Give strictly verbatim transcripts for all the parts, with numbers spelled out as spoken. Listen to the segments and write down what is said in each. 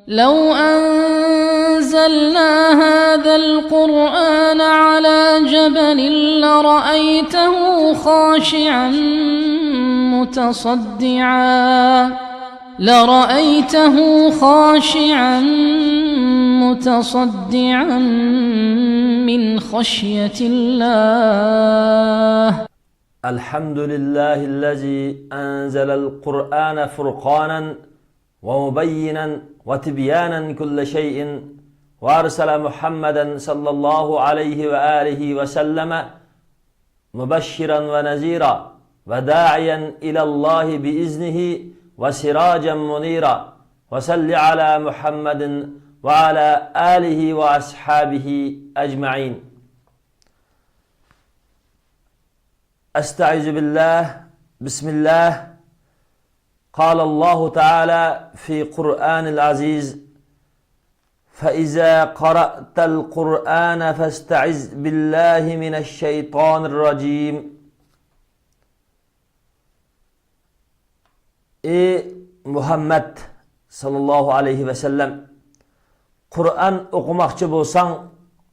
لو أنزلنا هذا القرآن على جبل لرأيته خاشعا متصدعا، لرأيته خاشعا متصدعا من خشية الله. الحمد لله الذي أنزل القرآن فرقانا ومبينا وتبيانا كل شيء، وأرسل محمدا صلى الله عليه وآله وسلم مبشرا ونذيرا وداعيا إلى الله بإذنه وسراجا منيرا، وصل على محمد وعلى آله وأصحابه أجمعين. أستعيذ بالله. بسم الله. قال الله تعالى في قرآن العزيز: فإذا قرأت القرآن فاستعذ بالله من الشيطان الرجيم. ئى مۇھەممەد ساللاللاھۇ ئەلەيھى ۋەسەللەم، قۇرئان ئوقۇماقچى بولساڭ،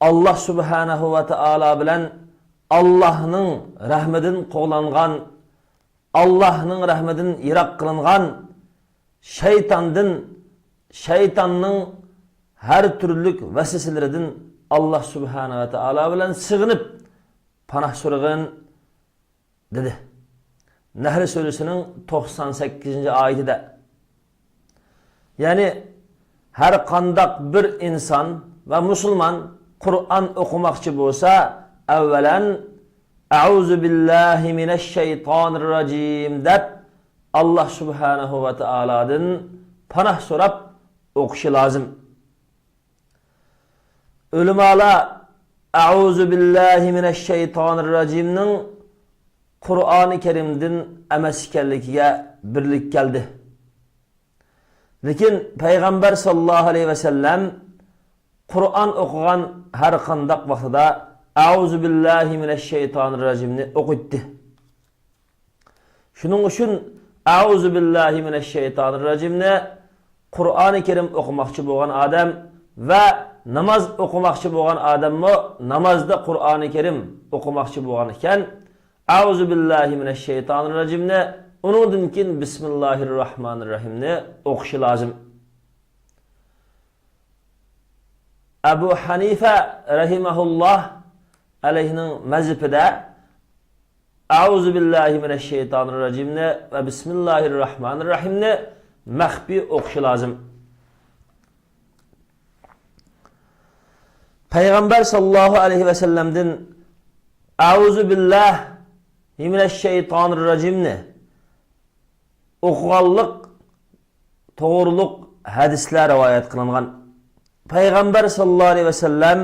ئاللاھ سۇبھانەھۇ ۋە تائالا بىلەن ئاللاھنىڭ رەھمىدىن قوغلانغان، ئاللاھنىڭ رەھمىدىن يىراق قىلىنغان شەيتاندىن، شەيتاننىڭ ھەر تۈرلۈك ۋەسۋەسىلىرىدىن ئاللاھ سۇبھانەھۇ ۋە تائالا بىلەن سېغىنىپ پاناھ سورىغىن، دېدى. نەھل سۈرىسىنىڭ توقسان سەككىزىنچى ئايىتىدە. يەنى ھەر قانداق بىر ئىنسان ۋە مۇسۇلمان قۇرئان ئوقۇماقچى بولسا، ئەۋۋەلەن، «ئەئۇزۇ بىللاھى مىنەششەيتانىرراجىم» دەپ، ئاللاھ سۇبھانەھۇ ۋە تائالادىن پاناھ سوراپ ئوقۇشى لازىم. ئۆلىمالار «ئەئۇزۇ بىللاھى مىنەششەيتانىرراجىمنىڭ» قۇرئانى كەرىمدىن ئەمەس ئىكەنلىكىگە بىرلىك كەلدى. لېكىن پەيغەمبەر ساللاللاھۇ ئەلەيھى ۋەسەللەم قۇرئان ئوقۇغان ھەر قانداق ۋاقتىدا «ئەئۇزۇ بىللاھى مىنەششەيتانىرراجىمنى» ئوقۇيتتى. شۇنىڭ ئۈچۈن «ئەئۇزۇ بىللاھى مىنەششەيتانىرراجىمنى» قۇرئانى كەرىم ئوقۇماقچى بولغان ئادەم ۋە ناماز ئوقۇماقچى بولغان ئادەممۇ نامازدا قۇرئانى كەرىم ئوقۇماقچى بولغان ئىكەن، «ئەئۇزۇ بىللاھى مىنەششەيتانىرراجىمنى» ئۇنىڭدىن كېيىن «بىسمىللاھىرراھمانىرراھىمنى» ئوقۇشى لازىم. ئەبۇ ھەنىفە رەھىمەھۇللاھ ئەلەيھىنىڭ مەزھىپىدە «ئەئۇزۇ بىللاھى مىنەششەيتانىرراجىمنى» ۋە «بىسمىللاھىرراھمانىرراھىمنى» مەخپىي ئوقۇشى لازىم. پەيغەمبەر ساللاللاھۇ ئەلەيھى ۋەسەللەمدىن «ئەئۇزۇ بىللاھى مىنەششەيتانىرراجىمنى» ئوقۇغانلىق توغرۇلۇق ھەدىسلەر رىۋايەت قىلىنغان. پەيغەمبەر ساللاللاھۇ ئەلەيھى ۋەسەللەم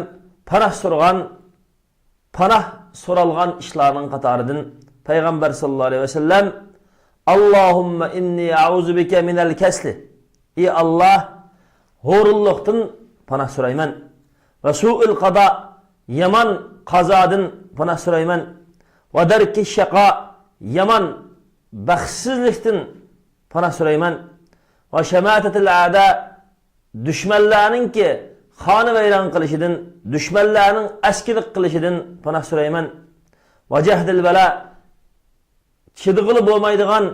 پاناھ سورىغان، پاناھ سورالغان ئىشلارنىڭ قاتارىدىن پەيغەمبەر ساللاللاھۇ ئەلەيھى ۋەسەللەم: «ئاللاھۇممە ئىننى ئەئۇزۇ بىكە مىنەل كەسلى». ئى ئاللاھ، ھورۇنلۇقتىن پاناھ سورايمەن. ۋە سۇئىل قازا، يامان قازادىن پاناھ سورايمەن. ۋە دەركى شەقا، يامان بەختسىزلىكتىن پاناھ سورايمەن. ۋە شەماتەتىل ئەدا، دۈشمەنلەرنىڭكى خانىۋەيران قىلىشىدىن، دۈشمەنلەرنىڭ ئەسكىلىك قىلىشىدىن پاناھ سورايمەن. ۋە جەھدىل بەلا، چىدىغىلى بولمايدىغان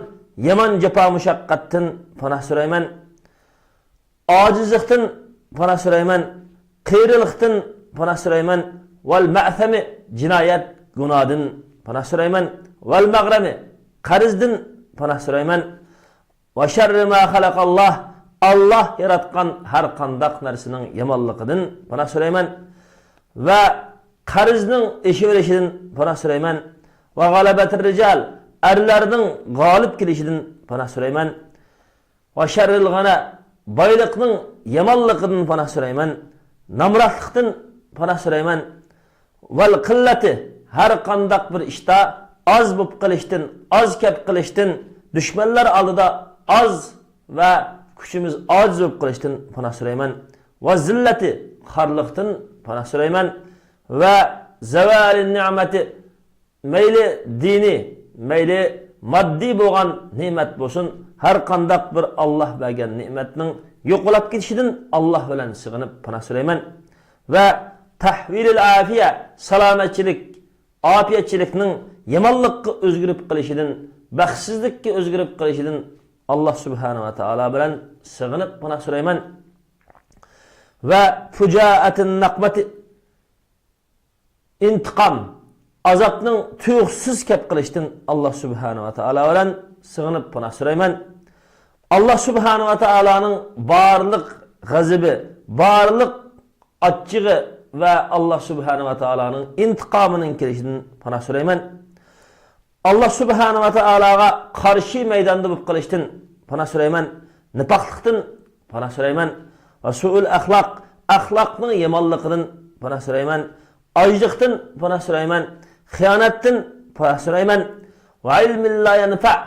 يامان جاپا مۇشەققەتتىن پاناھ سورايمەن. ئاجىزلىقتىن پاناھ سورايمەن، قېرىلىقتىن پاناھ سورايمەن، ۋەل مەئسەمى، جىنايەت، گۇناھدىن پاناھ سورايمەن، ۋەل مەغرەمى، قەرزدىن پاناھ سورايمەن، ۋە شەررى ما خەلەقەللاھ، ئاللاھ ياراتقان ھەر قانداق نەرسىنىڭ يامانلىقىدىن پاناھ سورايمەن، ۋە قەرزنىڭ ئېشىۋېرىشىدىن پاناھ سورايمەن، ۋە غەلەبەتىر رىجال، ئەرلەرنىڭ غالىب كېلىشىدىن پاناھ سورايمەن، ۋە شەررىل غىنا، بايلىقنىڭ يامانلىقىدىن پاناھ سورايمەن، نامراتلىقتىن پاناھ سورايمەن، ۋەل قىللەتى، ھەر قانداق بىر ئىشتا ئاز بولۇپ قېلىشتىن، ئاز كەپ قېلىشتىن، دۈشمەنلەر ئالدىدا ئاز ۋە كۈچىمىز ئاجىز بولۇپ قېلىشتىن پاناھ سورايمەن، ۋە زىللەتى، خارلىقتىن پاناھ سورايمەن، ۋە زەۋالى نىئمەتى، مەيلى دىنىي، مەيلى ماددىي بولغان نېمەت بولسۇن، ھەر قانداق بىر ئاللاھ بەرگەن نېمەتنىڭ يوقىلاپ كېتىشىدىن ئاللاھ بىلەن سېغىنىپ پاناھ سورايمەن. ۋە تەھۋىلىل ئافىيە، سالامەتچىلىك، ئاپىيەتچىلىكنىڭ يامانلىققا ئۆزگىرىپ قېلىشىدىن، بەختسىزلىككە ئۆزگىرىپ قېلىشىدىن ئاللاھ سۇبھانەھۇ ۋە تائالا بىلەن سېغىنىپ پاناھ سورايمەن. ۋە فۇجائەتىن نەقمەتى، ئىنتىقام، ئازابنىڭ تۇيۇقسىز كەپ قېلىشتىن ئاللاھ سۇبھانەھۇ ۋە تائالا بىلەن سېغىنىپ پاناھ سورايمەن. ئاللاھ سۇبھانەھۇ ۋە تائالانىڭ بارلىق غەزىپى، بارلىق ئاچچىقى ۋە ئاللاھ سۇبھانەھۇ ۋە تائالانىڭ ئىنتىقامىنىڭ كېلىشىدىن پاناھ سورايمەن. ئاللاھ سۇبھانەھۇ ۋە تائالاغا قارشى مەيداندا بولۇپ قېلىشتىن پاناھ سورايمەن. نىپاقلىقتىن پاناھ سورايمەن. ۋە سۇئۇل ئەخلاق، ئەخلاقنىڭ يامانلىقىدىن پاناھ سورايمەن. ئاجلىقتىن پاناھ سورايمەن. خىيانەتتىن پاناھ سورايمەن. ۋە ئىلمىن لا يەنفەئ،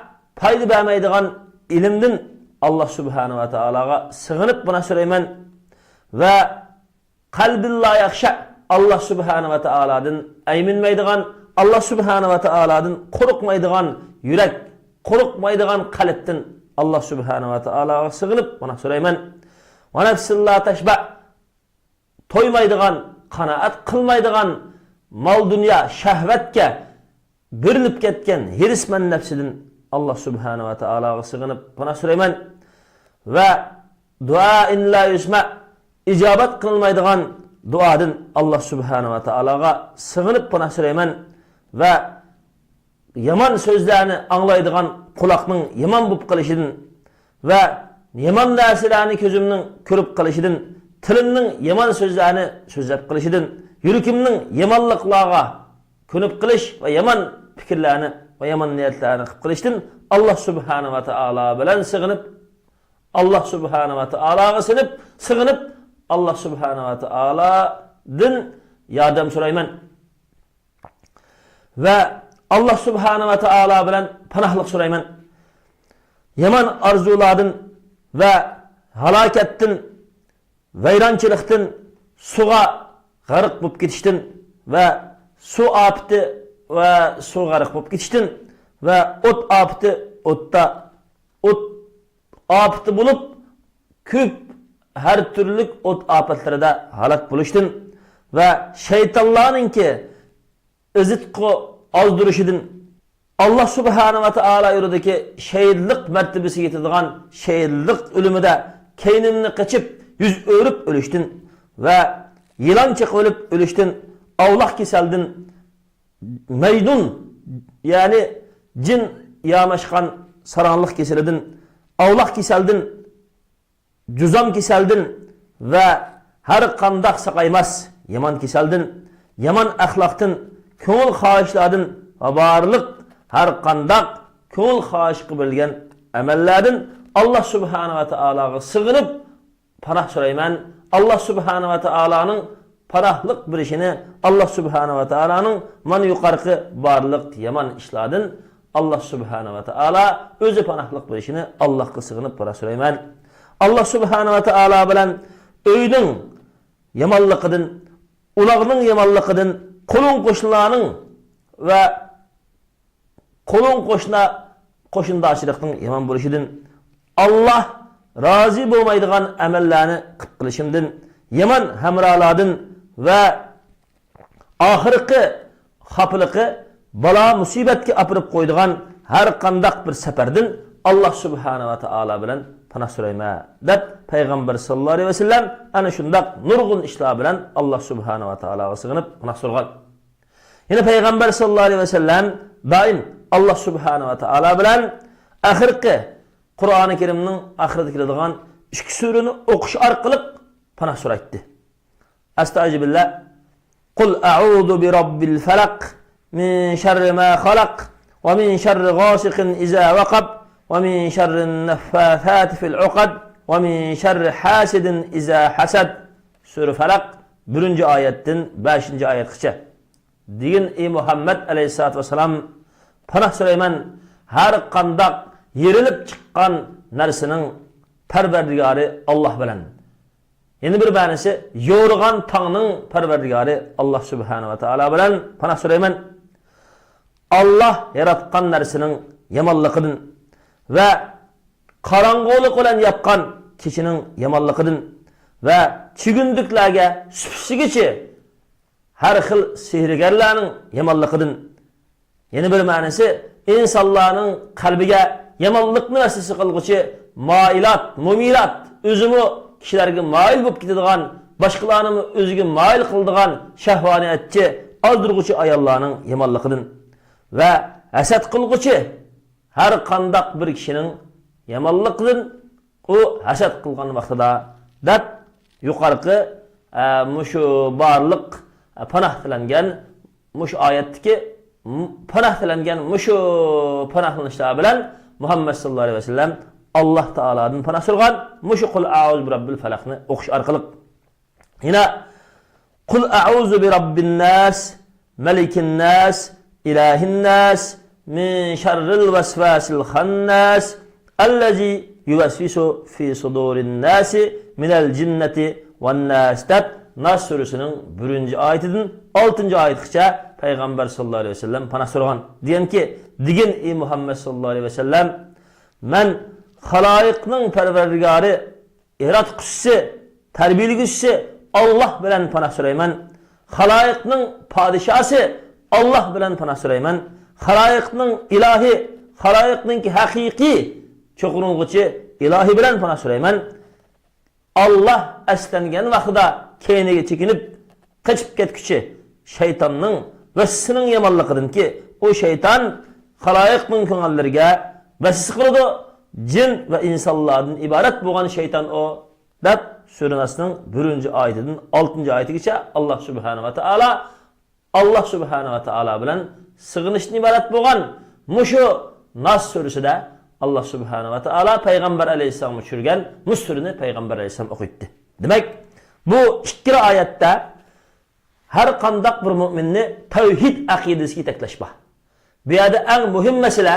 پايدا بەرمەيدىغان ئىلىمدىن ئاللاھ سۇبھانەھۇ ۋە تائالاغا سېغىنىپ پاناھ سورايمەن. ۋە قەلبىن لا يەخشە، ئاللاھ سۇبھانەھۇ ۋە تائالادىن ئەيمىنمەيدىغان، ئاللاھ سۇبھانەھۇ ۋە تائالادىن قورقمايدىغان يۈرەك، قورقمايدىغان قەلبتىن ئاللاھ سۇبھانەھۇ ۋە تائالاغا سېغىنىپ پاناھ سورايمەن. ۋە نەفسىن لا تەشبەئ، تويمايدىغان، قانائەت قىلمايدىغان مال-دۇنيا، شەھۋەتكە بېرىلىپ كەتكەن ھېرىسمەن نەپسىدىن ئاللاھ سۇبھانەھۇ ۋە تائالاغا سېغىنىپ پاناھ سورايمەن. ۋە دۇئائىن لا يۇسمەئ، ئىجابەت قىلىنمايدىغان دۇئادىن ئاللاھ سۇبھانەھۇ ۋە تائالاغا سېغىنىپ پاناھ سورايمەن. ۋە يامان سۆزلەرنى ئاڭلايدىغان قۇلاقنىڭ يامان بولۇپ قېلىشىدىن ۋە يامان نەرسىلەرنى كۆزۈمنىڭ كۆرۈپ قېلىشىدىن، تىلىمنىڭ يامان سۆزلەرنى سۆزلەپ قېلىشىدىن، يۈرىكىمنىڭ يامانلىقلارغا كۆنۈپ قېلىش ۋە يامان پىكىرلەرنى ۋە يامان نىيەتلەرنى قىلىپ قېلىشتىن ئاللاھ سۇبھانەھۇ ۋە تائالا بىلەن سېغىنىپ، ئاللاھ سۇبھانەھۇ ۋە تائالاغا سېنىپ، سېغىنىپ، ئاللاھ سۇبھانەھۇ ۋە تائالادىن ياردەم سورايمەن. ۋە ئاللاھ سۇبھانەھۇ ۋە تائالا بىلەن پاناھلىق سورايمەن. يامان ئارزۇلاردىن ۋە ھالاكەتتىن، ۋەيرانچىلىقتىن، سۇغا غەرق بولۇپ كېتىشتىن ۋە سۇ ئاپىتى ۋە سۇغا غەرق بولۇپ كېتىشتىن ۋە ئوت ئاپىتى، ئوتتا، ئوت ئاپىتى بولۇپ، كۆپ ھەر تۈرلۈك ئوت ئاپەتلىرىدە ھالاك بولۇشتىن ۋە شەيتانلارنىڭكى ئېزىتقۇ ئازدۇرۇشىدىن، ئاللاھ سۇبھانەھۇ ۋە تائالا يولىدىكى شەھىدلىق مەرتىبىسىگە يېتىدىغان شەھىدلىق ئۆلۈمىدە كەينىمنى قېچىپ، يۈز ئۆرۈپ ئۆلۈشتىن ۋە يىلان چېقىۋېلىپ ئۆلۈشتىن، ئاۋلاق كېسەلدىن، مەجنۇن، يەنى جىن ياماشقان ساراڭلىق كېسىلىدىن، ئاۋلاق كېسەلدىن، جۇزام كېسەلدىن ۋە ھەر قانداق ساقايماس يامان كېسەلدىن، يامان ئەخلاقتىن، كۆڭۈل خاھىشلاردىن ۋە بارلىق ھەر قانداق كۆڭۈل خاھىشقا بېرىلگەن ئەمەللەردىن ئاللاھ سۇبھانەھۇ ۋە تائالاغا سېغىنىپ پاناھ سورايمەن. ئاللاھ سۇبھانەھۇ ۋە تائالانىڭ پاناھلىق بېرىشىنى، ئاللاھ سۇبھانەھۇ ۋە تائالانىڭ مانا يۇقىرىقى بارلىق يامان ئىشلاردىن ئاللاھ سۇبھانەھۇ ۋە تائالا ئۆزى پاناھلىق بېرىشىنى، ئاللاھقا سېغىنىپ پاناھ سورايمەن. ئاللاھ سۇبھانەھۇ ۋە تائالا بىلەن ئۆينىڭ يامانلىقىدىن، ئۇلاغنىڭ يامانلىقىدىن، قولۇڭ قوشنىلارنىڭ ۋە قولۇڭ قوشنا، قوشنىدارچىلىقنىڭ يامان بولۇشىدىن، ئاللاھ رازى بولمايدىغان ئەمەللەرنى قىلىپ قېلىشىمدىن، يامان ھەمرالاردىن ۋە ئاخىرقى خاپىلىقى بالا مۇسىبەتكە ئاپىرىپ قويىدىغان ھەر قانداق بىر سەپەردىن ئاللاھ سۇبھانەھۇ ۋە تائالا بىلەن پاناھ سورايمەن، دەپ پەيغەمبەر ساللاللاھۇ ئەلەيھى ۋەسەللەم ئەنە شۇنداق نۇرغۇن ئىشلار بىلەن ئاللاھ سۇبھانەھۇ ۋە تائالاغا سېغىنىپ پاناھ سورىغان. يەنە پەيغەمبەر ساللاللاھۇ ئەلەيھى ۋەسەللەم دائىم ئاللاھ سۇبھانەھۇ ۋە تائالا بىلەن ئاخىرقى قۇرئانى كەرىمنىڭ ئاخىرىدا كېلىدىغان ئىككى سۈرىنى ئوقۇش ئارقىلىق پاناھ سورايتتى. ئەستەئىزۇبىللا. قل أعوذ برب الفلق، من شر ما خلق، ومن شر غاسق إذا وقب، ومن شر النفاثات في العقد، ومن شر حاسد إذا حسد. سۈرە فەلەق، بىرىنچى ئايەتتىن بەشىنچى ئايەتكىچە. دېگىن، ئى مۇھەممەد ئەلەيھىسسالاتۇ ۋەسسالام، پاناھ سورايمەن ھەر قانداق يېرىلىپ چىققان نەرسىنىڭ پەرۋەردىگارى ئاللاھ بىلەن. يەنە بىر مەنىسى، يورۇغان تاڭنىڭ پەرۋەردىگارى ئاللاھ سۇبھانەھۇ ۋە تائالا بىلەن پاناھ سورايمەن. ئاللاھ ياراتقان نەرسىنىڭ يامانلىقىدىن ۋە قاراڭغۇلۇق بىلەن ياپقان كېچىنىڭ يامانلىقىدىن ۋە چۈگۈندۈكلەرگە سۈپسىگىچە ھەر خىل سېھىرگەرلەرنىڭ يامانلىقىدىن. يەنە بىر مەنىسى، ئىنسانلارنىڭ قەلبىگە يامانلىقنى ۋەسۋەسە قىلغۇچى مائىلات، مۇمىلات، ئۆزىمۇ كىشىلەرگە مايىل بولۇپ كېتىدىغان، باشقىلارنىمۇ ئۆزىگە مايىل قىلىدىغان شەھۋانىيەتچى، ئازدۇرغۇچى ئاياللارنىڭ يامانلىقىدىن ۋە ھەسەت قىلغۇچى ھەر قانداق بىر كىشىنىڭ يامانلىقىدىن ئۇ ھەسەت قىلغان ۋاقتىدا دەپ يۇقىرىقى، ئە، مۇشۇ بارلىق، ئە، پاناھ تىلەنگەن مۇشۇ ئايەتتىكى، م-، پاناھ تىلەنگەن مۇشۇ پاناھلىنىشلار بىلەن مۇھەممەد ساللاللاھۇ ئەلەيھى ۋەسەللەم ئاللاھ تائالادىن پاناھ سورىغان مۇشۇ قۇل ئەئۇزۇ بىرەببىل فەلەقنى ئوقۇش ئارقىلىق. يەنە قۇل ئەئۇزۇ بىرەببىن ناس، مەلىكىن ناس، ئىلاھىن ناس، مىن شەررىل ۋەسۋاسىل خەنناس، ئەللەزى يۇۋەسۋىسۇ فى سۇدۇرىن ناسى مىنەل جىننەتى ۋەن ناس دەپ ناس سۈرىسىنىڭ بىرىنچى ئايىتىدىن ئالتىنچى ئايىتىغىچە پەيغەمبەر ساللاللاھۇ ئەلەيھى ۋەسەللەم پاناھ سورىغان. دېگەنكى، دېگىن ئى مۇھەممەد ساللاللاھۇ ئەلەيھى ۋەسەللەم، مەن خالايىقنىڭ پەرۋەردىگارى، ياراتقۇچىسى، تەربىيىلىگۈچىسى ئاللاھ بىلەن پاناھ سورايمەن. خالايىقنىڭ پادىشاسى ئاللاھ بىلەن پاناھ سورايمەن. خالايىقنىڭ ئىلاھى، خالايىقنىڭكى ھەقىقىي چوقۇنغۇچى ئىلاھى بىلەن پاناھ سورايمەن. ئاللاھ ئەسلەنگەن ۋاقتىدا كەينىگە چېكىنىپ قېچىپ كەتكۈچى شەيتاننىڭ ۋەسۋەسىنىڭ يامانلىقىدىنكى، ئۇ شەيتان خالايىقنىڭ كۆڭۈللىرىگە ۋەسۋەسە قىلىدۇ. جىن ۋە ئىنسانلاردىن ئىبارەت بولغان شەيتان ئۇ، دەپ سۈرە ناسنىڭ بىرىنچى ئايىتىدىن ئالتىنچى ئايىتىگىچە ئاللاھ سۇبھانەھۇ ۋە تائالا، ئاللاھ سۇبھانەھۇ ۋە تائالا بىلەن سېغىنىشتىن ئىبارەت بولغان مۇشۇ ناس سۈرىسىدە ئاللاھ سۇبھانەھۇ ۋە تائالا پەيغەمبەر ئەلەيھىسسالامغا چۈشۈرگەن مۇشۇ سۈرىنى پەيغەمبەر ئەلەيھىسسالام ئوقۇيتتى. دېمەك، بۇ ئىككىلا ئايەتتە ھەر قانداق بىر مۆمىننى تەۋھىد ئەقىدىسىگە يېتەكلەش بار. بۇ يەردە ئەڭ مۇھىم مەسىلە،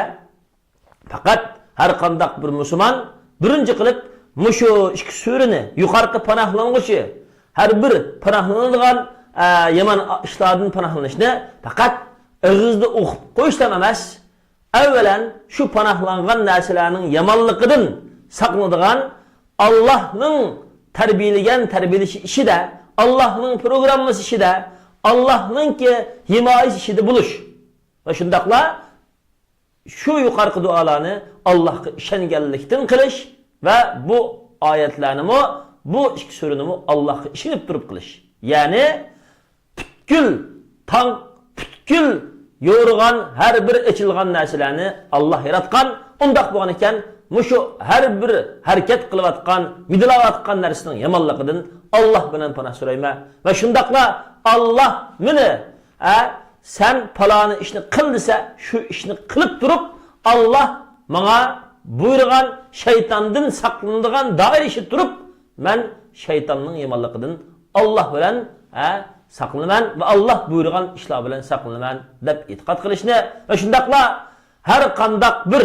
پەقەت ھەر قانداق بىر مۇسۇلمان بىرىنچى قىلىپ مۇشۇ ئىككى سۈرىنى، يۇقىرىقى پاناھلانغۇچى، ھەر بىر پاناھلىنىدىغان، ئە، يامان ئىشلاردىن پاناھلىنىشنى پەقەت ئېغىزدا ئوقۇپ قويۇشلا ئەمەس، ئەۋۋەلەن شۇ پاناھلانغان نەرسىلەرنىڭ يامانلىقىدىن ساقلىنىدىغان، ئاللاھنىڭ تەربىيىلىگەن تەربىيىلىشى ئىچىدە، ئاللاھنىڭ پروگراممىسى ئىچىدە، ئاللاھنىڭكى ھىمايىسى ئىچىدە بولۇش. ۋە شۇنداقلا شۇ يۇقىرىقى دۇئالارنى ئاللاھقا ئىشەنگەنلىكتىن قىلىش ۋە بۇ ئايەتلەرنىمۇ، بۇ ئىككى سۈرىنىمۇ ئاللاھقا ئىشىنىپ تۇرۇپ قىلىش. يەنى پۈتكۈل تاڭ، پۈتكۈل يورۇغان ھەر بىر ئېچىلغان نەرسىلەرنى ئاللاھ ياراتقان. ئۇنداق بولغان ئىكەن، مۇشۇ ھەر بىر ھەرىكەت قىلىۋاتقان، مىدىرلاۋاتقان نەرسىنىڭ يامانلىقىدىن ئاللاھ بىلەن پاناھ سورايمەن. ۋە شۇنداقلا ئاللاھ مېنى، ئە، سەن پالانى ئىشنى قىل دېسە، شۇ ئىشنى قىلىپ تۇرۇپ، ئاللاھ ماڭا بۇيرۇغان شەيتاندىن ساقلىنىدىغان دائىرە ئىچىدە تۇرۇپ، مەن شەيتاننىڭ يامانلىقىدىن ئاللاھ بىلەن، ھە، ساقلىنىمەن ۋە ئاللاھ بۇيرۇغان ئىشلار بىلەن ساقلىنىمەن دەپ ئېتىقاد قىلىشنى ۋە شۇنداقلا ھەر قانداق بىر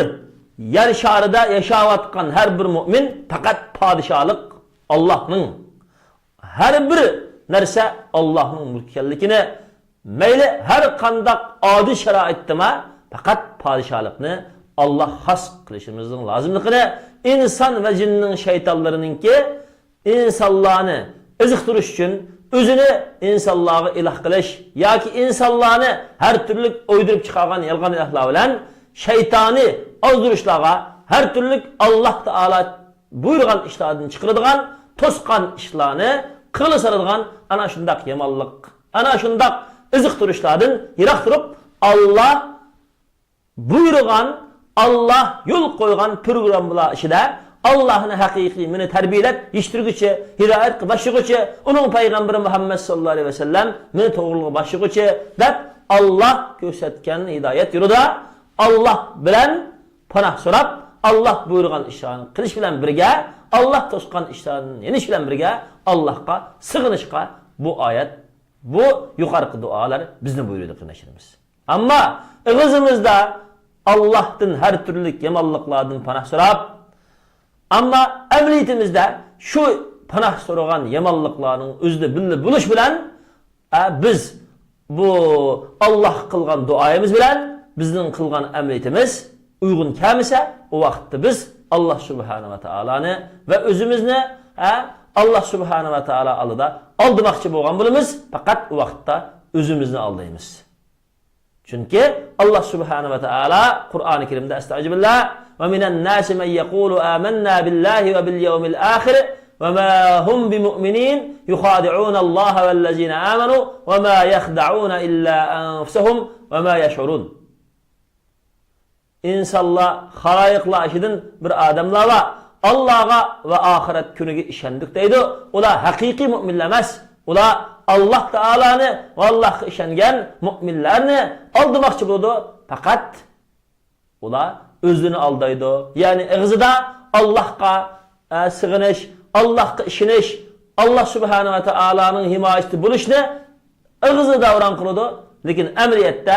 يەر شارىدا ياشاۋاتقان ھەر بىر مۆمىن پەقەت پادىشاھلىق ئاللاھنىڭ، ھەر بىر نەرسە ئاللاھنىڭ مۈلكى ئىكەنلىكىنى، مەيلى ھەر قانداق ئادىل شارائىتتىمۇ پەقەت پادىشاھلىقنى ئاللاھقا خاس قىلىشىمىزنىڭ لازىملىقىنى، ئىنسان ۋە جىننىڭ شەيتانلىرىنىڭكى ئىنسانلارنى ئېزىقتۇرۇش ئۈچۈن ئۆزىنى ئىنسانلارغا ئىلاھ قىلىش ياكى ئىنسانلارنى ھەر تۈرلۈك ئويدۇرۇپ چىقارغان يالغان ئىلاھلار بىلەن شەيتانىي ئازدۇرۇشلارغا، ھەر تۈرلۈك ئاللاھ تائالا بۇيرۇغان ئىشلاردىن چىقىرىدىغان، توسقان ئىشلارنى قىلغىلى سالىدىغان ئەنە شۇنداق يامانلىق، ئەنە شۇنداق ئېزىقتۇرۇشلاردىن يىراق تۇرۇپ، ئاللاھ بۇيرۇغان، ئاللاھ يول قويغان پروگراممىلار ئىچىدە ئاللاھنى ھەقىقىي مېنى تەربىيەلەپ يېتىشتۈرگۈچى، ھىدايەتكە باشلىغۇچى، ئۇنىڭ پەيغەمبىرى مۇھەممەد ساللاللاھۇ ئەلەيھى ۋەسەللەم مېنى توغرىلىققا باشلىغۇچى دەپ، ئاللاھ كۆرسەتكەن ھىدايەت يولىدا ئاللاھ بىلەن پاناھ سوراپ، ئاللاھ بۇيرۇغان ئىشلارنى قىلىش بىلەن بىرگە، ئاللاھ توسقان ئىشلاردىن يېنىش بىلەن بىرگە، ئاللاھقا سېغىنىشقا بۇ ئايەت، بۇ يۇقىرىقى دۇئالار بىزنى بۇيرۇيدۇ، قېرىنداشلىرىمىز. ئەمما ئېغىزىمىزدا ئاللاھتىن ھەر تۈرلۈك يامانلىقلاردىن پاناھ سوراپ، ئەمما ئەمەلىيىتىمىزدە شۇ پاناھ سورىغان يامانلىقلارنىڭ ئۆزىدە بىللە بولۇش بىلەن، ئە، بىز بۇ ئاللاھقا قىلغان دۇئايىمىز بىلەن بىزنىڭ قىلغان ئەمەلىيىتىمىز ئۇيغۇن كەلمىسە، ئۇ ۋاقىتتا بىز ئاللا سۇبھانە ۋە تائالانى ۋە ئۆزىمىزنى، ھە، ئاللا سۇبھانە ۋە تائالا ئالدىدا ئالدىماقچى بولغان بولىمىز، پەقەت ئۇ ۋاقىتتا ئۆزىمىزنى ئالدايمىز. چۈنكى ئاللا سۇبھانە ۋە تائالا قۇرئانى كەرىمدە، ئەستەئۇزۇبىللا، «ومن الناس من يقول آمنا بالله وباليوم الآخر وما هم بمؤمنين يخادعون الله والذين آمنوا وما يخدعون إلا أنفسهم وما يشعرون.» ئىنسانلار، خالايىقلار ئىچىدىن بىر ئادەملەر بار، ئاللاغا ۋە ئاخىرەت كۈنىگە ئىشەندۇق دەيدۇ. ئۇلار ھەقىقىي مۇئمىنلەر ئەمەس. ئۇلار ئاللا تائالانى ۋە ئاللاغا ئىشەنگەن مۇئمىنلارنى ئالدىماقچى بولىدۇ. پەقەت ئۇلار ئۆزىنى ئالدايدۇ. يەنى ئېغىزىدا ئاللاغا، ئە، سىغىنىش، ئاللاغا ئىشىنىش، ئاللا سۇبھانە ۋە تائالانىڭ ھىمايىسىدە بولۇشنى ئېغىزدا داۋراڭ قىلىدۇ، لېكىن ئەمەلىيەتتە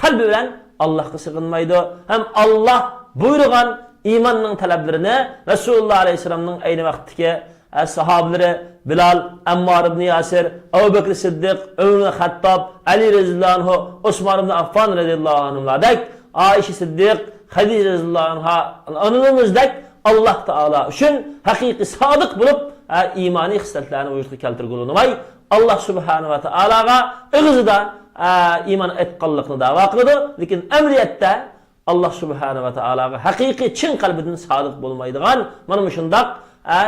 قەلبى بىلەن ئاللاھقا سېغىنمايدۇ ھەم ئاللاھ بۇيرۇغان ئىماننىڭ تەلەپلىرىنى رەسۇلۇللاھ ئەلەيھىسسالامنىڭ ئەينى ۋاقىتتىكى، ئە، ساھابىلىرى بىلال، ئەممار ئىبنى ياسىر، ئەبۇ بەكرى سىددىق، ئۆمەر ئىبنى خەتتاب، ئەلى رەزىياللاھۇ ئەنھۇ، ئوسمان ئىبنى ئەففان رەزىياللاھۇ ئەنھۇلاردەك، ئائىشە سىددىق، خەدىجە رەزىياللاھۇ ئەنھا، ئانىمىزدەك ئاللاھ تائالا ئۈچۈن ھەقىقىي سادىق بولۇپ، ئە، ئىمانىي خىسلەتلەرنى ۋۇجۇدقا كەلتۈرگىلى ئۇنىماي، ئاللاھ سۇبھانە ۋە تائالاغا ئېغىزىدا، ئە، ئىمان ئېيتقانلىقنى دەۋا قىلىدۇ، لېكىن ئەمەلىيەتتە ئاللاھ سۇبھانە ۋە تائالاغا ھەقىقىي چىن قەلبىدىن سادىق بولمايدىغان، مانا مۇشۇنداق، ئە،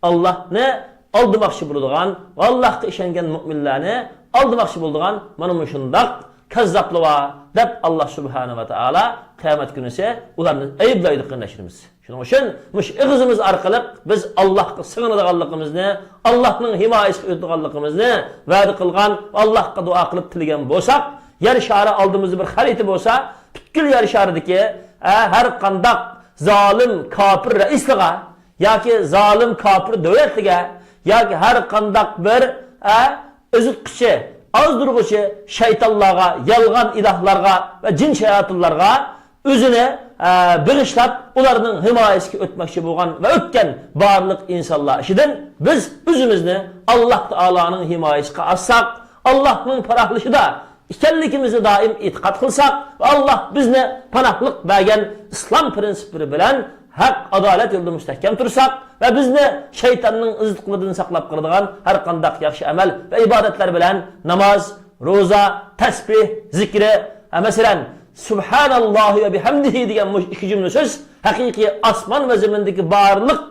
ئاللاھنى ئالدىماقچى بولىدىغان ۋە ئاللاھقا ئىشەنگەن مۇئمىنلارنى ئالدىماقچى بولىدىغان مانا مۇشۇنداق كەززاپلار بار دەپ، ئاللاھ سۇبھانە ۋە تائالا قىيامەت كۈنىسى ئۇلارنى ئەيىبلەيدۇ، قېرىنداشلىرىمىز. شۇنىڭ ئۈچۈن مۇشۇ ئېغىزىمىز ئارقىلىق بىز ئاللاھقا سىغىنىدىغانلىقىمىزنى، ئاللاھنىڭ ھىمايىسىگە ئۆتىدىغانلىقىمىزنى ۋەدە قىلغان ۋە ئاللاھقا دۇئا قىلىپ تىلىگەن بولساق، يەر شارى ئالدىمىزدا بىر خەرىتە بولسا، پۈتكۈل يەر شارىدىكى، ئە، ھەر قانداق زالىم، كاپىر رەئىسلىرىگە ياكى زالىم، كاپىر دۆلەتلەرگە ياكى ھەر قانداق بىر، ئە، ئېزىتقۇچى، ئازدۇرغۇچى شەيتانلارغا، يالغان ئىلاھلارغا ۋە جىن شاياتىنلارغا ئۆزىنى، ئە، بېغىشلاپ، ئۇلارنىڭ ھىمايىسىگە ئۆتمەكچى بولغان ۋە ئۆتكەن بارلىق ئىنسانلار ئىچىدىن بىز ئۆزىمىزنى ئاللاھ تائالانىڭ ھىمايىسىگە ئالساق، ئاللاھنىڭ پاناھلىشىدا ئىكەنلىكىمىزنى دائىم ئېتىقاد قىلساق ۋە ئاللاھ بىزنى پاناھلىق بەرگەن ئىسلام پىرىنسىپلىرى بىلەن ھەق، ئادالەت يولىدا مۇستەھكەم تۇرساق ۋە بىزنى شەيتاننىڭ ئىززىتلىرىدىن ساقلاپ قالىدىغان ھەر قانداق ياخشى ئەمەل ۋە ئىبادەتلەر بىلەن ناماز، روزا، تەسبىھ، زىكرى، ئە، مەسىلەن، سۇبھاناللاھى ۋە بىھەمدىھى دېگەن مۇشۇ ئىككى جۈملە سۆز ھەقىقىي ئاسمان ۋە زېمىندىكى بارلىق،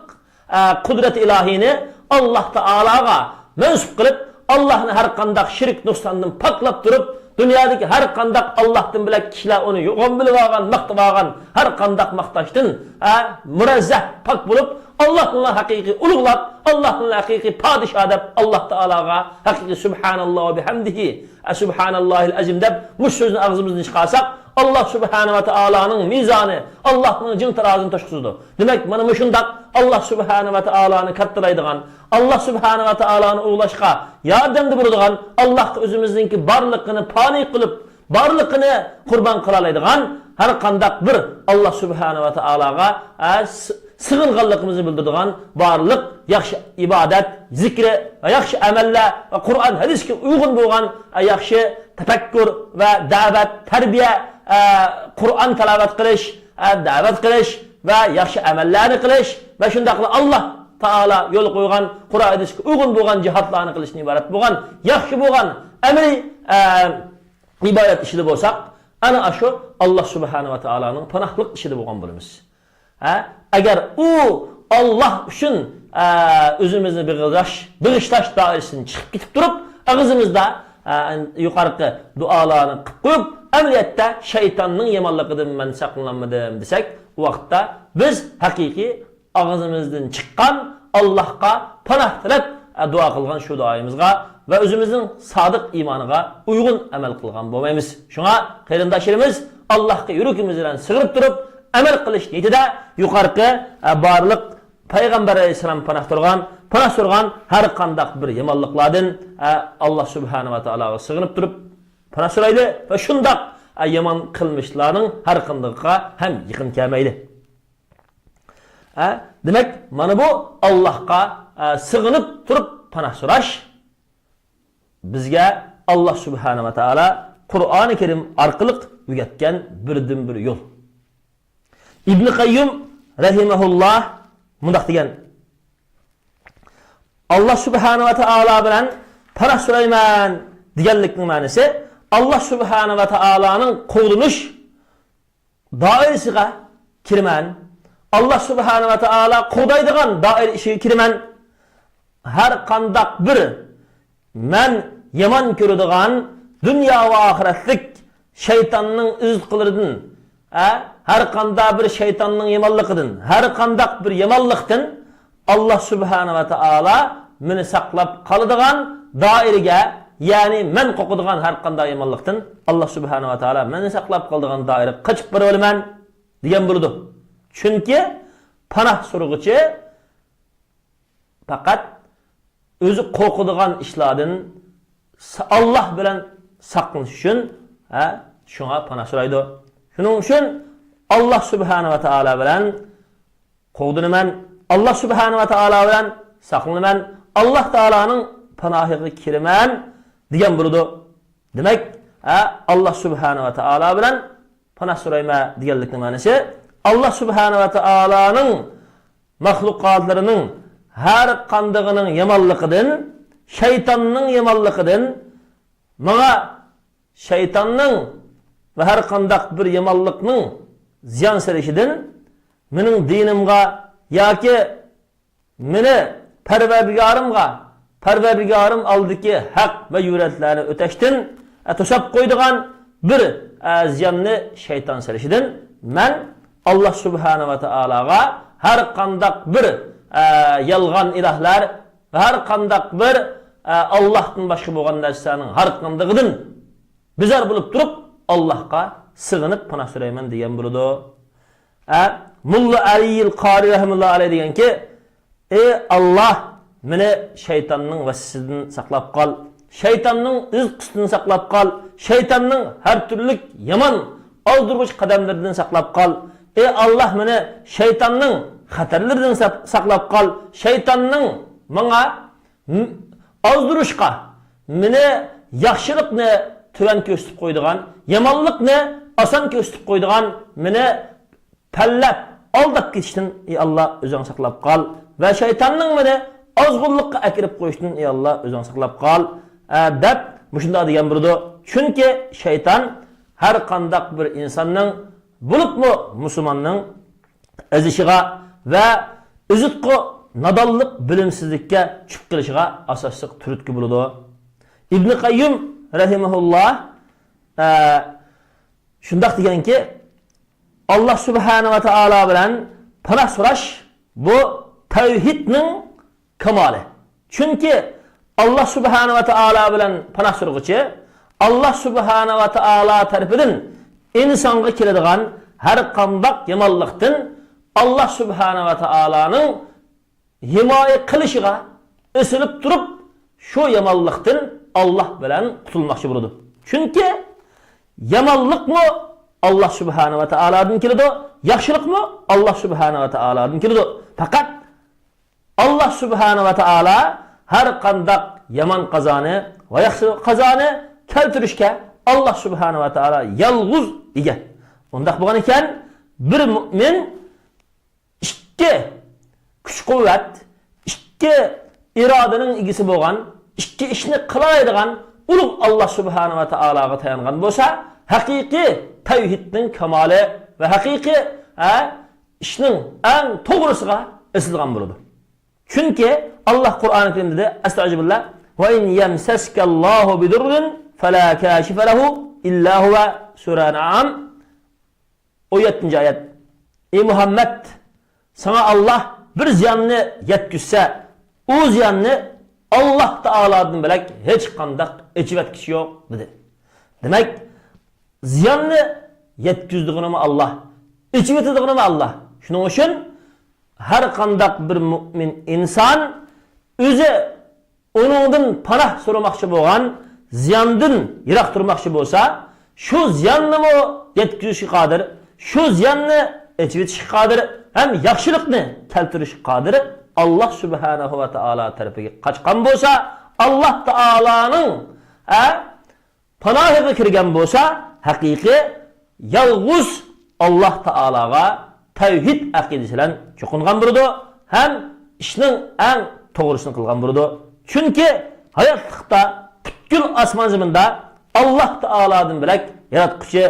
ئە، قۇدرەت ئىلاھىنى ئاللاھ تائالاغا مەنسۇپ قىلىپ، ئاللاھنى ھەر قانداق شىرك نۇقساندىن پاكلاپ تۇرۇپ، دۇنيادىكى ھەر قانداق ئاللاھتىن بۆلەك كىشىلەر ئۇنى يوغان بىلىۋالغان، ماختىۋالغان ھەر قانداق ماختاشتىن، ئە، مۇنەززەھ، پاك بولۇپ، ئاللاھنى ھەقىقىي ئۇلۇغلاپ، ئاللاھنى ھەقىقىي پادىشاھ دەپ، ئاللاھ تائالاغا ھەقىقىي سۇبھاناللاھ ۋە بىھەمدىھى، ئە، سۇبھاناللاھىل ئەزىم دەپ مۇشۇ سۆزنى ئاغزىمىزدىن چىقارساق، ئاللاھ سۇبھانە ۋە تائالانىڭ مىزانى، ئاللاھنىڭ جىڭ تارازىنى توشقۇزىدۇ. دېمەك، مانا مۇشۇنداق ئاللاھ سۇبھانە ۋە تائالانى كاتتىلايدىغان، ئاللاھ سۇبھانە ۋە تائالانى ئۇلۇغلاشقا ياردەمدە بولىدىغان، ئاللاھقا ئۆزىمىزنىڭكى بارلىقىنى پانىي قىلىپ، بارلىقىنى قۇربان قىلالايدىغان ھەر قانداق بىر ئاللاھ سۇبھانە ۋە تائالاغا، ئە، س-، سىغىنغانلىقىمىزنى بىلدۈرىدىغان بارلىق ياخشى ئىبادەت، زىكرى ۋە ياخشى ئەمەللەر ۋە قۇرئان، ھەدىسكە ئۇيغۇن بولغان، ئە، ياخشى تەپەككۇر ۋە دەۋەت، تەربىيە، ئە، قۇرئان تىلاۋەت قىلىش، ئە، دەۋەت قىلىش ۋە ياخشى ئەمەللەرنى قىلىش ۋە شۇنداقلا ئاللاھ تائالا يولغا قويغان قۇرئان، ھەدىسكە ئۇيغۇن بولغان جىھادلارنى قىلىشتىن ئىبارەت بولغان ياخشى بولغان ئەمەلىي، ئە، ئىبادەت ئىچىدە بولساق، ئەنە ئاشۇ ئاللاھ سۇبھانە ۋە تائالانىڭ پاناھلىق ئىچىدە بولغان بولىمىز. ھە؟ ئەگەر ئۇ ئاللاھ ئۈچۈن، ئە، ئۆزىمىزنى بېغىشلاش، بېغىشلاش دائىرىسىدىن چىقىپ كېتىپ تۇرۇپ، ئاغزىمىزدا، ئە، يۇقىرىقى دۇئالارنى قىلىپ قويۇپ، ئەمەلىيەتتە شەيتاننىڭ يامانلىقىدىن مەن ساقلىنالمىدىم دېسەك، ئۇ ۋاقىتتا بىز ھەقىقىي ئاغزىمىزدىن چىققان، ئاللاھقا پاناھ تىلەپ، ئە، دۇئا قىلغان شۇ دۇئايىمىزغا ۋە ئۆزىمىزنىڭ سادىق ئىمانىغا ئۇيغۇن ئەمەل قىلغان بولمايمىز. شۇڭا قېرىنداشلىرىمىز، ئاللاھقا يۈرىكىمىز بىلەن سىغىنىپ تۇرۇپ ئەمەل قىلىش نىيىتىدە يۇقىرىقى، ئە، بارلىق پەيغەمبەر ئەلەيھىسسالام پاناھ تۇرغان، پاناھ سورىغان ھەر قانداق بىر يامانلىقلاردىن، ئە، ئاللاھ سۇبھانە ۋە تائالاغا سىغىنىپ تۇرۇپ پاناھ سورايلى ۋە شۇنداق، ئە، يامان قىلمىشلارنىڭ ھەر قاندىقىغا ھەم يېقىن كەلمەيلى. ھە؟ دېمەك، مانا بۇ ئاللاھقا، ئە، سىغىنىپ تۇرۇپ پاناھ سوراش بىزگە ئاللاھ سۇبھانە ۋە تائالا قۇرئانى كەرىم ئارقىلىق ئۆگەتكەن بىردىنبىر يول. ئىبنى قەييىم رەھىمەھۇللا مۇنداق دېگەن: «ئاللا سۇبھانە ۋە تائالا بىلەن پاناھ سورايمەن» دېگەنلىكنىڭ مەنىسى، ئاللا سۇبھانە ۋە تائالانىڭ قوغدىنىش دائىرىسىگە كىرىمەن. ئاللا سۇبھانە ۋە تائالا قوغدايدىغان دائىرە ئىچىگە كىرىمەن. ھەر قانداق بىر مەن يامان كۆرىدىغان دۇنيا ۋە ئاخىرەتلىك شەيتاننىڭ ئىزقىلىرىدىن، ھە، ھەر قانداق بىر شەيتاننىڭ يامانلىقىدىن، ھەر قانداق بىر يامانلىقتىن ئاللا سۇبھانە ۋە تائالا مېنى ساقلاپ قالىدىغان دائىرىگە، يەنى مەن قورقىدىغان ھەر قانداق يامانلىقتىن ئاللا سۇبھانە ۋە تائالا مېنى ساقلاپ قالىدىغان دائىرىگە قېچىپ بېرىۋالىمەن دېگەن بولىدۇ. چۈنكى پاناھ سورىغۇچى پەقەت ئۆزى قورقىدىغان ئىشلاردىن سا-، ئاللا بىلەن ساقلىنىش ئۈچۈن، ھە، شۇڭا پاناھ سورايدۇ. شۇنىڭ ئۈچۈن ئاللا سۇبھانە ۋە تائالا بىلەن قوغدىنىمەن، ئاللا سۇبھانە ۋە تائالا بىلەن ساقلىنىمەن، ئاللا تائالانىڭ پاناھىغا كىرىمەن دېگەن بولىدۇ. دېمەك، ھە، ئاللا سۇبھانە ۋە تائالا بىلەن پاناھ سورايمەن دېگەنلىكنىڭ مەنىسى، ئاللا سۇبھانە ۋە تائالانىڭ مەخلۇقاتلىرىنىڭ ھەر قاندىقىنىڭ يامانلىقىدىن، شەيتاننىڭ يامانلىقىدىن، ماڭا شەيتاننىڭ ۋە ھەر قانداق بىر يامانلىقنىڭ زىيان سېلىشىدىن، مېنىڭ دىنىمغا ياكى مېنى پەرۋەردىگارىمغا، پەرۋەردىگارىم ئالدىدىكى ھەق مەجبۇرىيەتلەرنى ئۆتەشتىن، ئە، توساپ قويىدىغان بىر، ئە، زىياننى شەيتان سېلىشىدىن مەن ئاللا سۇبھانە ۋە تائالاغا ھەر قانداق بىر، ئە، يالغان ئىلاھلار ۋە ھەر قانداق بىر، ئە، ئاللاھتىن باشقا بولغان نەرسىلەرنىڭ ھەر قاندىقىدىن بىزار بولۇپ تۇرۇپ، ئاللاھقا سىغىنىپ پاناھ سورايمەن دېگەن بولىدۇ. ئە، موللا ئەلىيىل قارى رەھمەتۇللا ئەلەيھ دېگەنكى، ئى ئاللاھ، مېنى شەيتاننىڭ ۋەسۋەسىسىدىن ساقلاپ قال، شەيتاننىڭ ئىزقىسىدىن ساقلاپ قال، شەيتاننىڭ ھەر تۈرلۈك يامان ئازدۇرغۇچ قەدەملىرىدىن ساقلاپ قال. ئى ئاللاھ، مېنى شەيتاننىڭ خەتەرلىرىدىن ساق-، ساقلاپ قال، شەيتاننىڭ ماڭا م-، ئازدۇرۇشقا، مېنى ياخشىلىقنى تۆۋەن كۆرسىتىپ قويىدىغان، يامانلىقنى ئاسان كۆرسىتىپ قويىدىغان، مېنى پەللەپ، ئالداپ كېتىشتىن، ئى ئاللاھ، ئۆزۈڭ ساقلاپ قال. ۋە شەيتاننىڭ مېنى ئازغۇنلۇققا ئەكىرىپ قويۇشتىن، ئى ئاللاھ، ئۆزۈڭ ساقلاپ قال، ئە، دەپ مۇشۇنداق دېگەن بولىدۇ. چۈنكى شەيتان ھەر قانداق بىر ئىنساننىڭ، بولۇپمۇ مۇسۇلماننىڭ ئېزىشىغا ۋە ئېزىتقۇ نادانلىق، بىلىمسىزلىككە چۈشۈپ قېلىشىغا ئاساسلىق تۈرتكە بولىدۇ. ئىبنى قەييىم رەھىمەھۇللا، ئە، شۇنداق دېگەنكى، ئاللا سۇبھانە ۋە تائالا بىلەن پاناھ سوراش، بۇ تەۋھىدنىڭ كامالى. چۈنكى ئاللا سۇبھانە ۋە تائالا بىلەن پاناھ سورىغۇچى، ئاللا سۇبھانە ۋە تائالا تەرىپىدىن ئىنسانغا كېلىدىغان ھەر قانداق يامانلىقتىن ئاللا سۇبھانە ۋە تائالانىڭ ھىمايە قىلىشىغا ئېسىلىپ تۇرۇپ، شۇ يامانلىقتىن ئاللا بىلەن قۇتۇلماقچى بولىدۇ. چۈنكى يامانلىقمۇ ئاللا سۇبھانە ۋە تائالادىن كېلىدۇ، ياخشىلىقمۇ ئاللا سۇبھانە ۋە تائالادىن كېلىدۇ. پەقەت ئاللا سۇبھانە ۋە تائالا ھەر قانداق يامان قازانى ۋە ياخشى قازانى كەلتۈرۈشكە ئاللا سۇبھانە ۋە تائالا يالغۇز ئىگە. ئۇنداق بولغان ئىكەن، بىر مۇئمىن ئىككى كۈچ-قۇۋۋەت، ئىككى ئىرادىنىڭ ئىگىسى بولغان، ئىككى ئىشنى قىلالايدىغان ئۇلۇغ ئاللا سۇبھانە ۋە تائالاغا تايانغان بولسا، ھەقىقىي تەۋھىدنىڭ كامالى ۋە ھەقىقىي، ھە، ئىشنىڭ ئەڭ توغرىسىغا ئېسىلغان بولىدۇ. چۈنكى ئاللا قۇرئانى كەرىمدە دېدى، ئەستەئۇزۇبىللا، «ۋە ئىن يەمسەسكەللاھۇ بىدۇررىن فەلا كاشىفە لەھۇ ئىللا ھۇۋە» سۈرە ئەنئام، ئون يەتتىنچى ئايەت. ئى مۇھەممەد، ساڭا ئاللا بىر زىياننى يەتكۈزسە، ئۇ زىياننى ئاللا تائالادىن بۆلەك ھېچقانداق ئېچىۋەتكۈچى يوق، دېدى. دېمەك، زىياننى يەتكۈزىدىغىنىمۇ ئاللا، ئېچىۋېتىدىغىنىمۇ ئاللا. شۇنىڭ ئۈچۈن ھەر قانداق بىر مۇئمىن ئىنسان ئۆزى ئۇنىڭدىن پاناھ سورىماقچى بولغان زىياندىن يىراق تۇرماقچى بولسا، شۇ زىياننىمۇ يەتكۈزۈشكە قادىر، شۇ زىياننى ئېچىۋېتىشكە قادىر ھەم ياخشىلىقنى كەلتۈرۈشكە قادىر ئاللا سۇبھانەھۇ ۋە تائالا تەرىپىگە قاچقان بولسا، ئاللا تائالانىڭ، ھە، پاناھىغا كىرگەن بولسا، ھەقىقىي يالغۇز ئاللا تائالاغا تەۋھىد ئەقىدىسى بىلەن چوقۇنغان بولىدۇ ھەم ئىشنىڭ ئەڭ توغرىسىنى قىلغان بولىدۇ. چۈنكى ھاياتلىقتا پۈتكۈل ئاسمان زېمىندا ئاللاھ تائالادىن بۆلەك ياراتقۇچى،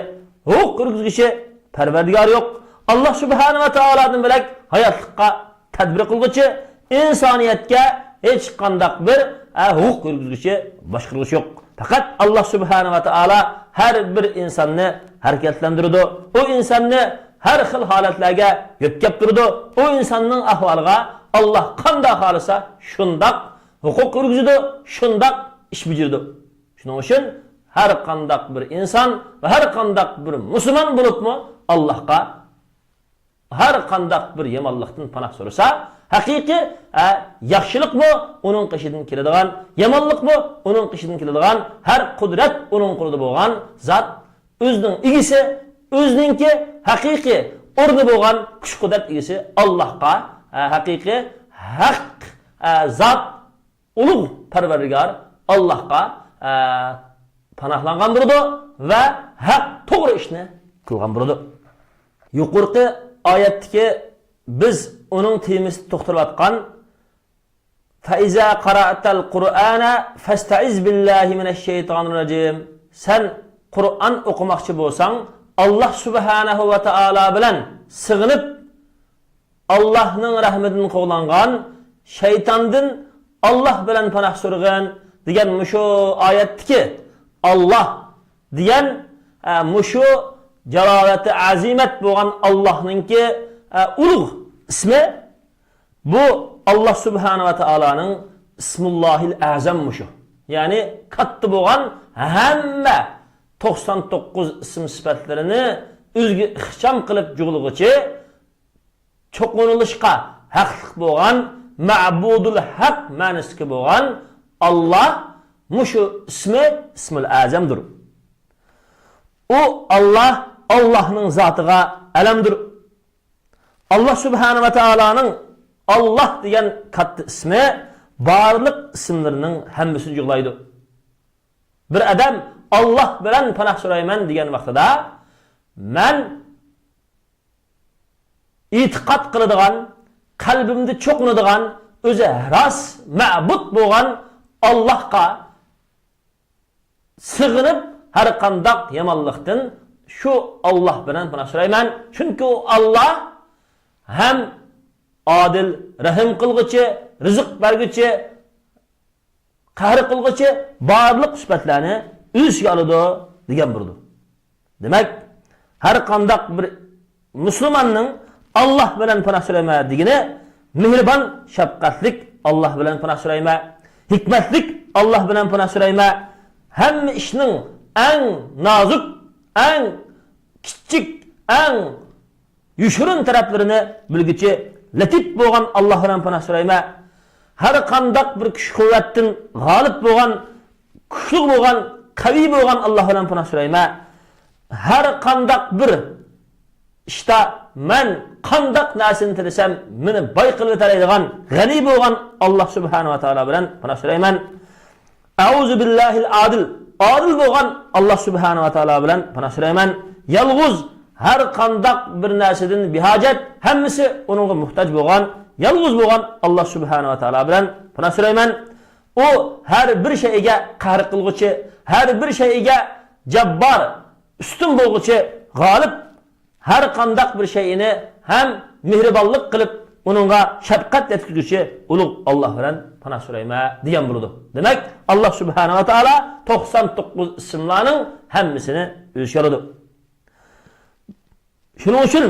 ھوقۇق يۈرگۈزگۈچى، پەرۋەردىگار يوق. ئاللاھ سۇبھانەھۇ ۋە تائالادىن بۆلەك ھاياتلىققا تەدبىر قىلغۇچى، ئىنسانىيەتكە ھېچقانداق بىر، ئە، ھوقۇق يۈرگۈزگۈچى، باشقۇرغۇچى يوق. پەقەت ئاللاھ سۇبھانەھۇ ۋە تائالا ھەر بىر ئىنساننى ھەرىكەتلەندۈرىدۇ. ئۇ ئىنساننى ھەر خىل ھالەتلەرگە يۆتكەپ تۇرىدۇ. ئۇ ئىنساننىڭ ئەھۋالىغا ئاللاھ قانداق خالىسا، شۇنداق ھوقۇق يۈرگۈزىدۇ، شۇنداق ئىش بېجىرىدۇ. شۇنىڭ ئۈچۈن ھەر قانداق بىر ئىنسان ۋە ھەر قانداق بىر مۇسۇلمان بولۇپمۇ ئاللاھقا ھەر قانداق بىر يامانلىقتىن پاناھ سورىسا، ھەقىقىي، ئە، ياخشىلىقمۇ ئۇنىڭ قېشىدىن كېلىدىغان، يامانلىقمۇ ئۇنىڭ قېشىدىن كېلىدىغان، ھەر قۇدرەت ئۇنىڭ قولىدا بولغان زات، ئۆزىنىڭ ئىگىسى، ئۆزىنىڭكى ھەقىقىي ئورنى بولغان كۈچ-قۇدرەت ئىگىسى ئاللاھقا، ئە، ھەقىقىي ھەق، ئە، زات، ئۇلۇغ پەرۋەردىگار ئاللاھقا، ئە، پاناھلانغان بولىدۇ ۋە ھەق، توغرا ئىشنى قىلغان بولىدۇ. يۇقىرىقى ئايەتتىكى بىز ئۇنىڭ تېمىسىدا توختىلىۋاتقان فَإِذَا قَرَأْتَ الْقُرْآنَ فَاسْتَعِذْ بِاللَّهِ مِنَ الشَّيْطَانِ الرَّجِيمِ. سەن قۇرئان ئوقۇماقچى بولساڭ، ئاللاھ سۇبھانەھۇ ۋە تائالا بىلەن سېغىنىپ، ئاللاھنىڭ رەھمىتىدىن قوغلانغان، شەيتاندىن ئاللاھ بىلەن پاناھ سورىغىن دېگەن مۇشۇ ئايەتتىكى ئاللاھ دېگەن، ئە، مۇشۇ جالالەتى ئەزىمەت بولغان ئاللاھنىڭكى، ئە، ئۇلۇغ ئىسمى، بۇ ئاللاھ سۇبھانەھۇ ۋە تائالانىڭ ئىسمۇللاھىل ئەزەم مۇشۇ. يەنى كاتتا بولغان ھەممە توقسان توققۇز ئىسىم سۈپەتلىرىنى ئۆزىگە ئىخچام قىلىپ جۇغلىغۇچى، چوقۇنۇلۇشقا ھەقلىق بولغان، مەبۇدۇل ھەق مەنىسىدىكى بولغان ئاللاھ مۇشۇ ئىسمى ئىسمۇل ئەزەمدۇر. ئۇ ئاللاھ ئاللاھنىڭ زاتىغا ئەلەمدۇر. ئاللاھ سۇبھانەھۇ ۋە تائالانىڭ ئاللاھ دېگەن كاتتا ئىسمى بارلىق ئىسىملىرىنىڭ ھەممىسىنى جۇغلايدۇ. بىر ئادەم ئاللاھ بىلەن پاناھ سورايمەن دېگەن ۋاقتىدا، مەن ئېتىقاد قىلىدىغان، قەلبىمدە چوقۇنىدىغان، ئۆزى راست مەبۇد بولغان ئاللاھقا سېغىنىپ، ھەر قانداق يامانلىقتىن شۇ ئاللاھ بىلەن پاناھ سورايمەن. چۈنكى ئۇ ئاللاھ ھەم ئادىل، رەھىم قىلغۇچى، رىزىق بەرگۈچى، قەھر قىلغۇچى، بارلىق سۈپەتلەرنى ئۆز ئىچىگە ئالىدۇ دېگەن بولىدۇ. دېمەك، ھەر قانداق بىر مۇسۇلماننىڭ ئاللاھ بىلەن پاناھ سورايمەن دېگىنى، مېھرىبان، شەپقەتلىك ئاللاھ بىلەن پاناھ سورايمەن، ھېكمەتلىك ئاللاھ بىلەن پاناھ سورايمەن، ھەممە ئىشنىڭ ئەڭ نازۇك، ئەڭ كىچىك، ئەڭ يوشۇرۇن تەرەپلىرىنى بىلگۈچى، لەتىپ بولغان ئاللاھ بىلەن پاناھ سورايمەن. ھەر قانداق بىر كۈچ-قۇۋۋەتتىن غالىب بولغان، كۈچلۈك بولغان، قەۋىي بولغان ئاللاھ بىلەن پاناھ سورايمەن. ھەر قانداق بىر ئىشتا مەن قانداق نەرسىنى تىلىسەم، مېنى باي قىلىۋېتەلەيدىغان، غەنىي بولغان ئاللاھ سۇبھانەھۇ ۋە تائالا بىلەن پاناھ سورايمەن. ئەئۇزۇ بىللاھىل ئادىل. ئادىل بولغان ئاللاھ سۇبھانەھۇ ۋە تائالا بىلەن پاناھ سورايمەن. يالغۇز، ھەر قانداق بىر نەرسىدىن بىھاجەت، ھەممىسى ئۇنىڭغا موھتاج بولغان، يالغۇز بولغان ئاللاھ سۇبھانەھۇ ۋە تائالا بىلەن پاناھ سورايمەن. ئۇ ھەر بىر شەيئىگە قەھر قىلغۇچى، ھەر بىر شەيئىگە جاببار، ئۈستۈن بولغۇچى، غالىب، ھەر قانداق بىر شەيئىنى ھەم مېھرىبانلىق قىلىپ، ئۇنىڭغا شەپقەت يەتكۈزگۈچى ئۇلۇغ ئاللاھ بىلەن پاناھ سورايمەن دېگەن بولىدۇ. دېمەك، ئاللاھ سۇبھانەھۇ ۋە تائالا توقسان توققۇز ئىسىملارنىڭ ھەممىسىنى ئۆز ئىچىگە ئالىدۇ. شۇنىڭ ئۈچۈن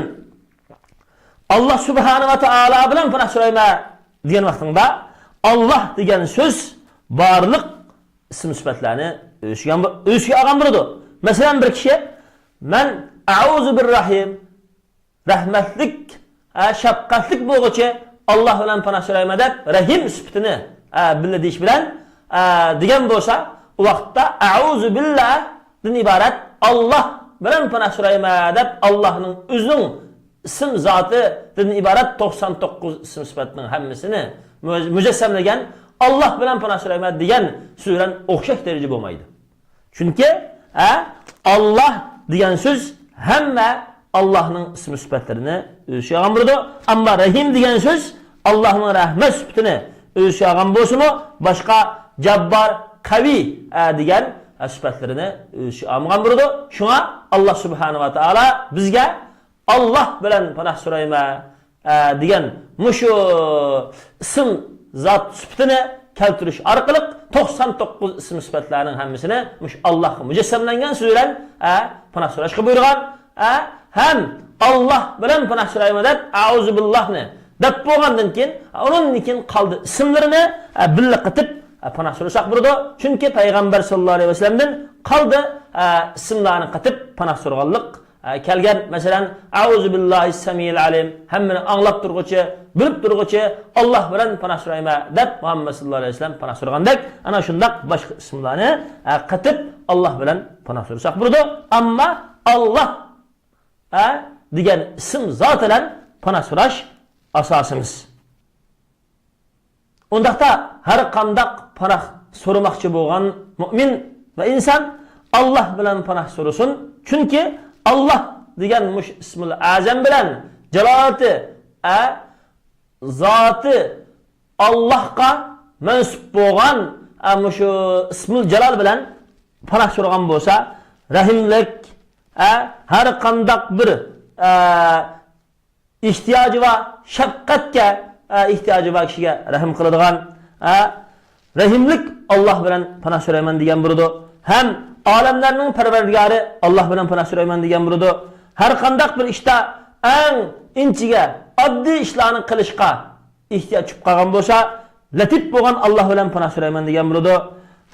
ئاللاھ سۇبھانەھۇ ۋە تائالا بىلەن پاناھ سورايمەن دېگەن ۋاقتىڭدا، ئاللاھ دېگەن سۆز بارلىق ئىسىم سۈپەتلەرنى ئۆز ئىچىگە، ئۆز ئىچىگە ئالغان بولىدۇ. مەسىلەن، بىر كىشى، مەن ئەئۇزۇ بىر رەھىم، رەھمەتلىك، ئە، شەپقەتلىك بولغۇچى ئاللاھ بىلەن پاناھ سورايمەن دەپ، رەھىم سۈپىتىنى، ئە، بىللە دېيىش بىلەن، ئە، دېگەن بولسا، ئۇ ۋاقىتتا ئەئۇزۇ بىللاھدىن ئىبارەت ئاللاھ بىلەن پاناھ سورايمەن دەپ، ئاللاھنىڭ ئۆزىنىڭ ئىسىم زاتىدىن ئىبارەت توقسان توققۇز ئىسىم سۈپەتنىڭ ھەممىسىنى مۇ-، مۇجەسسەملىگەن ئاللاھ بىلەن پاناھ سورايمەن دېگەن سۆز بىلەن ئوخشاش دەرىجە بولمايدۇ. چۈنكى، ھە، ئاللاھ دېگەن سۆز ھەممە ئاللاھنىڭ ئىسمى سۈپەتلىرىنى ئۆز ئىچىگە ئالغان بولىدۇ. ئەمما رەھىم دېگەن سۆز ئاللاھنىڭ رەھمەت سۈپىتىنى ئۆز ئىچىگە ئالغان بولسىمۇ، باشقا جاببار، قەۋىي، ئە، دېگەن، ئە، سۈپەتلىرىنى ئۆز ئىچىگە ئالمىغان بولىدۇ. شۇڭا ئاللاھ سۇبھانەھۇ ۋە تائالا بىزگە «ئاللاھ بىلەن پاناھ سورايمەن» ئە، دېگەن مۇشۇ ئىسىم زات سۈپىتىنى كەلتۈرۈش ئارقىلىق توقسان توققۇز ئىسىم سۈپەتلەرنىڭ ھەممىسىنى مۇشۇ ئاللاھقا مۇجەسسەملەنگەن سۆز بىلەن، ئە، پاناھ سوراشقا بۇيرۇغان، ئە، ھەم «ئاللاھ بىلەن پاناھ سورايمەن» دەپ «ئەئۇزۇ بىللاھنى» دەپ بولغاندىن كېيىن، ئۇنىڭدىن كېيىن قالدى ئىسىملىرىنى، ئە، بىللە قېتىپ، ئە، پاناھ سورىساق بولىدۇ. چۈنكى پەيغەمبەر ساللاللاھۇ ئەلەيھى ۋەسەللەمدىن قالدى، ئە، ئىسىملارنى قېتىپ پاناھ سورىغانلىق ئە، كەلگەن، مەسىلەن، «ئەئۇزۇ بىللاھىس سەمىئىل ئەلىم»، ھەممىنى ئاڭلاپ تۇرغۇچى، بىلىپ تۇرغۇچى، «ئاللاھ بىلەن پاناھ سورايمەن» دەپ مۇھەممەد ساللاللاھۇ ئەلەيھى ۋەسەللەم پاناھ سورىغاندەك، ئەنە شۇنداق باشقا ئىسىملارنى، ئە، قېتىپ «ئاللاھ بىلەن پاناھ سورىساق» بولىدۇ. ئەمما «ئاللاھ»، ئە، دېگەن ئىسىم زات بىلەن پاناھ سوراش ئاساسىمىز. ئۇنداقتا ھەر قانداق پاناھ سورىماقچى بولغان مۇئمىن ۋە ئىنسان ئاللاھ بىلەن پاناھ سورىسۇن. چۈنكى ئاللاھ دېگەن مۇشۇ ئىسمۇل ئەزەم بىلەن جالالىتى، ئە، زاتى ئاللاھقا مەنسۇپ بولغان، ئە، مۇشۇ ئىسمۇل جالال بىلەن پاناھ سورىغان بولسا، رەھىملىك، ئە، ھەر قانداق بىر، ئە، ئېھتىياجى بار، شەپقەتكە، ئە، ئېھتىياجى بار كىشىگە رەھىم قىلىدىغان، ئە، رەھىملىك ئاللاھ بىلەن پاناھ سورايمەن دېگەن بولىدۇ. ھەم ئالەملەرنىڭ پەرۋەردىگارى ئاللاھ بىلەن پاناھ سورايمەن دېگەن بولىدۇ. ھەر قانداق بىر ئىشتا ئەڭ ئىنچىكە، ئاددىي ئىشلارنى قىلىشقا ئېھتىياج چۈشۈپ قالغان بولسا، لەتىپ بولغان ئاللاھ بىلەن پاناھ سورايمەن دېگەن بولىدۇ.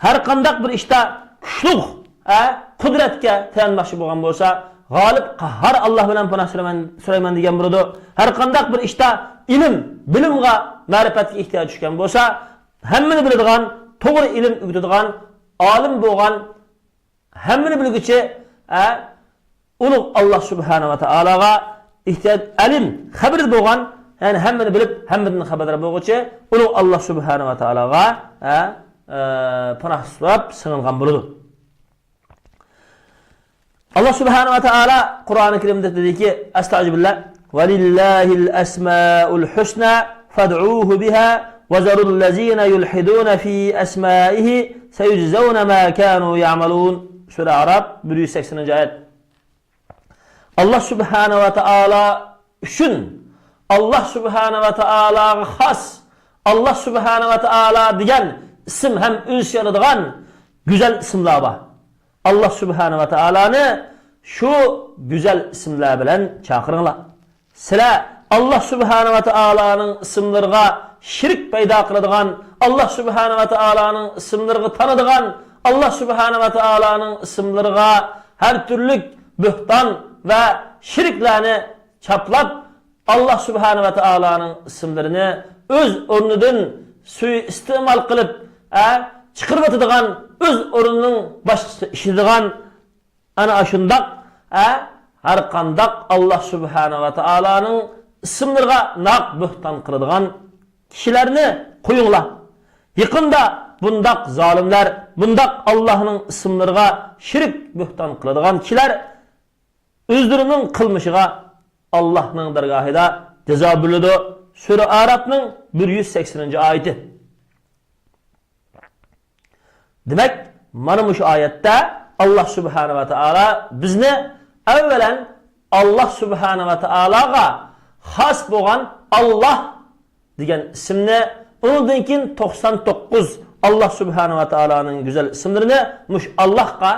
ھەر قانداق بىر ئىشتا كۈچلۈك، ئە، قۇدرەتكە تايانماقچى بولغان بولسا، غالىب، قاھھار ئاللاھ بىلەن پاناھ سورايمەن، سورايمەن دېگەن بولىدۇ. ھەر قانداق بىر ئىشتا ئىلىم، بىلىمغا، مەرىپەتكە ئېھتىياج چۈشكەن بولسا، ھەممىنى بىلىدىغان، توغرا ئىلىم ئۆگىتىدىغان، ئالىم بولغان، ھەممىنى بىلگۈچى، ئە، ئۇلۇغ ئاللاھ سۇبھانەھۇ ۋە تائالاغا ئېھتىياج، ئەلىم، خەۋىرى بولغان، يەنى ھەممىنى بىلىپ، ھەممىدىن خەۋەردار بولغۇچى ئۇلۇغ ئاللاھ سۇبھانەھۇ ۋە تائالاغا، ئە، ئە، پاناھ سوراپ سىغىنغان بولىدۇ. ئاللاھ سۇبھانەھۇ ۋە تائالا قۇرئانى كەرىمدە دېدىكى، ئەستەئۇزۇبىللاھ، «ولله الأسماء الحسنى فادعوه بها وذروا الذين يلحدون في أسمائه سيجزون ما كانوا يعملون.» سۈرە ئەئراپ، بىر يۈز سەكسىنىنچى ئايەت. ئاللاھ سۇبھانەھۇ ۋە تائالا ئۈچۈن، ئاللاھ سۇبھانەھۇ ۋە تائالاغا خاس، ئاللاھ سۇبھانەھۇ ۋە تائالا دېگەن ئىسىم ھەم ئۆز ئىچىگە ئالىدىغان گۈزەل ئىسىملار بار. ئاللاھ سۇبھانەھۇ ۋە تائالانى شۇ گۈزەل ئىسىملار بىلەن چاقىرىڭلار. سىلەر ئاللاھ سۇبھانەھۇ ۋە تائالانىڭ ئىسىملىرىغا شېرىك پەيدا قىلىدىغان، ئاللاھ سۇبھانەھۇ ۋە تائالانىڭ ئىسىملىرىغا تانىدىغان، ئاللاھ سۇبھانەھۇ ۋە تائالانىڭ ئىسىملىرىغا ھەر تۈرلۈك بۆھتان ۋە شېرىكلەرنى چاپلاپ، ئاللاھ سۇبھانەھۇ ۋە تائالانىڭ ئىسىملىرىنى ئۆز ئورنىدىن سۇيىئىستېمال قىلىپ، ئە، چىقىرىۋېتىدىغان، ئۆز ئورنىنىڭ باشقىسىغا ئىشلىتىدىغان، ئەنە ئاشۇنداق، ئە، ھەر قانداق ئاللاھ سۇبھانەھۇ ۋە تائالانىڭ ئىسىملىرىغا ناھەق بۆھتان قىلىدىغان كىشىلەرنى قويۇڭلار. يېقىندا بۇنداق زالىملار، بۇنداق ئاللاھنىڭ ئىسىملىرىغا شېرىك بۆھتان قىلىدىغان كىشىلەر ئۆزلىرىنىڭ قىلمىشىغا ئاللاھنىڭ دەرگاھىدا جازا بېرىلىدۇ. سۈرە ئەئراپنىڭ بىر يۈز سەكسىنىنچى ئايىتى. دېمەك، مانا مۇشۇ ئايەتتە ئاللاھ سۇبھانەھۇ ۋە تائالا بىزنى ئەۋۋەلەن ئاللاھ سۇبھانەھۇ ۋە تائالاغا خاس بولغان ئاللاھ دېگەن ئىسىمنى، ئۇنىڭدىن كېيىن توقسان توققۇز ئاللاھ سۇبھانەھۇ ۋە تائالانىڭ گۈزەل ئىسىملىرىنى مۇشۇ ئاللاھقا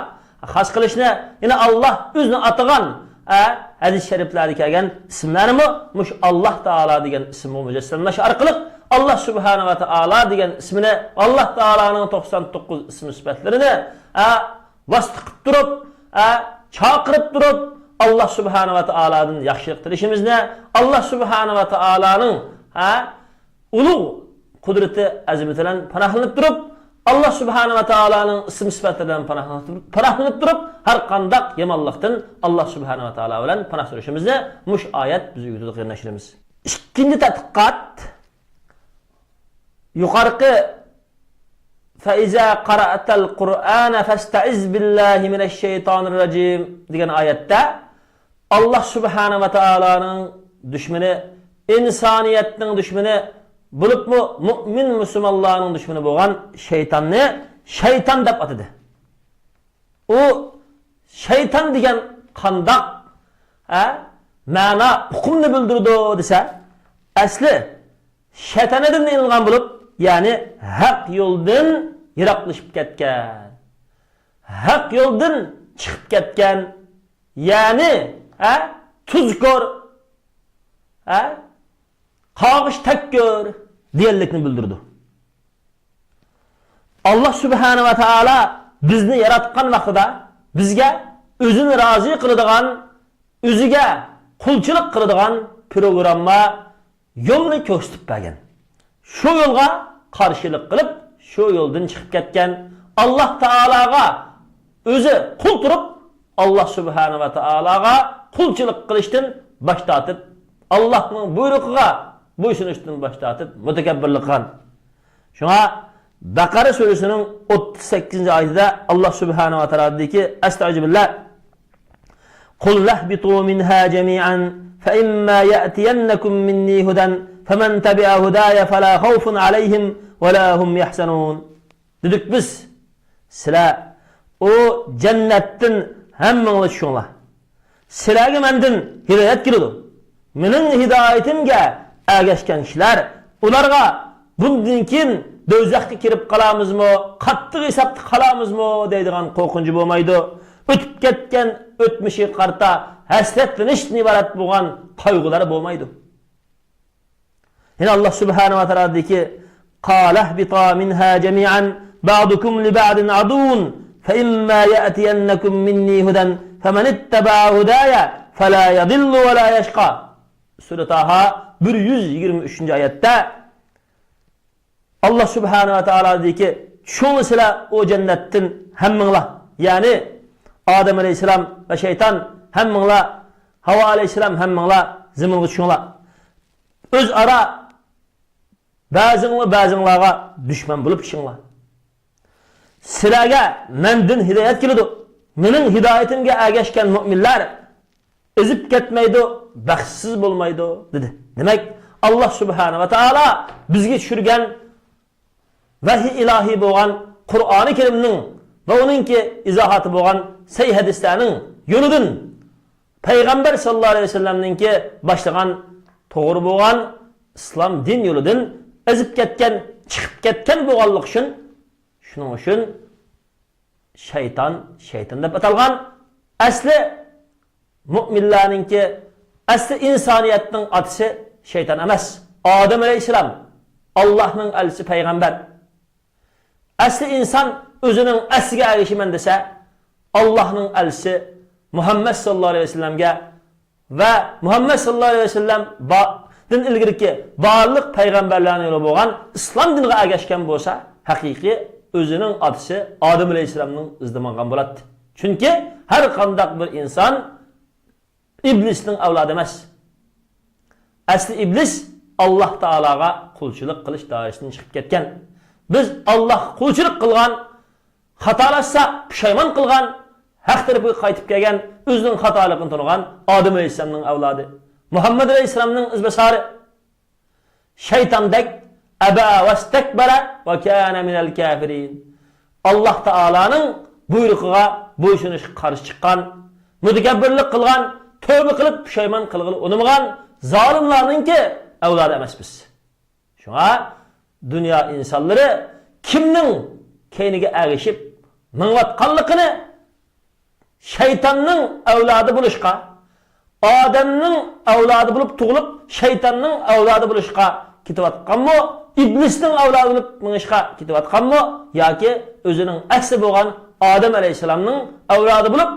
خاس قىلىشنى، يەنى ئاللاھ ئۆزىنى ئاتىغان، ئە، ھەدىس شەرىپلەردە كەلگەن ئىسىملەرنىمۇ مۇشۇ ئاللاھ تائالا دېگەن ئىسىمغا مۇجەسسەملەش ئارقىلىق ئاللاھ سۇبھانەھۇ ۋە تائالا دېگەن ئىسمىنى، ئاللاھ تائالانىڭ توقسان توققۇز ئىسمى سۈپەتلىرىنى، ئە، ۋاسىتە قىلىپ تۇرۇپ، ئە، چاقىرىپ تۇرۇپ، ئاللاھ سۇبھانەھۇ ۋە تائالادىن ياخشىلىق تىلىشىمىزنى، ئاللاھ سۇبھانەھۇ ۋە تائالانىڭ، ئە، ئۇلۇغ قۇدرىتى، ئەزىمىتى بىلەن پاناھلىنىپ تۇرۇپ، ئاللاھ سۇبھانەھۇ ۋە تائالانىڭ ئىسىم سۈپەتلىرى بىلەن پاناھلىنىپ تۇرۇپ، پاناھلىنىپ تۇرۇپ، ھەر قانداق يامانلىقتىن ئاللاھ سۇبھانەھۇ ۋە تائالا بىلەن پاناھ سورىشىمىزنى مۇشۇ ئايەت بىزگە ئۆگىتىدۇ، قېرىنداشلىرىمىز. ئىككىنچى تەتقىقات. يۇقارقى «فإذا قرأت القرآن فاستعذ بالله من الشيطان الرجيم» دېگەن ئايەتتە ئاللاھ سۇبھانە ۋە تائالانىڭ دۈشمىنى، ئىنسانىيەتنىڭ دۈشمىنى، بولۇپمۇ مۇئمىن مۇسۇلمانلارنىڭ دۈشمىنى بولغان شەيتاننى شەيتان دەپ ئاتىدى. ئۇ شەيتان دېگەن قانداق، ھە، مەنا، ئۇقۇمنى بىلدۈرىدۇ دېسە، ئەسلى شەيتانىدىن ئېلىنغان بولۇپ، يەنى ھەق يولدىن يىراقلىشىپ كەتكەن، ھەق يولدىن چىقىپ كەتكەن، يەنى، ھە، تۇزكور، ھە، قاغىش تەككۈر دېگەنلىكنى بىلدۈرىدۇ. ئاللاھ سۇبھانە ۋە تائالا بىزنى ياراتقان ۋاقتىدا بىزگە ئۆزىنى رازى قىلىدىغان، ئۆزىگە قۇلچىلىق قىلىدىغان پروگرامما، يولنى كۆرسىتىپ بەرگەن. شۇ يولغا قارشىلىق قىلىپ، شۇ يولدىن چىقىپ كەتكەن. ئاللاھ تائالاغا ئۆزى قۇل تۇرۇپ، ئاللاھ سۇبھانە ۋە تائالاغا قۇلچىلىق قىلىشتىن باش تارتىپ، ئاللاھنىڭ بۇيرۇقىغا بويسۇنۇشتىن باش تارتىپ، مۇتەكەببىرلىك قىلغان. شۇڭا بەقەرە سۈرىسىنىڭ ئوتتۇز سەككىزىنچى ئايىتىدە ئاللاھ سۇبھانە ۋە تائالا دېدىكى، ئەستەئۇزۇ بىللاھ، قُلْ اهْبِطُوا مِنْهَا جَمِيعًا فَإِمَّا يَأْتِيَنَّكُمْ مِنِّي هُدًى فَمَنْ تَبِعَ هُدَايَ فَلَا خَوْفٌ عَلَيْهِمْ وَلَا هُمْ يَحْزَنُونَ. دېدۇق بىز، سىلەر ئۇ جەننەتتىن ھەممىڭلار چۈشۈڭلار. سىلەرگە مەندىن ھىدايەت كېلىدۇ. مېنىڭ ھىدايىتىمگە ئەگەشكەن كىشىلەر، ئۇلارغا بۇندىن كېيىن دوزاخقا كىرىپ قالامىزمۇ، قاتتىق ھېسابتا قالامىزمۇ دەيدىغان قورقۇنچى بولمايدۇ. ئۆتۈپ كەتكەن ئۆتمۈشىگە قارىتا ھەسرەتلىنىشتىن ئىبارەت بولغان قايغۇلار بولمايدۇ. يەنە ئاللاھ سۇبھانە ۋە تائالا دېدىكى، قَالَ اهْبِطَا مِنْهَا جَمِيعًا بَعْضُكُمْ لِبَعْضٍ عَدُوٌّ فَإِمَّا يَأْتِيَنَّكُمْ مِنِّي هُدًى فَمَنِ اتَّبَعَ هُدَايَ فَلَا يَضِلُّ وَلَا يَشْقَى. سۈرە تاھا بىر يۈز يىگىرمە ئۈچىنچى ئايەتتە ئاللاھ سۇبھانە ۋە تائالا دېدىكى، چۈشۈڭلار سىلەر ئۇ جەننەتتىن ھەممىڭلار، يەنى ئادەم ئەلەيھىسسالام ۋە شەيتان ھەممىڭلار، ھاۋا ئەلەيھىسسالام ھەممىڭلار زېمىنغا چۈشۈڭلار. ئۆزئارا بەزىڭلار بەزىڭلارغا دۈشمەن بولۇپ چىقىڭلار. سىلەرگە مەندىن ھىدايەت كېلىدۇ. مېنىڭ ھىدايىتىمگە ئەگەشكەن مۇئمىنلار ئېزىپ كەتمەيدۇ، بەختسىز بولمايدۇ، دېدى. دېمەك، ئاللاھ سۇبھانە ۋە تائالا بىزگە چۈشۈرگەن ۋەھىي ئىلاھىي بولغان قۇرئانى كەرىمنىڭ ۋە ئۇنىڭكى ئىزاھاتى بولغان سەھىھ ھەدىسلەرنىڭ يولىدىن، پەيغەمبەر ساللاللاھۇ ئەلەيھى ۋەسەللەمنىڭكى باشلىغان توغرا بولغان ئىسلام دىن يولىدىن ئېزىپ كەتكەن، چىقىپ كەتكەن بولغانلىقى ئۈچۈن، شۇنىڭ ئۈچۈن شەيتان، شەيتان دەپ ئاتالغان. ئەسلى مۇئمىنلارنىڭكى، ئەسلى ئىنسانىيەتنىڭ ئاتىسى شەيتان ئەمەس. ئادەم ئەلەيھىسسالام، ئاللاھنىڭ ئەلچىسى پەيغەمبەر. ئەسلى ئىنسان ئۆزىنىڭ ئەسلىگە ئەگىشىمەن دېسە، ئاللاھنىڭ ئەلچىسى مۇھەممەد ساللاللاھۇ ئەلەيھى ۋەسەللەمگە ۋە مۇھەممەد ساللاللاھۇ ئەلەيھى ۋەسەللەم با-، دىن ئىلگىرىكى بارلىق پەيغەمبەرلەرنىڭ يولى بولغان ئىسلام دىنىغا ئەگەشكەن بولسا، ھەقىقىي ئۆزىنىڭ ئاتىسى ئادەم ئەلەيھىسسالامنىڭ ئىزىدا ماڭغان بولاتتى. چۈنكى ھەر قانداق بىر ئىنسان ئىبلىسنىڭ ئەۋلادى ئەمەس. ئەسلى ئىبلىس ئاللاھ تائالاغا قۇلچىلىق قىلىش دائىرىسىدىن چىقىپ كەتكەن. بىز ئاللاھقا قۇلچىلىق قىلغان، خاتالاشسا پۇشايمان قىلغان، ھەق تەرەپكە قايتىپ كەلگەن، ئۆزىنىڭ خاتالىقىنى تونۇغان ئادەم ئەلەيھىسسالامنىڭ ئەۋلادى، مۇھەممەد ئەلەيھىسسالامنىڭ ئىزباسارى. شەيتاندەك، ئەبا ۋەستەكبەرە ۋە كانە مىنەل كافىرىن. ئاللاھ تائالانىڭ بۇيرۇقىغا بويسۇنۇشقا قارشى چىققان، مۇتەكەببىرلىك قىلغان، تۆۋبە قىلىپ پۇشايمان قىلغىلى ئۇنىمىغان زالىملارنىڭكى ئەۋلادى ئەمەس بىز. شۇڭا دۇنيا ئىنسانلىرى كىمنىڭ كەينىگە ئەگىشىپ مېڭىۋاتقانلىقىنى، شەيتاننىڭ ئەۋلادى بولۇشقا، ئادەمنىڭ ئەۋلادى بولۇپ تۇغۇلۇپ، شەيتاننىڭ ئەۋلادى بولۇشقا كېتىۋاتقانمۇ، ئىبلىسنىڭ ئەۋلادى بولۇپ مېڭىشقا كېتىۋاتقانمۇ، ياكى ئۆزىنىڭ ئەسلى بولغان ئادەم ئەلەيھىسسالامنىڭ ئەۋلادى بولۇپ،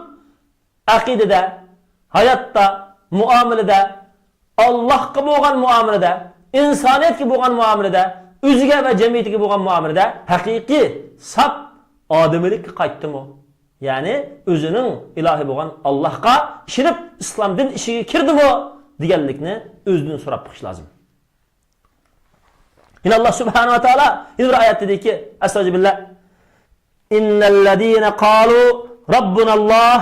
ئەقىدىدە، ھاياتتا، مۇئامىلىدە، ئاللاھقا بولغان مۇئامىلىدە، ئىنسانىيەتكە بولغان مۇئامىلىدە، ئۆزىگە ۋە جەمئىيىتىگە بولغان مۇئامىلىدە ھەقىقىي، ساپ ئادىمىيلىككە قايتتىمۇ؟ يەنى ئۆزىنىڭ ئىلاھى بولغان ئاللاھقا ئىشىنىپ، ئىسلام دىن ئىشىكىگە كىردىمۇ؟ دېگەنلىكنى ئۆزىدىن سوراپ بېقىش لازىم. يەنە ئاللاھ سۇبھانەھۇ ۋە تائالا يەنە بىر ئايەتتە دېدىكى، ئەستەغفىرۇللاھ، إن الذين قالوا ربنا الله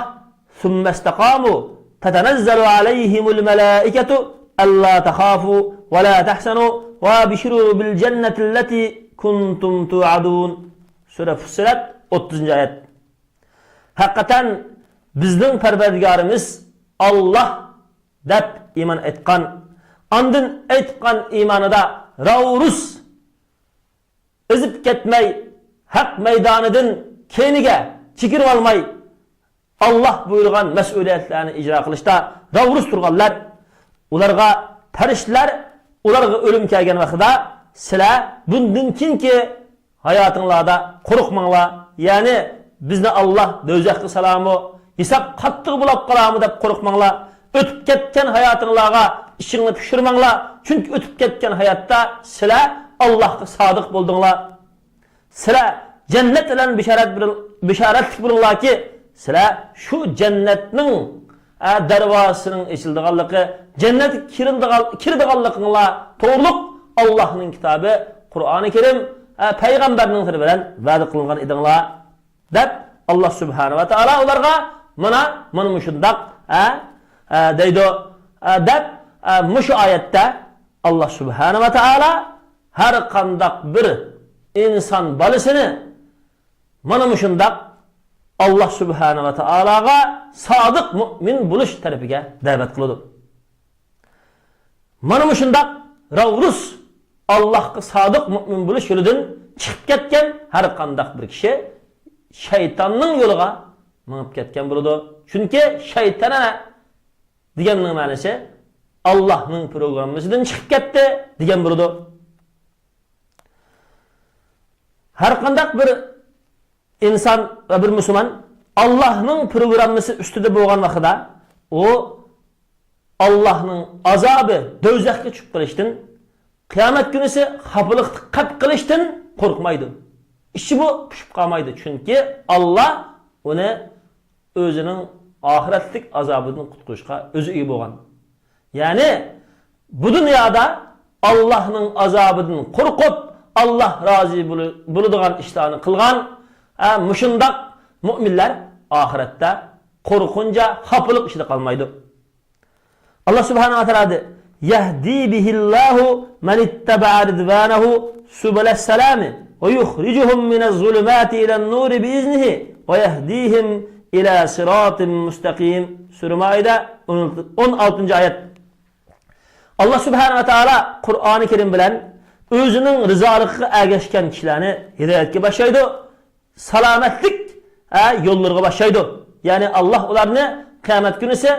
ثم استقاموا تتنزل عليهم الملائكة ألا تخافوا ولا تحزنوا وأبشروا بالجنة التي كنتم توعدون. سۈرە فۇسسىلەت، ئوتتۇزىنچى ئايەت. ھەقىقەتەن بىزنىڭ پەرۋەردىگارىمىز ئاللاھ دەپ ئىمان ئېيتقان، ئاندىن ئېيتقان ئىمانىدا راۋۇرۇس ئېزىپ كەتمەي، ھەق مەيدانىدىن كەينىگە چېكىنىۋالماي، ئاللاھ بۇيرۇغان مەسئۇلىيەتلەرنى ئىجرا قىلىشتا راۋۇرۇس تۇرغانلار، ئۇلارغا پەرىشتىلەر، ئۇلارغا ئۆلۈم كەلگەن ۋاقتىدا، سىلەر بۇندىن كېيىنكى ھاياتىڭلاردا قورقماڭلار. يەنى بىزنى ئاللاھ دوزاخقا سالامۇ، ھېساب قاتتىق بولاپ قالامۇ دەپ قورقماڭلار. ئۆتۈپ كەتكەن ھاياتىڭلارغا ئىچىڭلارنى پۇشۇرماڭلار. چۈنكى ئۆتۈپ كەتكەن ھاياتتا سىلەر ئاللاھقا سادىق بولدۇڭلار. سىلەر جەننەت بىلەن بېشارەت بېرىڭ-، بېشارەتلىك بولۇڭلاركى، سىلەر شۇ جەننەتنىڭ، ئە، دەرۋازىسىنىڭ ئېچىلىدىغانلىقى، جەننەتكە كىرىلىدىغان-، كىرىدىغانلىقىڭلار توغرۇلۇق ئاللاھنىڭ كىتابى، قۇرئانى كەرىم، ئە، پەيغەمبەرنىڭ تىلى بىلەن ۋەدە قىلىنغان ئىدىڭلار، دەپ، ئاللاھ سۇبھانەھۇ ۋە تائالا ئۇلارغا مانا، مانا مۇشۇنداق، ئە، ئە، دەيدۇ، ئە، دەپ، ئە، مۇشۇ ئايەتتە ئاللاھ سۇبھانەھۇ ۋە تائالا ھەر قانداق بىر ئىنسان بالىسىنى مانا مۇشۇنداق ئاللاھ سۇبھانەھۇ ۋە تائالاغا سادىق مۇئمىن بولۇش تەرىپىگە دەۋەت قىلىدۇ. مانا مۇشۇنداق راۋۇرۇس ئاللاھقا سادىق مۇئمىن بولۇش يولىدىن چىقىپ كەتكەن ھەر قانداق بىر كىشى شەيتاننىڭ يولىغا مېڭىپ كەتكەن بولىدۇ. چۈنكى شەيتان دېگەننىڭ مەنىسى ئاللاھنىڭ پروگراممىسىدىن چىقىپ كەتتى دېگەن بولىدۇ. ھەر قانداق بىر ئىنسان ۋە بىر مۇسۇلمان ئاللاھنىڭ پروگراممىسى ئۈستىدە بولغان ۋاقتىدا، ئۇ ئاللاھنىڭ ئازابى، دوزاخقا چۈشۈپ قېلىشتىن، قىيامەت كۈنىسى خاپىلىقتا قېلىپ قېلىشتىن قورقمايدۇ. ئىچى بۇ پۇشۇپ قالمايدۇ، چۈنكى ئاللاھ ئۇنى ئۆزىنىڭ ئاخىرەتلىك ئازابىدىن قۇتقۇزۇشقا ئۆزى ئىگە بولغان. يەنى بۇ دۇنيادا ئاللاھنىڭ ئازابىدىن قورقۇپ، ئاللاھ رازى بولۇ-، بولىدىغان ئىشلارنى قىلغان، ئە، مۇشۇنداق مۇئمىنلار ئاخىرەتتە قورقۇنچ، خاپىلىق ئىچىدە قالمايدۇ. ئاللاھ سۇبھانەھۇ ۋە تائالا دېدى، يهدي به الله من اتبع رضوانه سبل السلام ويخرجهم من الظلمات إلى النور بإذنه ويهديهم إلى صراط مستقيم. سۈرە مائىدە، ئون ئالتىنچى ئايەت. ئاللاھ سۇبھانەھۇ ۋە تائالا قۇرئانى كەرىم بىلەن ئۆزىنىڭ رىزالىقىغا ئەگەشكەن كىشىلەرنى ھىدايەتكە باشلايدۇ، سالامەتلىك، ئە، يوللىرىغا باشلايدۇ. يەنى ئاللاھ ئۇلارنى قىيامەت كۈنىسى،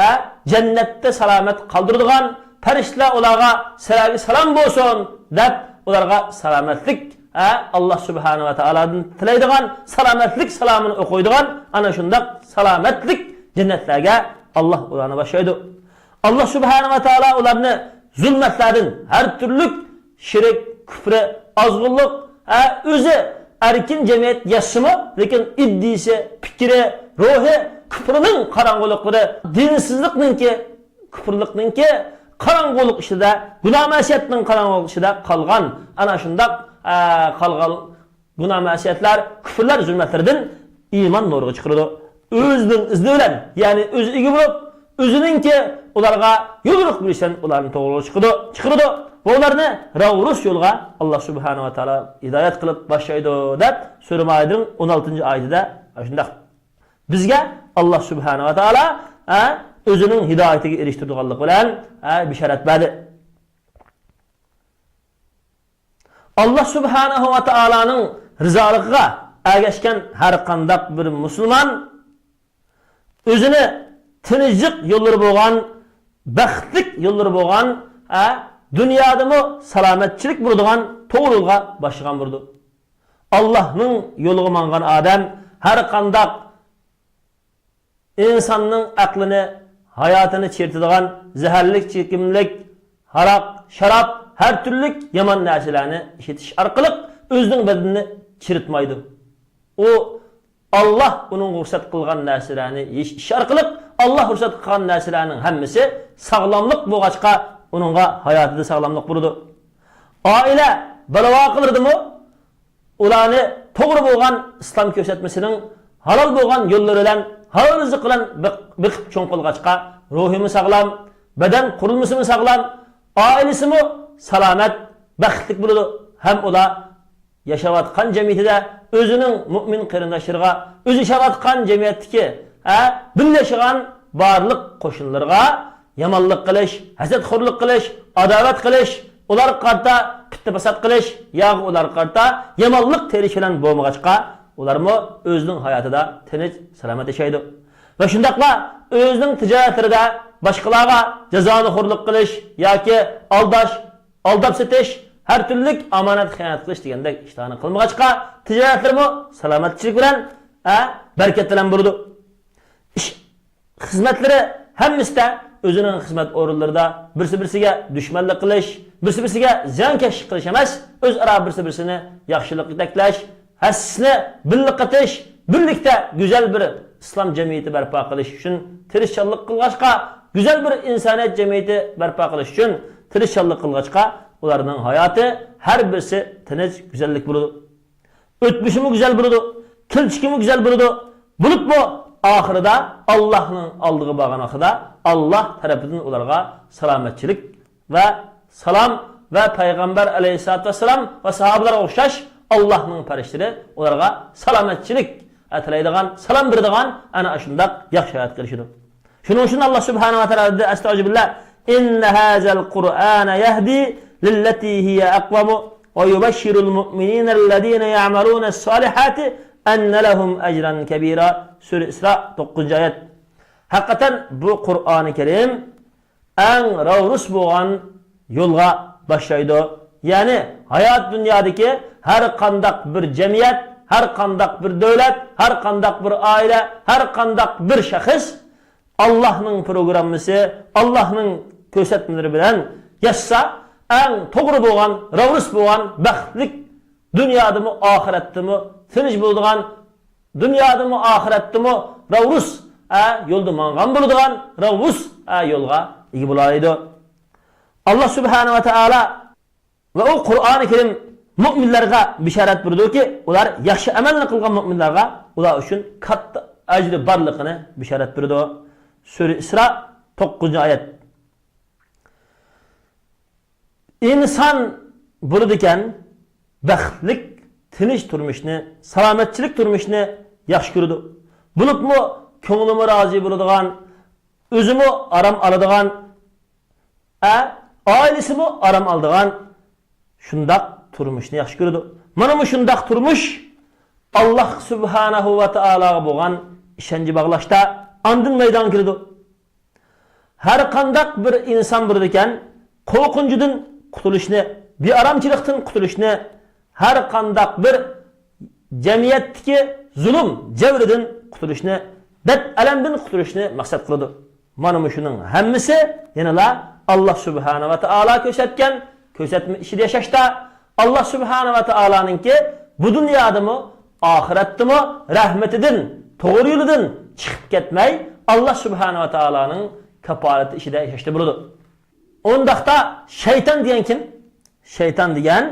ئە، جەننەتتە سالامەت قالدۇرىدىغان، پەرىشتىلەر ئۇلارغا سىلەرگە سالام بولسۇن دەپ ئۇلارغا سالامەتلىك، ئە، ئاللاھ سۇبھانەھۇ ۋە تائالادىن تىلەيدىغان، سالامەتلىك سالامىنى ئوقۇيدىغان، ئانا شۇنداق سالامەتلىك جەننەتلەرگە ئاللاھ ئۇلارنى باشلايدۇ. ئاللاھ سۇبھانەھۇ ۋە تائالا ئۇلارنى زۇلمەتلەردىن، ھەر تۈرلۈك شىرك، كۇفرى، ئازغۇنلۇق، ھە، ئۆزى ئەركىن جەمئىيەت ياشىسىمۇ، لېكىن ئىدىيىسى، پىكرى، روھى كۇفرنىڭ قاراڭغۇلۇقلىرى، دىنسىزلىقنىڭكى، كۇفرلۇقنىڭكى قاراڭغۇلۇق ئىچىدە، گۇناھ مەسىيەتنىڭ قاراڭغۇلۇق ئىچىدە قالغان، ئانا شۇنداق، ئە، قالغان گۇناھ مەسىيەتلەر، كۈفرلەر زۇلمەتلىرىدىن ئىمان نۇرىغا چىقىرىدۇ. ئۆزىنىڭ ئىزنى بىلەن، يەنى ئۆزى ئىگە بولۇپ، ئۆزىنىڭكى ئۇلارغا يوللۇق بىلىش بىلەن ئۇلارنى توغرىغا چىقىدۇ، چىقىرىدۇ. ۋە ئۇلارنى راۋۇرۇس يولغا ئاللاھ سۇبھانەھۇ ۋە تائالا ھىدايەت قىلىپ باشلايدۇ، دەپ سۈرە مائىدىنىڭ ئون ئالتىنچى ئايىتىدە شۇنداق بىزگە ئاللاھ سۇبھانەھۇ ۋە تائالا، ھە، ئۆزىنىڭ ھىدايىتىگە ئېرىشتۈرىدىغانلىقى بىلەن، ھە، بېشارەت بەردى. ئاللاھ سۇبھانەھۇ ۋە تائالانىڭ رىزالىقىغا ئەگەشكەن ھەر قانداق بىر مۇسۇلمان ئۆزىنى تىنچلىق يوللىرى بولغان، بەختلىك يوللىرى بولغان، ئە، دۇنيادىمۇ سالامەتچىلىك بولىدىغان توغرا يولغا باشلىغان بولىدۇ. ئاللاھنىڭ يولىغا ماڭغان ئادەم ھەر قانداق ئىنساننىڭ ئەقلىنى، ھاياتىنى چىرىتىدىغان زەھەرلىك چېكىملىك، ھاراق، شاراب، ھەر تۈرلۈك يامان نەرسىلەرنى ئىشلىتىش ئارقىلىق ئۆزىنىڭ بەدىنىنى چىرىتمايدۇ. ئۇ، ئاللاھ ئۇنىڭغا رۇخسەت قىلغان نەرسىلەرنى يېيىش ئارقىلىق، ئاللاھ رۇخسەت قىلغان نەرسىلەرنىڭ ھەممىسى ساغلاملىق بولغاچقا، ئۇنىڭغا ھاياتىدا ساغلاملىق بولىدۇ. ئائىلە، بالا-ۋاقىلىرىدىمۇ ئۇلارنى توغرا بولغان ئىسلام كۆرسەتمىسىنىڭ ھالال بولغان يوللىرى بىلەن ھال-رىزىق بىلەن بېق-، بېقىپ چوڭ قىلغاچقا، روھىمۇ ساغلام، بەدەن قۇرۇلمىسىمۇ ساغلام، ئائىلىسىمۇ سالامەت، بەختلىك بولىدۇ. ھەم ئۇلار ياشاۋاتقان جەمئىيىتىدە ئۆزىنىڭ مۇئمىن قېرىنداشلىرىغا، ئۆزى ياشاۋاتقان جەمئىيەتتىكى، ھە، بىللە ياشىغان بارلىق قوشنىلىرىغا يامانلىق قىلىش، ھەسەتخورلۇق قىلىش، ئاداۋەت قىلىش، ئۇلارغا قارىتا پىتنە-پاسات قىلىش ياكى ئۇلارغا قارىتا يامانلىق تېرىش بىلەن بولمىغاچقا، ئۇلارمۇ ئۆزىنىڭ ھاياتىدا تىنچ، سالامەت ياشايدۇ. ۋە شۇنداقلا ئۆزىنىڭ تىجارەتلىرىدە باشقىلارغا جازانىخورلۇق قىلىش ياكى ئالداش، ئالداپ سېتىش، ھەر تۈرلۈك ئامانەت خىيانەت قىلىش دېگەندەك ئىشلارنى قىلمىغاچقا، تىجارەتلىرىمۇ سالامەتچىلىك بىلەن، ھە، بەرىكەتلەن بولىدۇ. ئىش خىزمەتلىرى ھەممىسىدە ئۆزىنىڭ خىزمەت ئورۇنلىرىدا بىرسى-بىرسىگە دۈشمەنلىك قىلىش، بىرسى-بىرسىگە زىيانكەشلىك قىلىش ئەمەس، ئۆزئارا بىرسى-بىرسىنى ياخشىلىققا يېتەكلەش، ھەسسىنى بىللە قېتىش، بىرلىكتە گۈزەل بىر ئىسلام جەمئىيىتى بەرپا قىلىش ئۈچۈن تىرىشچانلىق قىلغاچقا، گۈزەل بىر ئىنسانىيەت جەمئىيىتى بەرپا قىلىش ئۈچۈن تىرىشچانلىق قىلغاچقا، ئۇلارنىڭ ھاياتى ھەر بىرسى تىنچ، گۈزەللىك بولىدۇ. ئۆتمۈشىمۇ گۈزەل بولىدۇ، كېلىچىكىمۇ گۈزەل بولىدۇ. بولۇپمۇ ئاخىرىدا ئاللاھنىڭ ئالدىغا بارغان ۋاقتىدا ئاللاھ تەرىپىدىن ئۇلارغا سالامەتچىلىك ۋە سالام ۋە پەيغەمبەر ئەلەيھىسسالاتۇ ۋەسسالام ۋە ساھابىلارغا ئوخشاش ئاللاھنىڭ پەرىشتىلىرى ئۇلارغا سالامەتچىلىك تىلەيدىغان، سالام بېرىدىغان ئەنە ئاشۇنداق ياخشى ھاياتقا ئېرىشىدۇ. شۇنىڭ ئۈچۈن ئاللاھ سۇبھانەھۇ ۋە تائالا دېدى، ئەستەئۇزۇبىللاھ، إن هذا القرآن يهدي للتي هي أقوم ويبشر المؤمنين الذين يعملون الصالحات أن لهم أجرا كبيرا. سۈرە ئىسرا، توققۇزىنچى ئايەت. ھەقىقەتەن بۇ قۇرئانى كەرىم ئەڭ راۋرۇس بولغان يولغا باشلايدۇ. يەنى ھايات دۇنيادىكى ھەر قانداق بىر جەمئىيەت، ھەر قانداق بىر دۆلەت، ھەر قانداق بىر ئائىلە، ھەر قانداق بىر شەخس ئاللاھنىڭ پروگراممىسى، ئاللاھنىڭ كۆرسەتمىلىرى بىلەن ياشىسا، ئەڭ توغرا بولغان، راۋرۇس بولغان، بەختلىك، دۇنيادىمۇ، ئاخىرەتتىمۇ تىنچ بولىدىغان، دۇنيادىمۇ، ئاخىرەتتىمۇ راۋرۇس، ئە، يولدا ماڭغان بولىدىغان راۋرۇس، ئە، يولغا ئىگە بولالايدۇ. ئاللاھ سۇبھانەھۇ ۋە تائالا ۋە ئۇ قۇرئانى كەرىم مۆمىنلەرگە بېشارەت بېرىدۇكى، ئۇلار ياخشى ئەمەلنى قىلغان مۆمىنلەرگە ئۇلار ئۈچۈن كاتتا ئەجرى بارلىقىنى بېشارەت بېرىدۇ. سۈرە ئىسرا، توققۇزىنچى ئايەت. ئىنسان بولىدىكەن، بەختلىك، تىنچ تۇرمۇشنى، سالامەتچىلىك تۇرمۇشنى ياخشى كۆرىدۇ. بولۇپمۇ كۆڭلىمۇ رازى بولىدىغان، ئۆزىمۇ ئارام ئالىدىغان، ئە، ئائىلىسىمۇ ئارام ئالىدىغان شۇنداق تۇرمۇشنى ياخشى كۆرىدۇ. مانا مۇشۇنداق تۇرمۇش ئاللاھ سۇبھانەھۇ ۋە تائالاغا بولغان ئىشەنچ باغلاشتا ئاندىن مەيدانغا كېلىدۇ. ھەر قانداق بىر ئىنسان بولىدىكەن، قورقۇنچىدىن قۇتۇلۇشنى، بىئارامچىلىقتىن قۇتۇلۇشنى، ھەر قانداق بىر جەمئىيەتتىكى زۇلۇم، جەۋرىدىن قۇتۇلۇشنى، دەرد-ئەلەمدىن قۇتۇلۇشنى مەقسەت قىلىدۇ. مانا مۇشۇنىڭ ھەممىسى يەنىلا ئاللاھ سۇبھانەھۇ ۋە تائالا كۆرسەتكەن كۆرسەتمە ئىچىدە ياشاشتا، ئاللاھ سۇبھانەھۇ ۋە تائالانىڭكى بۇ دۇنيادىمۇ، ئاخىرەتتىمۇ رەھمىتىدىن، توغرا يولىدىن چىقىپ كەتمەي، ئاللاھ سۇبھانەھۇ ۋە تائالانىڭ كاپالىتى ئىچىدە ياشاشتا بولىدۇ. ئۇنداقتا شەيتان دېگەن كىم؟ شەيتان دېگەن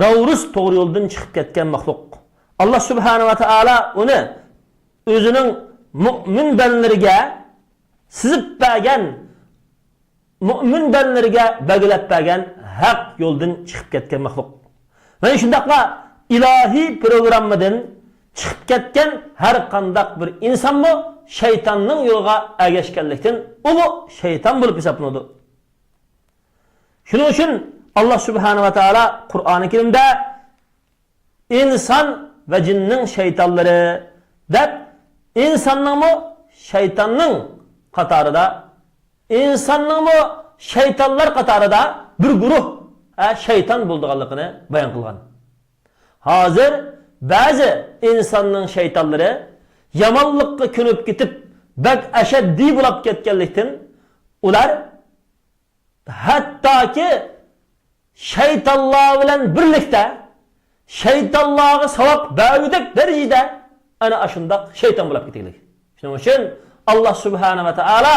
راۋرۇس توغرا يولدىن چىقىپ كەتكەن مەخلۇق. ئاللاھ سۇبھانەھۇ ۋە تائالا ئۇنى ئۆزىنىڭ مۆمىن بەندىلىرىگە سىزىپ بەرگەن، مۆمىن بەندىلىرىگە بەلگىلەپ بەرگەن ھەق يولدىن چىقىپ كەتكەن مەخلۇق. مانا شۇنداقلا ئىلاھىي پروگراممىدىن چىقىپ كەتكەن ھەر قانداق بىر ئىنسانمۇ شەيتاننىڭ يولىغا ئەگەشكەنلىكتىن، ئۇمۇ شەيتان بولۇپ ھېسابلىنىدۇ. شۇنىڭ ئۈچۈن ئاللاھ سۇبھانەھۇ ۋە تائالا قۇرئانى كەرىمدە ئىنسان ۋە جىننىڭ شەيتانلىرى دەپ، ئىنساننىڭمۇ شەيتاننىڭ قاتارىدا، ئىنساننىڭمۇ شەيتانلار قاتارىدا بىر گۇرۇھ، ھە، شەيتان بولىدىغانلىقىنى بايان قىلغان. ھازىر بەزى ئىنساننىڭ شەيتانلىرى يامانلىققا كۆنۈپ كېتىپ، بەك ئەشەددىي بولاپ كەتكەنلىكتىن، ئۇلار ھەتتاكى شەيتانلار بىلەن بىرلىكتە، شەيتانلارغا ساۋاق بەرگۈدەك دەرىجىدە ئەنە ئاشۇنداق شەيتان بولاپ كېتىگلىك. شۇنىڭ ئۈچۈن ئاللاھ سۇبھانەھۇ ۋە تائالا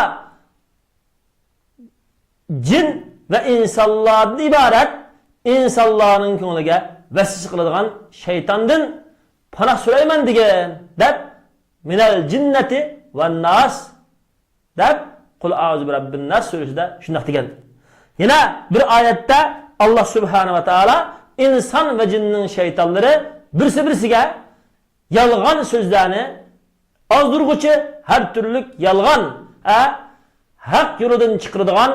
جىن ۋە ئىنسانلاردىن ئىبارەت ئىنسانلارنىڭ كۆڭلىگە ۋەسۋەسە قىلىدىغان شەيتاندىن پاناھ سورايمەن دېگەن، دەپ، مىنەل جىننەتى ۋەنناس دەپ، قۇل ئەئۇزۇ بىرەببىنناس سۈرىسىدە شۇنداق دېگەن. يەنە بىر ئايەتتە ئاللا سۇبھانەھۇ ۋە تائالا ئىنسان ۋە جىننىڭ شەيتانلىرى بىرسى-بىرسىگە يالغان سۆزلەرنى ئازدۇرغۇچى، ھەر تۈرلۈك يالغان، ئە، ھەق يولىدىن چىقىرىدىغان،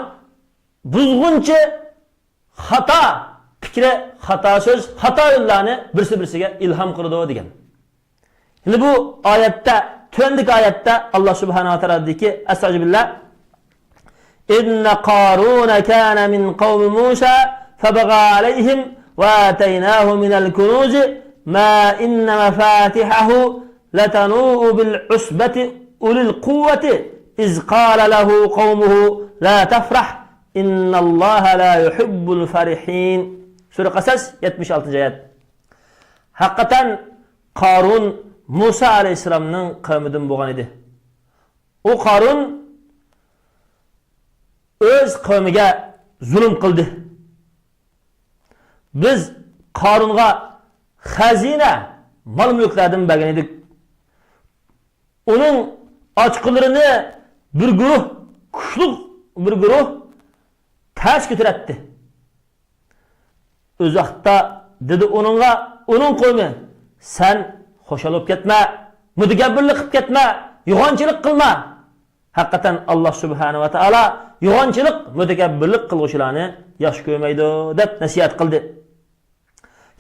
بۇزغۇنچى، خاتا پىكرى، خاتا سۆز، خاتا يوللارنى بىرسى-بىرسىگە ئىلھام قىلىدۇ دېگەن. يەنە بۇ ئايەتتە، تۆۋەندىكى ئايەتتە ئاللا سۇبھانەھۇ ۋە تائالا دېدىكى، ئەستەغفىرۇللا، إن قارون كان من قوم موسى فبغى عليهم وآتيناه من الكنوز ما إن مفاتحه لتنوء بالعصبة أولي القوة إذ قال له قومه لا تفرح إن الله لا يحب الفرحين. سۈرە قەسەس، يەتمىش ئالتىنچى ئايەت. ھەقىقەتەن قارۇن مۇسا ئەلەيھىسسالامنىڭ قەۋمىدىن بولغان ئىدى. ئۇ قارۇن ئۆز قەۋمىگە زۇلۇم قىلدى. بىز قارۇنغا خەزىنە، مال-مۈلۈكلەردىن بەرگەن ئىدۇق. ئۇنىڭ ئاچقۇلىرىنى بىر گۇرۇھ، كۈچلۈك بىر گۇرۇھ تەس كۆتۈرەتتى. ئۇزاقتا دېدى ئۇنىڭغا ئۇنىڭ قوۋمى، سەن خۇشال بولۇپ كەتمە، مۇتەكەببىرلىك قىلىپ كەتمە، يوغانچىلىق قىلما. ھەقىقەتەن ئاللا سۇبھانەھۇ ۋە تائالا يوغانچىلىق، مۇتەكەببىرلىك قىلغۇچىلارنى ياخشى كۆرمەيدۇ، دەپ نەسىھەت قىلدى.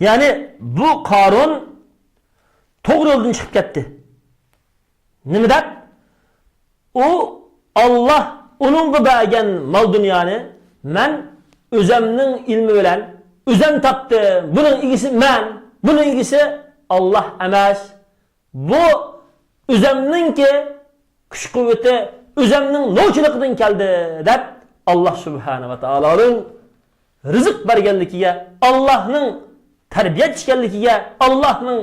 يەنى بۇ قارۇن توغرا يولدىن چىقىپ كەتتى. نېمە دەپ؟ ئۇ، ئاللا ئۇنىڭغا بەرگەن مال-دۇنيانى مەن ئۆزەمنىڭ ئىلمى بىلەن ئۆزەم تاپتىم. بۇنىڭ ئىگىسى مەن، بۇنىڭ ئىگىسى ئاللا ئەمەس. بۇ ئۆزەمنىڭكى كۈچ-قۇۋۋىتى، ئۆزەمنىڭ نوچىلىقىدىن كەلدى، دەپ ئاللا سۇبھانەھۇ ۋە تائالانىڭ رىزىق بەرگەنلىكىگە، ئاللانىڭ تەربىيەچى ئىكەنلىكىگە، ئاللانىڭ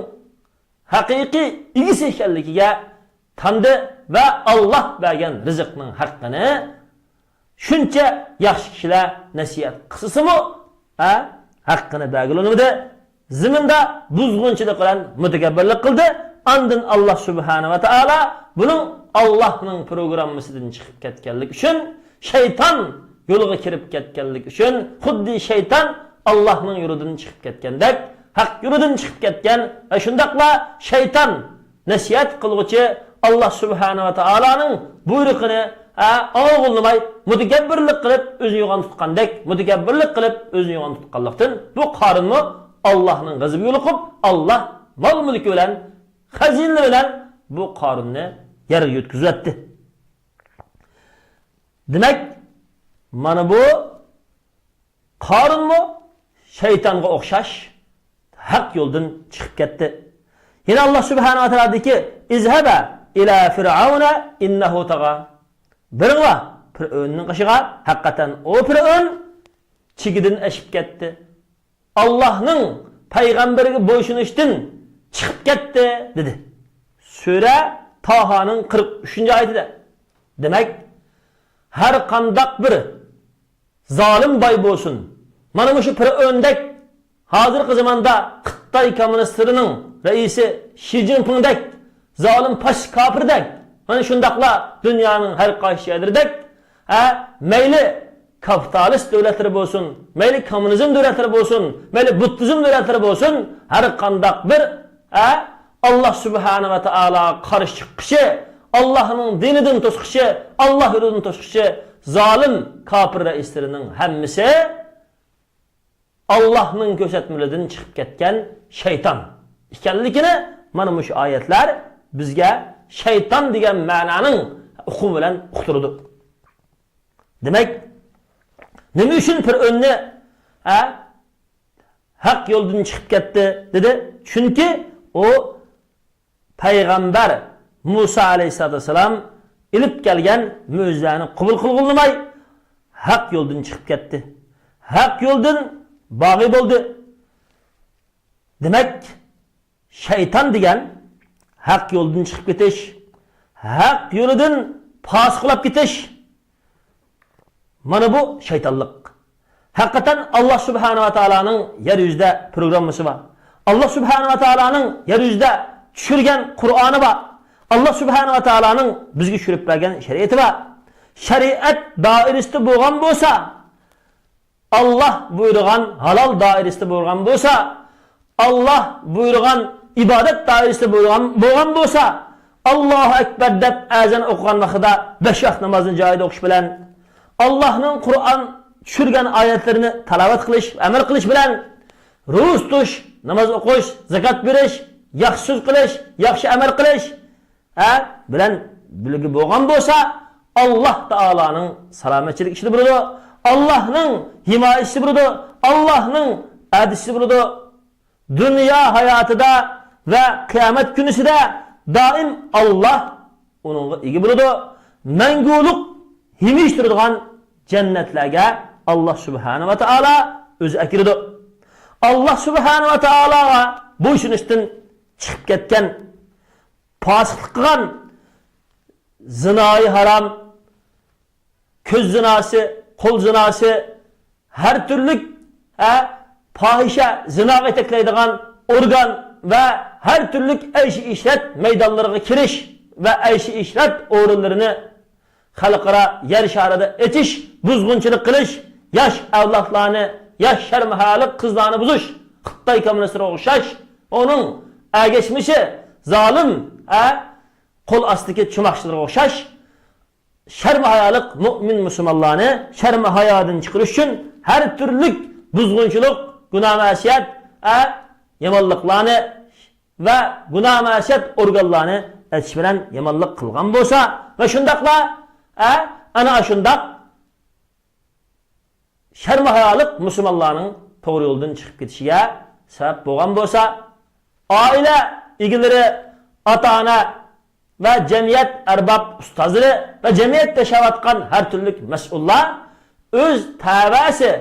ھەقىقىي ئىگىسى ئىكەنلىكىگە تاندى ۋە ئاللا بەرگەن رىزىقنىڭ ھەققىنى شۇنچە ياخشى كىشىلەر نەسىھەت قىلسىمۇ، ھە، ھەققىنى بەرگىلى ئۇنىمىدى. زېمىندا بۇزغۇنچىلىق بىلەن مۇتەكەببىرلىك قىلدى. ئاندىن ئاللا سۇبھانەھۇ ۋە تائالا بۇنىڭ ئاللانىڭ پروگراممىسىدىن چىقىپ كەتكەنلىكى ئۈچۈن، شەيتان يولىغا كىرىپ كەتكەنلىكى ئۈچۈن، خۇددى شەيتان ئاللانىڭ يولىدىن چىقىپ كەتكەندەك، ھەق يولىدىن چىقىپ كەتكەن ۋە شۇنداقلا شەيتان نەسىھەت قىلغۇچى ئاللا سۇبھانەھۇ ۋە تائالانىڭ بۇيرۇقىنى، ھە، ئاڭلىغىلىماي، مۇتەكەببىرلىك قىلىپ، ئۆزىنى يوغان تۇتقاندەك، مۇتەكەببىرلىك قىلىپ، ئۆزىنى يوغان تۇتقانلىقتىن، بۇ قارۇنمۇ ئاللانىڭ غەزىپىگە يولۇقۇپ، ئاللا مال-مۈلكى بىلەن، خەزىنىلىرى بىلەن بۇ قارۇننى يەرگە يۆتكىزىۋەتتى. دېمەك، مانا بۇ قارۇنمۇ شەيتانغا ئوخشاش ھەق يولدىن چىقىپ كەتتى. يەنە ئاللا سۇبھانەھۇ ۋە تائالا دېدىكى، اذهبا إلى فرعون إنه طغى. بېرىڭلار پىرئەۋننىڭ قېشىغا، ھەقىقەتەن ئۇ پىرئەۋن چېكىدىن ئېشىپ كەتتى. ئاللانىڭ پەيغەمبىرىگە بويسۇنۇشتىن چىقىپ كەتتى، دېدى. سۈرە تاھانىڭ قىرىق ئۈچىنچى ئايىتىدە. دېمەك، ھەر قانداق بىر زالىم باي بولسۇن. مانا مۇشۇ پىرئەۋندەك، ھازىرقى زاماندا خىتاي كوممۇنىستلىرىنىڭ رەئىسى شى جىنپىڭدەك، زالىم پاشىست كاپىردەك، مانا شۇنداقلا دۇنيانىڭ ھەر قايسى يەرلىرىدەك، ھە، مەيلى كاپىتالىست دۆلەتلىرى بولسۇن، مەيلى كوممۇنىزم دۆلەتلىرى بولسۇن، مەيلى بۇددىزم دۆلەتلىرى بولسۇن، ھەر قانداق بىر، ھە، ئاللا سۇبھانەھۇ ۋە تائالاغا قارشى چىققۇچى، ئاللانىڭ دىنىدىن توسقۇچى، ئاللا يولىدىن توسقۇچى زالىم كاپىر رەئىسلىرىنىڭ ھەممىسى ئاللانىڭ كۆرسەتمىلىرىدىن چىقىپ كەتكەن شەيتان ئىكەنلىكىنى مانا مۇشۇ ئايەتلەر بىزگە شەيتان دېگەن مەنانىڭ ئۇقۇمى بىلەن ئۇقتۇرىدۇ. دېمەك، نېمە ئۈچۈن پىرئەۋننى، ھە، ھەق يولدىن چىقىپ كەتتى دېدى؟ چۈنكى ئۇ پەيغەمبەر مۇسا ئەلەيھىسسالاتۇ ۋەسسالام ئېلىپ كەلگەن مۆجىزىلەرنى قوبۇل قىلغىلىماي، ھەق يولدىن چىقىپ كەتتى. ھەق يولدىن باغى بولدى. دېمەك، شەيتان دېگەن ھەق يولدىن چىقىپ كېتىش، ھەق يولىدىن پاسىق بولاپ كېتىش. مانا بۇ شەيتانلىق. ھەقىقەتەن ئاللا سۇبھانەھۇ ۋە تائالانىڭ يەر يۈزىدە پروگراممىسى بار. ئاللا سۇبھانەھۇ ۋە تائالانىڭ يەر يۈزىدە چۈشۈرگەن قۇرئانى بار. ئاللا سۇبھانەھۇ ۋە تائالانىڭ بىزگە چۈشۈرۈپ بەرگەن شەرىئىتى بار. شەرىئەت دائىرىسىدە بولغان بولسا، ئاللا بۇيرۇغان ھالال دائىرىسىدە بولغان بولسا، ئاللا بۇيرۇغان ئىبادەت دائىرىسىدە بولغان، بولغان بولسا، ئاللاھۇ ئەكبەر دەپ ئەزان ئوقۇغان ۋاقتىدا بەش ۋاق نامازنى جايىدا ئوقۇش بىلەن، ئاللاھنىڭ قۇرئان چۈشۈرگەن ئايەتلىرىنى تىلاۋەت قىلىش، ئەمەل قىلىش بىلەن، روزا تۇتۇش، ناماز ئوقۇش، زاكات بېرىش، ياخشى سۆز قىلىش، ياخشى ئەمەل قىلىش، ھە، بىلەن بىرگە بولغان بولسا، ئاللا تائالانىڭ سالامەتچىلىك ئىچىدە بولىدۇ، ئاللانىڭ ھىمايىسى بولىدۇ، ئاللانىڭ ئەدىسى بولىدۇ. دۇنيا ھاياتىدا ۋە قىيامەت كۈنىسىدە دائىم ئاللا ئۇنىڭغا ئىگە بولىدۇ. مەڭگۈلۈك ھىمىش تۇرىدىغان جەننەتلەرگە ئاللا سۇبھانەھۇ ۋە تائالا ئۆزى ئەكىرىدۇ. ئاللا سۇبھانەھۇ ۋە تائالاغا بويسۇنۇشتىن چىقىپ كەتكەن، پاسىقلىق قىلغان، زىنايى ھارام، كۆز زىناسى، قول زىناسى، ھەر تۈرلۈك، ھە، پاھىشە، زىناغا يېتەكلەيدىغان ئورگان ۋە ھەر تۈرلۈك ئەيشى ئىشرەت مەيدانلىرىغا كىرىش ۋە ئەيشى ئىشرەت ئورۇنلىرىنى خەلقئارا يەر شارىدا ئېچىش، بۇزغۇنچىلىق قىلىش، ياش ئەۋلادلارنى، ياش شەرمىھايالىق قىزلارنى بۇزۇش، خىتاي كوممۇنىستلىرىغا ئوخشاش، ئۇنىڭ ئەگەشمىشى زالىم، ھە، قول ئاستىدىكى چۇماقچىلىرىغا ئوخشاش، شەرمىھايالىق مۆمىن مۇسۇلمانلارنى شەرمىھايادىن چىقىرىش ئۈچۈن ھەر تۈرلۈك بۇزغۇنچىلىق، گۇناھ-مەسىيەت، ئە، يامانلىقلارنى ۋە گۇناھ-مەسىيەت ئورگانلارنى ئېچىش بىلەن يامانلىق قىلغان بولسا ۋە شۇنداقلا، ئە، ئەنە شۇنداق شەرمىھايالىق مۇسۇلمانلارنىڭ توغرا يولدىن چىقىپ كېتىشىگە سەۋەب بولغان بولسا، ئائىلە ئىگىلىرى، ئاتا-ئانا ۋە جەمئىيەت ئەرباب ئۇستازلىرى ۋە جەمئىيەتتە ياشاۋاتقان ھەر تۈرلۈك مەسئۇللار ئۆز تەۋەسى،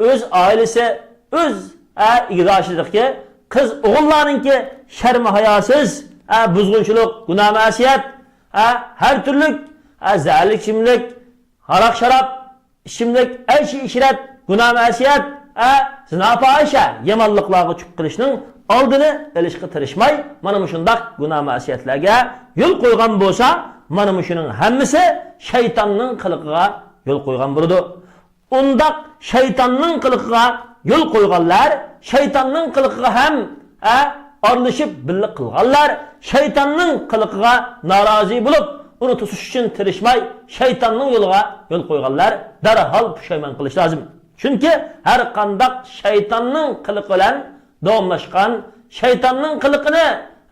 ئۆز ئائىلىسى، ئۆز، ئە، ئىگىدارچىلىقى، قىز ئوغۇللارنىڭكى شەرمىھاياسىز، ئە، بۇزغۇنچىلىق، گۇناھ-مەسىيەت، ئە، ھەر تۈرلۈك، ئە، زەھەرلىك ئىچىملىك، ھاراق-شاراب، ئىچىملىك، ئەيشى-ئىشرەت، گۇناھ-مەسىيەت، ئە، زىنا-پاھىشە، يامانلىقلارغا چۈشۈپ قېلىشنىڭ ئالدىنى ئېلىشقا تىرىشماي، مانا مۇشۇنداق گۇناھ-مەسىيەتلەرگە يول قويغان بولسا، مانا مۇشۇنىڭ ھەممىسى شەيتاننىڭ قىلىقىغا يول قويغان بولىدۇ. ئۇنداق شەيتاننىڭ قىلىقىغا يول قويغانلار، شەيتاننىڭ قىلىقىغا ھەم، ئە، ئارىلىشىپ بىللە قىلغانلار، شەيتاننىڭ قىلىقىغا نارازى بولۇپ، ئۇنى توسۇش ئۈچۈن تىرىشماي، شەيتاننىڭ يولىغا يول قويغانلار دەرھال پۇشايمان قىلىش لازىم. چۈنكى ھەر قانداق شەيتاننىڭ قىلىقى بىلەن داۋاملاشقان، شەيتاننىڭ قىلىقىنى،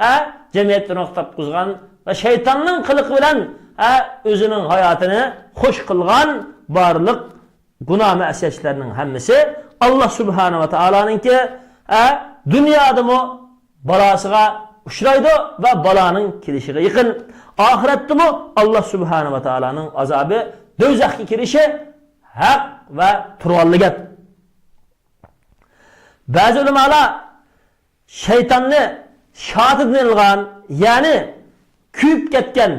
ئە، جەمئىيەتتە روناق تاپقۇزغان ۋە شەيتاننىڭ قىلىقى بىلەن، ئە، ئۆزىنىڭ ھاياتىنى خوش قىلغان بارلىق گۇناھ-مەسىيەتچىلەرنىڭ ھەممىسى ئاللا سۇبھانەھۇ ۋە تائالانىڭكى، ئە، دۇنيادىمۇ بالاسىغا ئۇچرايدۇ ۋە بالانىڭ كېلىشىگە يېقىن. ئاخىرەتتىمۇ ئاللا سۇبھانەھۇ ۋە تائالانىڭ ئازابى، دوزاخقا كىرىشى ھەق ۋە تۇرغانلا گەپ. بەزى ئۆلىمالار شەيتاننى شاتىدىن ئېلىنغان، يەنى كۆيۈپ كەتكەن،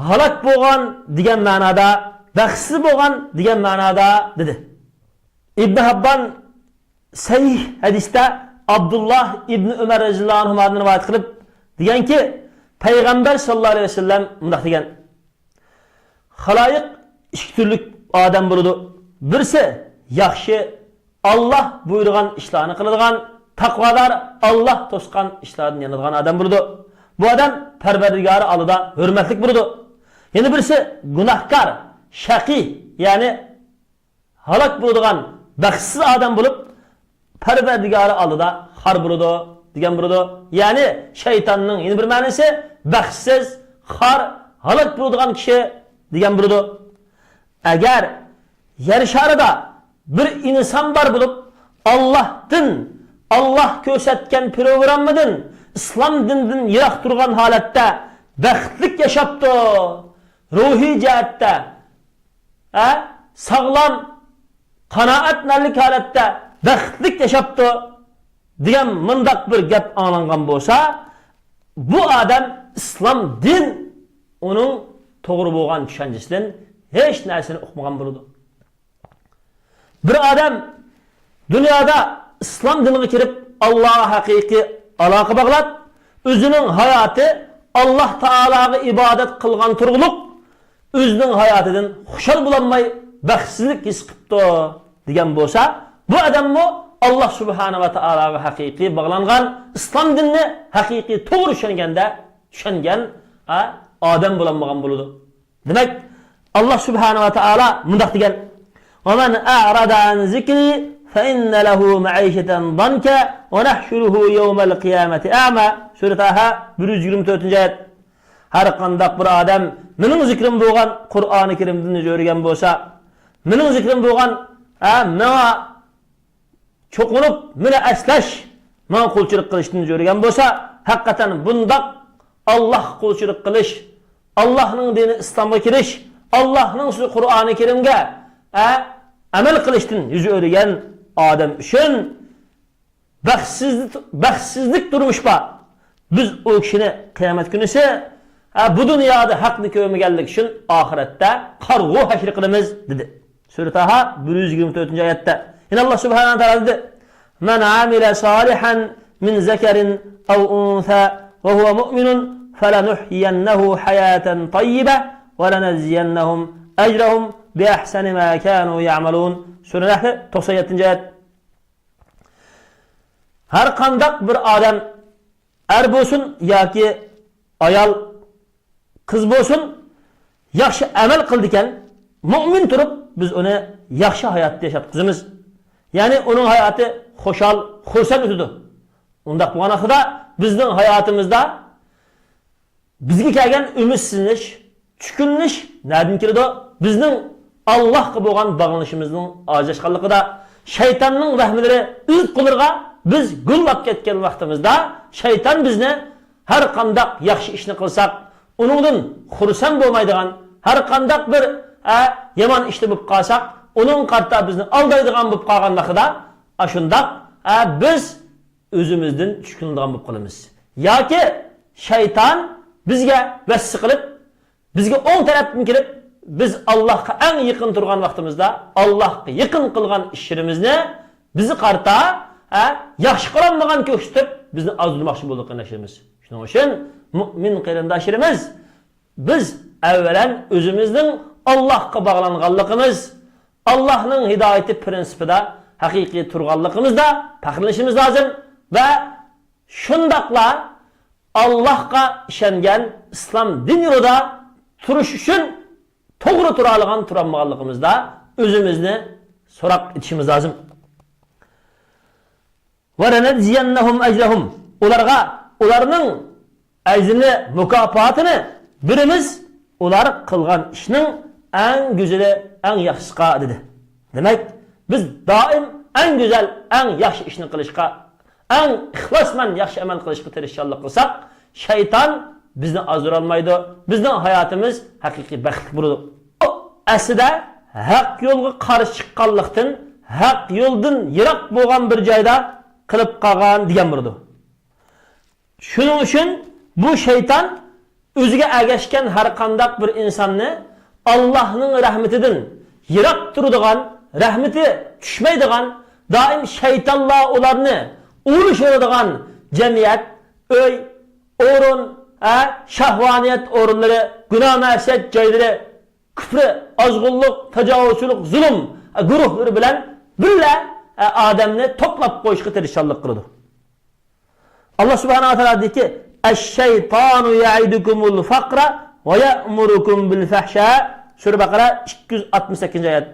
ھالاك بولغان دېگەن مەنادا، بەختسىز بولغان دېگەن مەنادا دېدى. ئىبن ھەببان سەھىھ ھەدىستە ئابدۇللا ئىبن ئۆمەر رەزىياللاھۇ ئەنھۇمادىن رىۋايەت قىلىپ دېگەنكى، پەيغەمبەر ساللاللاھۇ ئەلەيھى ۋەسەللەم مۇنداق دېگەن: خالايىق ئىككى تۈرلۈك ئادەم بولىدۇ. بىرسى ياخشى، ئاللا بۇيرۇغان ئىشلارنى قىلىدىغان، تەقۋادار، ئاللا توسقان ئىشلاردىن يانىدىغان ئادەم بولىدۇ. بۇ ئادەم پەرۋەردىگارى ئالدىدا ھۆرمەتلىك بولىدۇ. يەنە بىرسى گۇناھكار، شەقىي، يەنى ھالاك بولىدىغان بەختسىز ئادەم بولۇپ، پەرۋەردىگارى ئالدىدا خار بولىدۇ دېگەن بولىدۇ. يەنى شەيتاننىڭ يەنە بىر مەنىسى بەختسىز، خار، ھالاك بولىدىغان كىشى دېگەن بولىدۇ. ئەگەر يەر شارىدا بىر ئىنسان بار بولۇپ، ئاللاھتىن، ئاللاھ كۆرسەتكەن پىروگراممىدىن، ئىسلام دىنىدىن يىراق تۇرغان ھالەتتە بەختلىك ياشاپتۇ، روھىي جەھەتتە، ھە، ساغلام، قانائەتمەنلىك ھالەتتە بەختلىك ياشاپتۇ دېگەن مۇنداق بىر گەپ ئاڭلانغان بولسا، بۇ ئادەم ئىسلام دىن ئۇنىڭ توغرا بولغان چۈشەنچىسىدىن ھېچ نەرسىنى ئۇقمىغان بولىدۇ. بىر ئادەم دۇنيادا ئىسلام دىنىغا كىرىپ، ئاللاغا ھەقىقىي ئالاقە باغلاپ، ئۆزىنىڭ ھاياتى ئاللاھ تائالاغا ئىبادەت قىلغان تۇرۇقلۇق ئۆزىنىڭ ھاياتىدىن خۇشال بولالماي، بەختسىزلىك ھېس قىپتۇ دېگەن بولسا، بۇ ئادەممۇ ئاللاھ سۇبھانەھۇ ۋە تائالاغا ھەقىقىي باغلانغان، ئىسلام دىنىنى ھەقىقىي توغرا چۈشەنگەندە، چۈشەنگەن، ھە، ئادەم بولالمىغان بولىدۇ. دېمەك، ئاللاھ سۇبھانەھۇ ۋە تائالا مۇنداق دېگەن: «وَمَنْ أَعْرَضَ عَنْ ذِكْرِي فَإِنَّ لَهُ مَعِيشَةً ضَنْكًا وَنَحْشُرُهُ يَوْمَ الْقِيَامَةِ أَعْمَى». سۈرە تاھا، بىر يۈز يىگىرمە تۆتىنچى ئايەت. ھەر قانداق بىر ئادەم مېنىڭ زىكرىم بولغان قۇرئانى كەرىمدىن يۈز ئۆرۈگەن بولسا، مېنىڭ زىكرىم بولغان، ھە، ماڭا چوقۇنۇپ، مېنى ئەسلەش، ماڭا قۇلچىلىق قىلىشتىن يۈز ئۆرۈگەن بولسا، ھەقىقەتەن بۇنداق ئاللاھقا قۇلچىلىق قىلىش، ئاللاھنىڭ دىنى ئىسلامغا كىرىش، ئاللاھنىڭ سۆزى قۇرئانى كەرىمگە، ئە، ئەمەل قىلىشتىن يۈز ئۆرۈگەن ئادەم ئۈچۈن بەختسىز-، بەختسىزلىك تۇرمۇش بار. بىز ئۇ كىشىنى قىيامەت كۈنىسى، ھە، بۇ دۇنيادا ھەقنى كۆرمىگەنلىكى ئۈچۈن ئاخىرەتتە قارىغۇ ھەشر قىلىمىز، دېدى. سۈرە تاھا، بىر يۈز يىگىرمە تۆتىنچى ئايەتتە. يەنە ئاللاھ سۇبھانەھۇ ۋە تائالا دېدى: «مَنْ عَمِلَ صَالِحًا مِنْ ذَكَرٍ أَوْ أُنْثَى وَهُوَ مُؤْمِنٌ فَلَنُحْيِيَنَّهُ حَيَاةً طَيِّبَةً وَلَنَجْزِيَنَّهُمْ أَجْرَهُمْ بِأَحْسَنِ مَا كَانُوا يَعْمَلُونَ». سۈرە نەھل، توقسان يەتتىنچى ئايەت. ھەر قانداق بىر ئادەم، ئەر بولسۇن ياكى ئايال، قىز بولسۇن، ياخشى ئەمەل قىلىدىكەن، مۇئمىن تۇرۇپ، بىز ئۇنى ياخشى ھاياتتا ياشاتقۇزىمىز. يەنى ئۇنىڭ ھاياتى خۇشال، خۇرسەن ئۆتىدۇ. ئۇنداق بولغان ۋاقتىدا بىزنىڭ ھاياتىمىزدا بىزگە كەلگەن ئۈمىدسىزلىنىش، چۈشكۈنلىنىش نەدىن كېلىدۇ؟ بىزنىڭ ئاللاھقا بولغان باغلىنىشىمىزنىڭ ئاجىزلاشقانلىقىدا، شەيتاننىڭ ۋەھىمىلىرى ئۆز قوللىرىغا بىز گۇللاپ كەتكەن ۋاقتىمىزدا، شەيتان بىزنى ھەر قانداق ياخشى ئىشنى قىلساق، ئۇنىڭدىن خۇرسەن بولمايدىغان، ھەر قانداق بىر، ئە، يامان ئىشتا بولۇپ قالساق، ئۇنىڭغا قارىتا بىزنى ئالدايدىغان بولۇپ قالغان ۋاقتىدا، ئاشۇنداق، ئە، بىز ئۆزىمىزدىن چۈشكۈنلىنىدىغان بولۇپ قالىمىز. ياكى شەيتان بىزگە ۋەسۋەسە قىلىپ، بىزگە ئوڭ تەرەپتىن كېلىپ، بىز ئاللاھقا ئەڭ يېقىن تۇرغان ۋاقتىمىزدا، ئاللاھقا يېقىن قىلغان ئىشلىرىمىزنى بىزگە قارىتا، ھە، ياخشى قىلالمىغان كۆرسىتىپ، بىزنى ئازدۇرماقچى بولىدۇ، قېرىنداشلىرىمىز. شۇنىڭ ئۈچۈن مۇئمىن قېرىنداشلىرىمىز، بىز ئەۋۋەلەن ئۆزىمىزنىڭ ئاللاھقا باغلانغانلىقىمىز، ئاللاھنىڭ ھىدايىتى پىرىنسىپىدا ھەقىقىي تۇرغانلىقىمىزدا پەخىرلىنىشىمىز لازىم ۋە شۇنداقلا ئاللاھقا ئىشەنگەن، ئىسلام دىن يولىدا تۇرۇش ئۈچۈن توغرا تۇرالىغان، تۇرالمىغانلىقىمىزدا ئۆزىمىزنى سوراق ئېتىشىمىز لازىم. «وَلَنَجْزِيَنَّهُمْ أَجْرَهُمْ». ئۇلارغا ئۇلارنىڭ ئەجرىنى، مۇكاپاتىنى بېرىمىز، ئۇلار قىلغان ئىشنىڭ ئەڭ گۈزىلى، ئەڭ ياخشىسىغا، دېدى. دېمەك، بىز دائىم ئەڭ گۈزەل، ئەڭ ياخشى ئىشنى قىلىشقا، ئەڭ ئىخلاسمەن ياخشى ئەمەل قىلىشقا تىرىشچانلىق قىلساق، شەيتان بىزنى ئازدۇرالمايدۇ، بىزنىڭ ھاياتىمىز ھەقىقىي بەختلىك بولىدۇ. ئەسلىدە ھەق يولغا قارشى چىققانلىقتىن، ھەق يولدىن يىراق بولغان بىر جايدا قېلىپ قالغان دېگەن بولىدۇ. شۇنىڭ ئۈچۈن بۇ شەيتان ئۆزىگە ئەگەشكەن ھەر قانداق بىر ئىنساننى ئاللاھنىڭ رەھمىتىدىن يىراق تۇرىدىغان، رەھمىتى چۈشمەيدىغان، دائىم شەيتانلار ئۇلارنى ئۇۋۇلىشىۋالىدىغان جەمئىيەت، ئۆي، ئورۇن، ھە، شەھۋانىيەت ئورۇنلىرى، گۇناھ-مەسىيەت جايلىرى، كۈفرى، ئازغۇنلۇق، تاجاۋۇزچىلىق، زۇلۇم، ھە، گۇرۇھلىرى بىلەن بىللە، ھە، ئادەمنى توپلاپ قويۇشقا تىرىشچانلىق قىلىدۇ. ئاللاھ سۇبھانەھۇ ۋە تائالا دېدىكى، «الشَّيْطَانُ يَعِدُكُمُ الْفَقْرَ وَيَأْمُرُكُمْ بِالْفَحْشَاءِ». سۈرە بەقەرە، ئىككى يۈز ئاتمىش سەككىزىنچى ئايەت.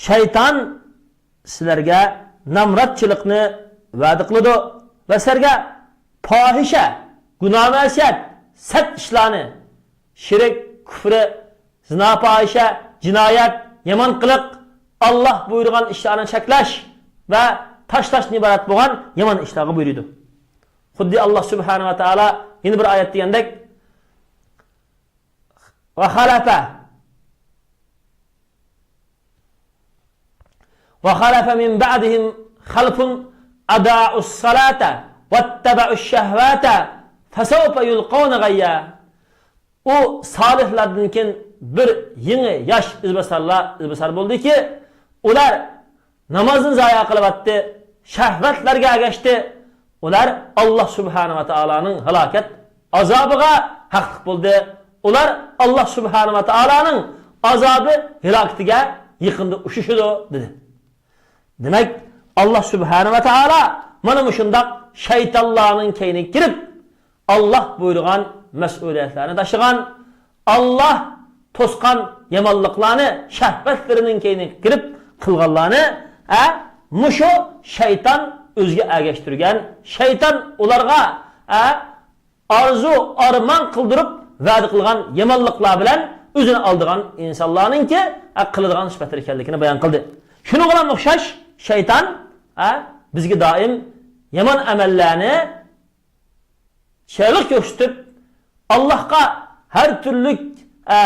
شەيتان سىلەرگە نامراتچىلىقنى ۋەدە قىلىدۇ ۋە سىلەرگە پاھىشە، گۇناھ-مەسىيەت، سەت ئىشلارنى، شىرك، كۇفرى، زىنا، پاھىشە، جىنايەت، يامان قىلىق، ئاللاھ بۇيرۇغان ئىشلارنى چەكلەش ۋە تاشلاشتىن ئىبارەت بولغان يامان ئىشلارغا بۇيرۇيدۇ. خۇددى ئاللاھ سۇبھانەھۇ ۋە تائالا يەنە بىر ئايەتتە دېگەندەك، وَخَلَفَ وَخَلَفَ مِنْ بَعْدِهِمْ خَلْفٌ أَضَاعُوا الصَّلَاةَ وَاتَّبَعُوا الشَّهَوَاتِ فَسَوْفَ يَلْقَوْنَ غَيًّا. ئۇ سالىھلاردىن كېيىن بىر يېڭى ياش ئىزباسارلار ئىزباسار بولدىكى، ئۇلار نامازنى زايا قىلىۋەتتى، شەھۋەتلەرگە ئەگەشتى. ئۇلار ئاللاھ سۇبھانەھۇ ۋە تائالانىڭ ھالاكەت ئازابىغا ھەقلىق بولدى. ئۇلار ئاللا سۇبھانەھۇ ۋە تائالانىڭ ئازابى، ھالاكىتىگە يېقىندا ئۇچرىشىدۇ، دېدى. دېمەك، ئاللا سۇبھانەھۇ ۋە تائالا مانا مۇشۇنداق شەيتانلارنىڭ كەينىگە كىرىپ، ئاللا بۇيرۇغان مەسئۇلىيەتلەرنى تاشلىغان، ئاللا توسقان يامانلىقلارنى شەھۋەتلىرىنىڭ كەينىگە كىرىپ قىلغانلارنى، ئە، مۇشۇ شەيتان ئۆزىگە ئەگەشتۈرگەن، شەيتان ئۇلارغا، ئە، ئارزۇ، ئارمان قىلدۇرۇپ ۋەدە قىلغان يامانلىقلار بىلەن ئۆزىنى ئالدىغان ئىنسانلارنىڭكى، ئە، قىلىدىغان سۈپەتلىرى ئىكەنلىكىنى بايان قىلدى. شۇنىڭغا ئوخشاش شەيتان، ئە، بىزگە دائىم يامان ئەمەللەرنى چىرايلىق كۆرسىتىپ، ئاللاھقا ھەر تۈرلۈك، ئە،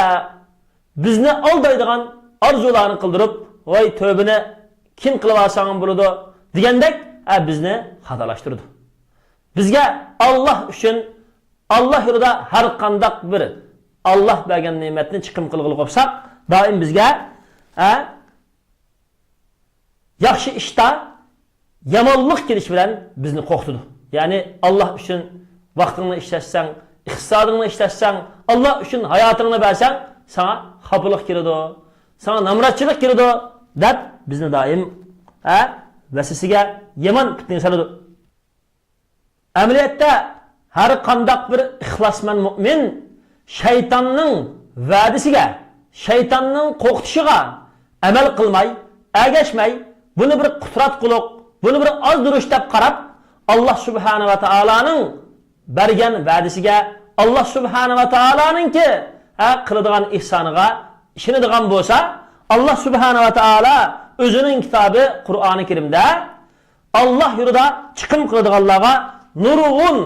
بىزنى ئالدايدىغان ئارزۇلارنى قىلدۇرۇپ، ۋاي تۆبىنى كېيىن قىلىۋالساڭ بولىدۇ دېگەندەك، ئە، بىزنى خاتالاشتۇرىدۇ. بىزگە ئاللا ئۈچۈن، ئاللا يولىدا ھەر قانداق بىر ئاللا بەرگەن نېمەتنى چىقىم قىلغىلى قوپساق، دائىم بىزگە، ئە، ياخشى ئىشتا يامانلىق كېلىشى بىلەن بىزنى قورقۇتىدۇ. يەنى، ئاللا ئۈچۈن ۋاقتىڭنى ئىشلەتسەڭ، ئىقتىسادىڭنى ئىشلەتسەڭ، ئاللا ئۈچۈن ھاياتىڭنى بەرسەڭ، ساڭا خاپىلىق كېلىدۇ، ساڭا نامراتچىلىق كېلىدۇ، دەپ بىزنى دائىم، ھە، ۋەسۋەسىگە، يامان پىتنىگە سالىدۇ. ئەمەلىيەتتە، ھەر قانداق بىر ئىخلاسمەن مۇئمىن شەيتاننىڭ ۋەدىسىگە، شەيتاننىڭ قورقۇتۇشىغا ئەمەل قىلماي، ئەگەشمەي، بۇنى بىر قۇتراتقۇلۇق، بۇنى بىر ئازدۇرۇش دەپ قاراپ، ئاللا سۇبھانە ۋە تائالانىڭ بەرگەن ۋەدىسىگە، ئاللا سۇبھانە ۋە تائالانىڭكى، ھە، قىلىدىغان ئېھسانىغا ئىشىنىدىغان بولسا، ئاللا سۇبھانە ۋە تائالا ئۆزىنىڭ كىتابى قۇرئانى كەرىمدە ئاللا يولىدا چىقىم قىلىدىغانلارغا نۇرغۇن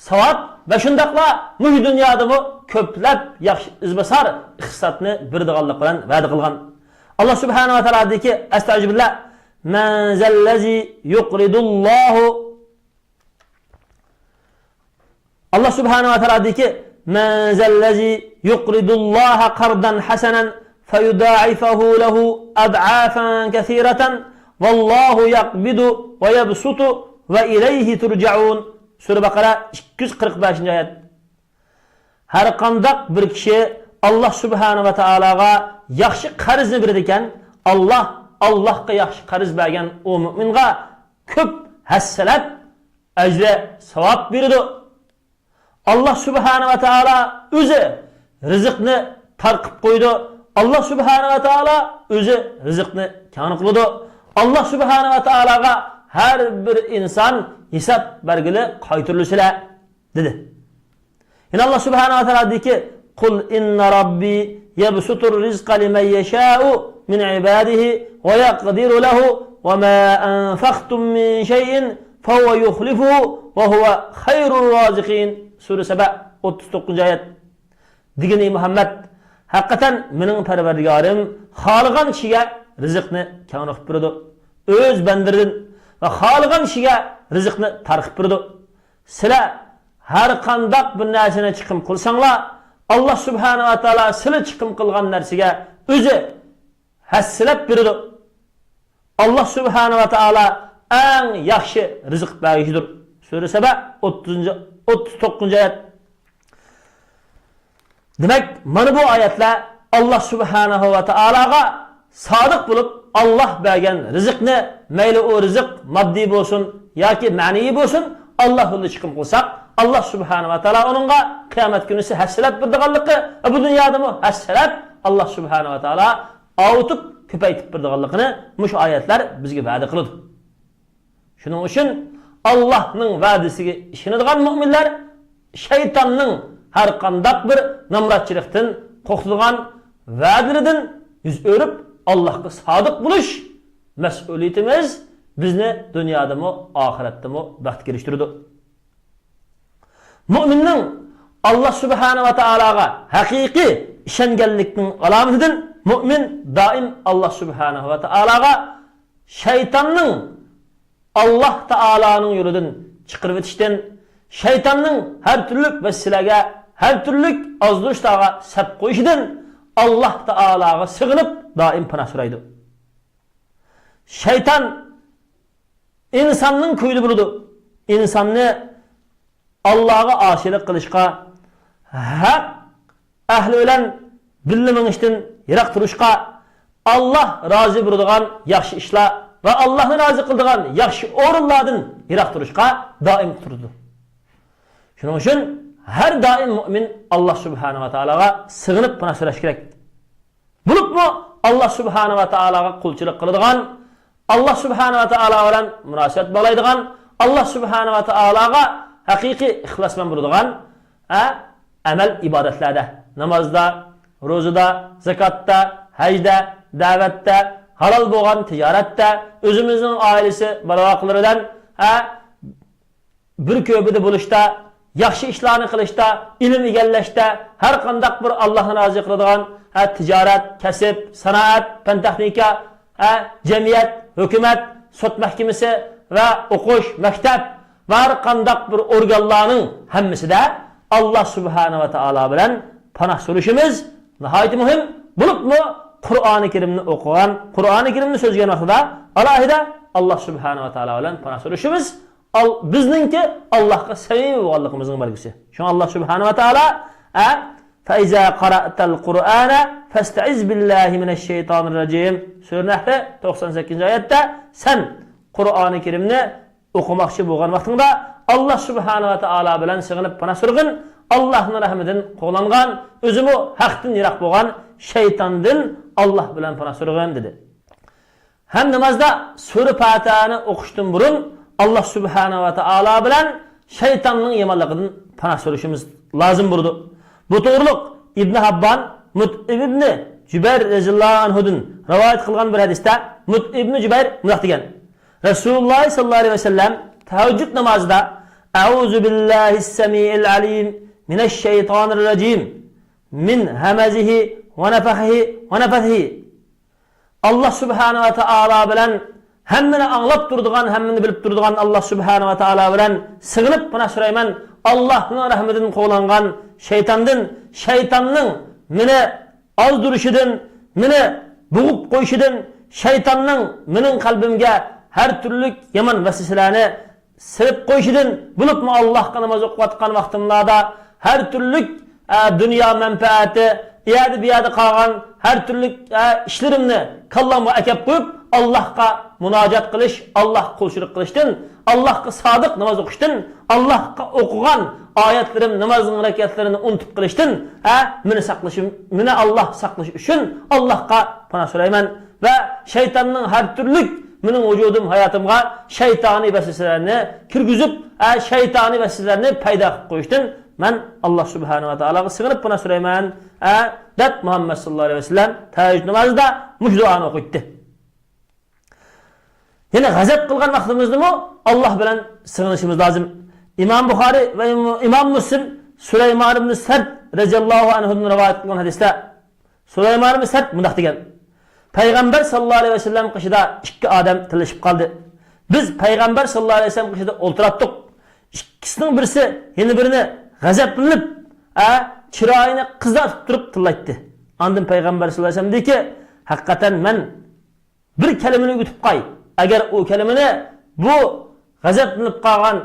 ساۋاب ۋە شۇنداقلا مۇشۇ دۇنيادىمۇ كۆپلەپ ياخشى ئىزباسار ئىقتىسادنى بېرىدىغانلىق بىلەن ۋەدە قىلغان. ئاللا سۇبھانە ۋە تائالا دېدىكى، ئەستەئۇزۇبىللا، مەن زەللەزى يۇقرىدۇللاھۇ ئاللا سۇبھانە ۋە تائالا دېدىكى، مەن زەللەزى يۇقرىدۇللاھە قەردەن ھەسەنەن فەيۇدائىفەھۇ لەھۇ ئەدئافەن كەسىرەتەن ۋەللاھۇ يەقبىدۇ ۋە يەبسۇتۇ ۋە ئىلەيھى تۇرجەئۇن. سۈرە بەقەرە، ئىككى يۈز قىرىق بەشىنچى ئايەت. ھەر قانداق بىر كىشى ئاللا سۇبھانە ۋە تائالاغا ياخشى قەرزنى بېرىدىكەن، ئاللا، ئاللاھقا ياخشى قەرز بەرگەن ئۇ مۇئمىنغا كۆپ ھەسسىلەپ ئەجرى ساۋاب بېرىدۇ. ئاللا سۇبھانە ۋە تائالا ئۆزى رىزىقنى تارقىپ قويىدۇ. ئاللا سۇبھانە ۋە تائالا ئۆزى رىزىقنى كەڭ قىلىدۇ. ئاللا سۇبھانە ۋە تائالاغا ھەر بىر ئىنسان ھېساب بەرگىلى قايتۇرۇلىسىلەر، دېدى. يەنە ئاللا سۇبھانە ۋە تائالا دېدىكى، قۇل ئىننە رەببى يەبسۇتۇر رىزقە لىمەن يەشائۇ مىن ئىبادىھى ۋە يەقدىرۇ لەھۇ ۋە مە ئەنفەقتۇم مىن شەيئىن فەھۇۋە يۇخلىفۇھۇ ۋە ھۇۋە خەيرۇر رازىقىن. سۈرە سەبە، ئوتتۇز توققۇزىنچى ئايەت. دېگىن، ئەي مۇھەممەد، ھەقىقەتەن مېنىڭ پەرۋەردىگارىم خالىغان كىشىگە رىزىقنى كەڭرى قىلىپ بېرىدۇ. ئۆز بەندىلىرىدىن ۋە خالىغان كىشىگە رىزىقنى تارقىتىپ بېرىدۇ. سىلەر ھەر قانداق بىر نەرسىنى چىقىم قىلساڭلار، ئاللا سۇبھانە ۋە تائالا سىلەر چىقىم قىلغان نەرسىگە ئۆزى ھەسسىلەپ بېرىدۇ. ئاللا سۇبھانە ۋە تائالا ئەڭ ياخشى رىزىق بەرگۈچىدۇر. سۈرە سەبە، ئوتتۇزىنچى، ئوتتۇز توققۇزىنچى ئايەت. دېمەك، مانا بۇ ئايەتلەر ئاللا سۇبھانەھۇ ۋە تائالاغا سادىق بولۇپ، ئاللا بەرگەن رىزىقنى، مەيلى ئۇ رىزىق ماددىي بولسۇن ياكى مەنىۋى بولسۇن، ئاللا يولىدا چىقىم قىلساق، ئاللا سۇبھانەھۇ ۋە تائالا ئۇنىڭغا قىيامەت كۈنىسى ھەسسىلەپ بېرىدىغانلىقى، بۇ دۇنيادىمۇ ھەسسىلەپ ئاللا سۇبھانەھۇ ۋە تائالا ئاۋۇتۇپ، كۆپەيتىپ بېرىدىغانلىقىنى مۇشۇ ئايەتلەر بىزگە ۋەدە قىلىدۇ. شۇنىڭ ئۈچۈن ئاللاھنىڭ ۋەدىسىگە ئىشىنىدىغان مۆمىنلەر شەيتاننىڭ ھەر قانداق بىر نامراتچىلىقتىن قورقىدىغان ۋەدىلىرىدىن يۈز ئۆرۈپ، ئاللاھقا سادىق بولۇش مەسئۇلىيىتىمىز بىزنى دۇنيادىمۇ، ئاخىرەتتىمۇ بەختكە ئېرىشتۈرىدۇ. مۆمىننىڭ ئاللا سۇبھانە ۋە تائالاغا ھەقىقىي ئىشەنگەنلىكنىڭ ئالامىتىدىن، مۆمىن دائىم ئاللا سۇبھانە ۋە تائالاغا شەيتاننىڭ ئاللا تائالانىڭ يولىدىن چىقىرىۋېتىشتىن، شەيتاننىڭ ھەر تۈرلۈك ۋەسۋەسىلەرگە، ھەر تۈرلۈك ئازدۇرۇشلارغا سەپ قويۇشىدىن ئاللا تائالاغا سىغىنىپ دائىم پاناھ سورايدۇ. شەيتان ئىنساننىڭ كويىدا بولىدۇ. ئىنساننى ئاللاغا ئاسىيلىق قىلىشقا، ھەق ئەھلى بىلەن بىللە مېڭىشتىن يىراق تۇرۇشقا، ئاللا رازى بولىدىغان ياخشى ئىشلار ۋە ئاللانى رازى قىلىدىغان ياخشى ئورۇنلاردىن يىراق تۇرۇشقا دائىم تۇرىدۇ. شۇنىڭ ئۈچۈن ھەر دائىم مۆمىن ئاللا سۇبھانەھۇ ۋە تائالاغا سىغىنىپ پاناھ سورەش كېرەك. بولۇپمۇ ئاللا سۇبھانەھۇ ۋە تائالاغا قۇلچىلىق قىلىدىغان، ئاللا سۇبھانەھۇ ۋە تائالا بىلەن مۇناسىۋەت باغلايدىغان، ئاللا سۇبھانەھۇ ۋە تائالاغا ھەقىقىي ئىخلاس بىلەن بولىدىغان، ھە، ئەمەل ئىبادەتلەردە، نامازدا، روزىدا، زاكاتتا، ھەجدە، دەۋەتتە، ھالال بولغان تىجارەتتە، ئۆزىمىزنىڭ ئائىلىسى، بالا-ۋاقىلىرى بىلەن، ھە، بىر كۆپىدە بولۇشتا، ياخشى ئىشلارنى قىلىشتا، ئىلىم ئىگىلەشتە، ھەر قانداق بىر ئاللاھنى رازى قىلىدىغان، ھە، تىجارەت، كەسىپ، سانائەت، پەن-تېخنىكا، ھە، جەمئىيەت، ھۆكۈمەت، سوت مەھكىمىسى ۋە ئوقۇش، مەكتەپ ۋە ھەر قانداق بىر ئورگانلارنىڭ ھەممىسىدە ئاللا سۇبھانەھۇ ۋە تائالا بىلەن پاناھ سورىشىمىز ناھايىتى مۇھىم. بولۇپمۇ قۇرئانى كەرىمنى ئوقۇغان، قۇرئانى كەرىمنى سۆزلىگەن ۋاقتىدا ئالاھىدە ئاللا سۇبھانەھۇ ۋە تائالا بىلەن پاناھ سورىشىمىز ئال-، بىزنىڭكى ئاللاھقا سەمىمىي بولغانلىقىمىزنىڭ بەلگىسى. شۇڭا ئاللا سۇبھانەھۇ ۋە تائالا، ئە، فَإِذَا قَرَأْتَ الْقُرْآنَ فَاسْتَعِذْ بِاللَّهِ مِنَ الشَّيْطَانِ الرَّجِيمِ. سۈرە نەھل توقسان سەككىزىنچى ئايەتتە، سەن قۇرئانى كەرىمنى ئوقۇماقچى بولغان ۋاقتىڭدا، ئاللا سۇبھانەھۇ ۋە تائالا بىلەن سېغىنىپ پاناھ سورىغىن، ئاللانىڭ رەھمىتىدىن قوغلانغان، ئۆزىمۇ ھەقتىن يىراق بولغان شەيتاندىن ئاللا بىلەن پاناھ سورىغىن، دېدى. ھەم نامازدا سۈرە پاتىھەنى ئوقۇشتىن بۇرۇن ئاللا سۇبھانەھۇ ۋە تائالا بىلەن شەيتاننىڭ يامانلىقىدىن پاناھ سورىشىمىز لازىم بولىدۇ. بۇ توغرۇلۇق ئىبنى ھاببان مۇتئىم ئىبنى جۇبەير رەزىياللاھۇ ئەنھۇدىن رىۋايەت قىلغان بىر ھەدىستە مۇتئىم ئىبنى جۇبەير مۇنداق دېگەن: رەسۇلۇللاھ سەللەللاھۇ ئەلەيھى ۋەسەللەم تەھەججۇد نامازىدا، «أعوذ بالله السميع العليم من الشيطان الرجيم، من همزه ونفخه ونفثه» ئاللا سۇبھانەھۇ ۋە تائالا بىلەن، ھەممىنى ئاڭلاپ تۇرىدىغان، ھەممىنى بىلىپ تۇرىدىغان ئاللا سۇبھانەھۇ ۋە تائالا بىلەن سېغىنىپ پاناھ سورايمەن، ئاللانىڭ رەھمىتىدىن قوغلانغان شەيتاندىن، شەيتاننىڭ مېنى ئازدۇرۇشىدىن، مېنى بوغۇپ قويۇشىدىن، شەيتاننىڭ مېنىڭ قەلبىمگە ھەر تۈرلۈك يامان ۋەسۋەسىلەرنى سېلىپ قويۇشىدىن، بولۇپمۇ ئاللاھقا ناماز ئوقۇۋاتقان ۋاقتىملاردا ھەر تۈرلۈك، ئە، دۇنيا مەنپەئەتى، ئۇ يەردە بۇ يەردە قالغان ھەر تۈرلۈك، ئە، ئىشلىرىمنى كاللامغا ئەكەپ قويۇپ، ئاللاھقا مۇناجات قىلىش، ئاللاھقا قۇلچىلىق قىلىشتىن، ئاللاھقا سادىق ناماز ئوقۇشتىن، ئاللاھقا ئوقۇغان ئايەتلىرىم، نامازنىڭ رەكەتلىرىنى ئۇنتۇپ قېلىشتىن، ئە، مېنى ساقلىشىم، مېنى ئاللاھ ساقلىشى ئۈچۈن ئاللاھقا پاناھ سورايمەن. ۋە شەيتاننىڭ ھەر تۈرلۈك مېنىڭ ۋۇجۇدۇم، ھاياتىمغا شەيتانىي ۋەسۋەسىلەرنى كىرگۈزۈپ، ئە، شەيتانىي ۋەسۋەسىلەرنى پەيدا قىلىپ قويۇشتىن مەن ئاللاھ سۇبھانەھۇ ۋە تائالاغا سىغىنىپ پاناھ سورايمەن، ئە، دەپ مۇھەممەد سەللەللاھۇ ئەلەيھى ۋەسەللەم تەھەججۇد نامازىدا مۇشۇ دۇئانى ئوقۇيتتى. يەنە غەزەپ قىلغان ۋاقتىمىزدىمۇ ئاللاھ بىلەن سىغىنىشىمىز لازىم. ئىمام بۇخارىي ۋە ئىمام مۇسلىم سۇلايمان ئىبنى سەرد رەزىياللاھۇ ئەنھۇدىن رىۋايەت قىلغان ھەدىستە، سۇلايمان ئىبنى سەرد مۇنداق دېگەن: پەيغەمبەر سەللەللاھۇ ئەلەيھى ۋەسەللەم قېشىدا ئىككى ئادەم تىللىشىپ قالدى. بىز پەيغەمبەر سەللەللاھۇ ئەلەيھى ۋەسەللەم قېشىدا ئولتۇراتتۇق. ئىككىسىنىڭ بىرسى يەنە بىرىنى غەزەپلىنىپ، ئە، چىرايىنى قىزارتىپ تۇرۇپ تىللايتتى. ئاندىن پەيغەمبەر سەللەللاھۇ ئەلەيھى ۋەسەللەم دېدىكى، ھەقىقەتەن مەن بىر كەلىمىنى ئۆگىتىپ قوي. ئەگەر ئۇ كەلىمىنى بۇ غەزەپلىنىپ قالغان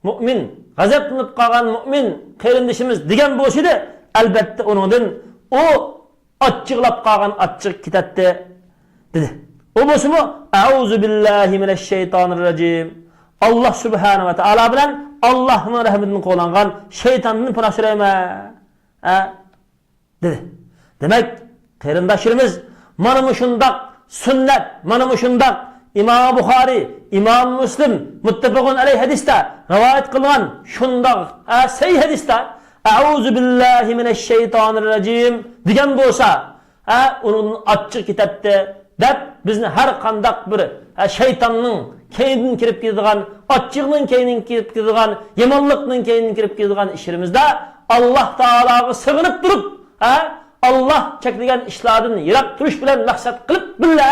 مۆمىن، غەزەپلىنىپ قالغان مۆمىن قېرىندىشىمىز دېگەن بولسىدى، ئەلبەتتە ئۇنىڭدىن ئۇ ئاچچىقلاپ قالغان ئاچچىقى كېتەتتى، دېدى. ئۇ بولسىمۇ، «ئەئۇزۇ بىللاھى مىنەششەيتانىر راجىم. ئاللاھ سۇبھانەھۇ ۋە تائالا بىلەن ئاللاھنىڭ رەھمىتىدىن قوغلانغان شەيتاندىن پاناھ سورايمەن.» ھە؟ دېدى. دېمەك، قېرىنداشلىرىمىز، مانا مۇشۇنداق سۈننەت، مانا مۇشۇنداق ئىمام بۇخارىي، ئىمام مۇسلىم، مۇتتەپەقۇن ئەلەيھ ھەدىستە رىۋايەت قىلغان شۇنداق، ئە، سەھىھ ھەدىستە، «ئەئۇزۇ بىللاھى مىنەششەيتانىر راجىم» دېگەن بولسا، ئە، ئۇنىڭدىن ئاچچىقى كېتەتتى، دەپ، بىزنى ھەر قانداق بىر، ئە، شەيتاننىڭ كەينىدىن كىرىپ كېتىدىغان، ئاچچىقنىڭ كەينىدىن كىرىپ كېتىدىغان، يامانلىقنىڭ كەينىدىن كىرىپ كېتىدىغان ئىشلىرىمىزدا ئاللاھ تائالاغا سىغىنىپ تۇرۇپ، ھە، ئاللاھ چەكلىگەن ئىشلاردىن يىراق تۇرۇش بىلەن مەقسەت قىلىپ بىللە،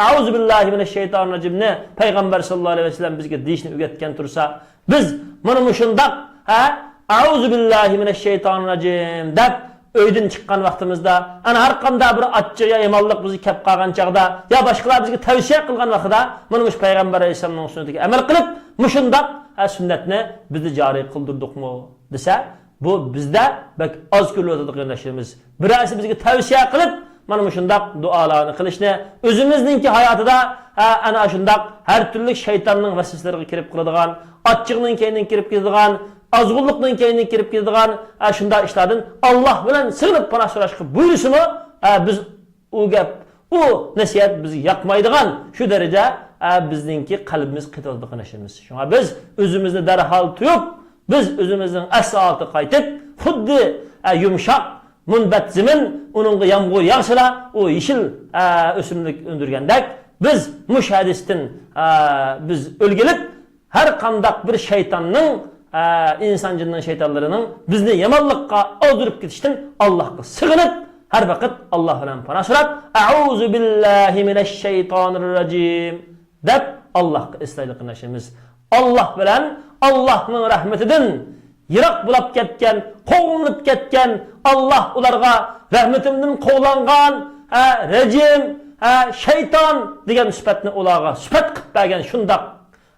«ئەئۇزۇ بىللاھى مىنەششەيتانىر راجىمنى» پەيغەمبەر سەللەللاھۇ ئەلەيھى ۋەسەللەم بىزگە دېيىشنى ئۆگەتكەن تۇرسا، بىز مانا مۇشۇنداق، ھە، «ئەئۇزۇ بىللاھى مىنەششەيتانىر راجىم» دەپ ئۆيدىن چىققان ۋاقتىمىزدا، ئەنە ھەر قانداق بىر ئاچچىق يا يامانلىق بىزگە كەپ قالغان چاغدا، يا باشقىلار بىزگە تەۋسىيە قىلغان ۋاقتىدا، مانا مۇشۇ پەيغەمبەر ئەلەيھىسسالامنىڭ سۈننىتىگە ئەمەل قىلىپ، مۇشۇنداق ئە، سۈننەتنى بىزدە جارى قىلدۇردۇقمۇ دېسە، بۇ بىزدە بەك ئاز كۆرۈلۈۋاتىدۇ، قېرىنداشلىرىمىز. بىرەرسى بىزگە تەۋسىيە قىلىپ، مانا مۇشۇنداق دۇئالارنى قىلىشنى، ئۆزىمىزنىڭكى ھاياتىدا، ئە، ئەنە شۇنداق ھەر تۈرلۈك شەيتاننىڭ ۋەسۋەسىلىرىگە كىرىپ قالىدىغان، ئاچچىقنىڭ كەينىگە كىرىپ كېتىدىغان، ئازغۇنلۇقنىڭ كەينىگە كىرىپ كېتىدىغان، ئە، شۇنداق ئىشلاردىن ئاللاھ بىلەن سېغىنىپ پاناھ سوراشقا بۇيرۇسىمۇ، ئە، بىز ئۇ گەپ، ئۇ نەسىھەت بىزگە ياقمايدىغان شۇ دەرىجە، ئە، بىزنىڭكى قەلبىمىز قېتىۋاتىدۇ، قېرىنداشلىرىمىز. شۇڭا بىز ئۆزىمىزنى دەرھال تۇيۇپ، بىز ئۆزىمىزنىڭ ئەسلى ھالىتىگە قايتىپ، خۇددى، ئە، يۇمشاق مۇنبەت زېمىن، ئۇنىڭغا يامغۇر ياغسىلا، ئۇ يېشىل، ئە، ئۆسۈملۈك ئۈندۈرگەندەك، بىز مۇشۇ ھەدىستىن، ئە، بىز ئۆلگىلىپ، ھەر قانداق بىر شەيتاننىڭ، ئە، ئىنسان جىننىڭ شەيتانلىرىنىڭ بىزنى يامانلىققا ئازدۇرۇپ كېتىشتىن ئاللاھقا سېغىنىپ، ھەر ۋاقىت ئاللاھ بىلەن پاناھ سوراپ، «ئەئۇزۇ بىللاھى مىنەششەيتانىررەجىم» دەپ ئاللاھقا ئەسلەيلى، قېرىنداشلىرىمىز. ئاللاھ بىلەن ئاللاھنىڭ رەھمىتىدىن يىراق بولاپ كەتكەن، قوغلىنىپ كەتكەن، ئاللاھ ئۇلارغا «رەھمىتىمدىن قوغلانغان، ئە، رەجىم، ئە، شەيتان» دېگەن سۈپەتنى ئۇلارغا سۈپەت قىلىپ بەرگەن شۇنداق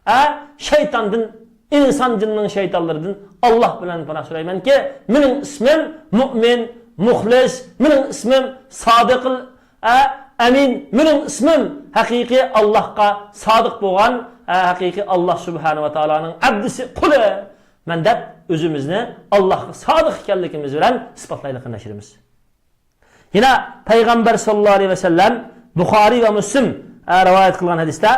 ئە، شەيتاندىن، ئىنسان جىننىڭ شەيتانلىرىدىن ئاللاھ بىلەن پاناھ سورايمەنكى، مېنىڭ ئىسمىم مۇئمىن، مۇخلىس، مېنىڭ ئىسمىم سادىقىل، ئە، ئەمىن، مېنىڭ ئىسمىم ھەقىقىي ئاللاھقا سادىق بولغان، ئە، ھەقىقىي ئاللاھ سۇبھانەھۇ ۋە تائالانىڭ ئەبدىسى، قۇلى مەن دەپ ئۆزىمىزنى ئاللاھقا سادىق ئىكەنلىكىمىز بىلەن ئىسپاتلايلى، قېرىنداشلىرىمىز. يەنە پەيغەمبەر ساللاللاھۇ ئەلەيھى ۋەسەللەم، بۇخارىي ۋە مۇسلىم، ئە، رىۋايەت قىلغان ھەدىستە،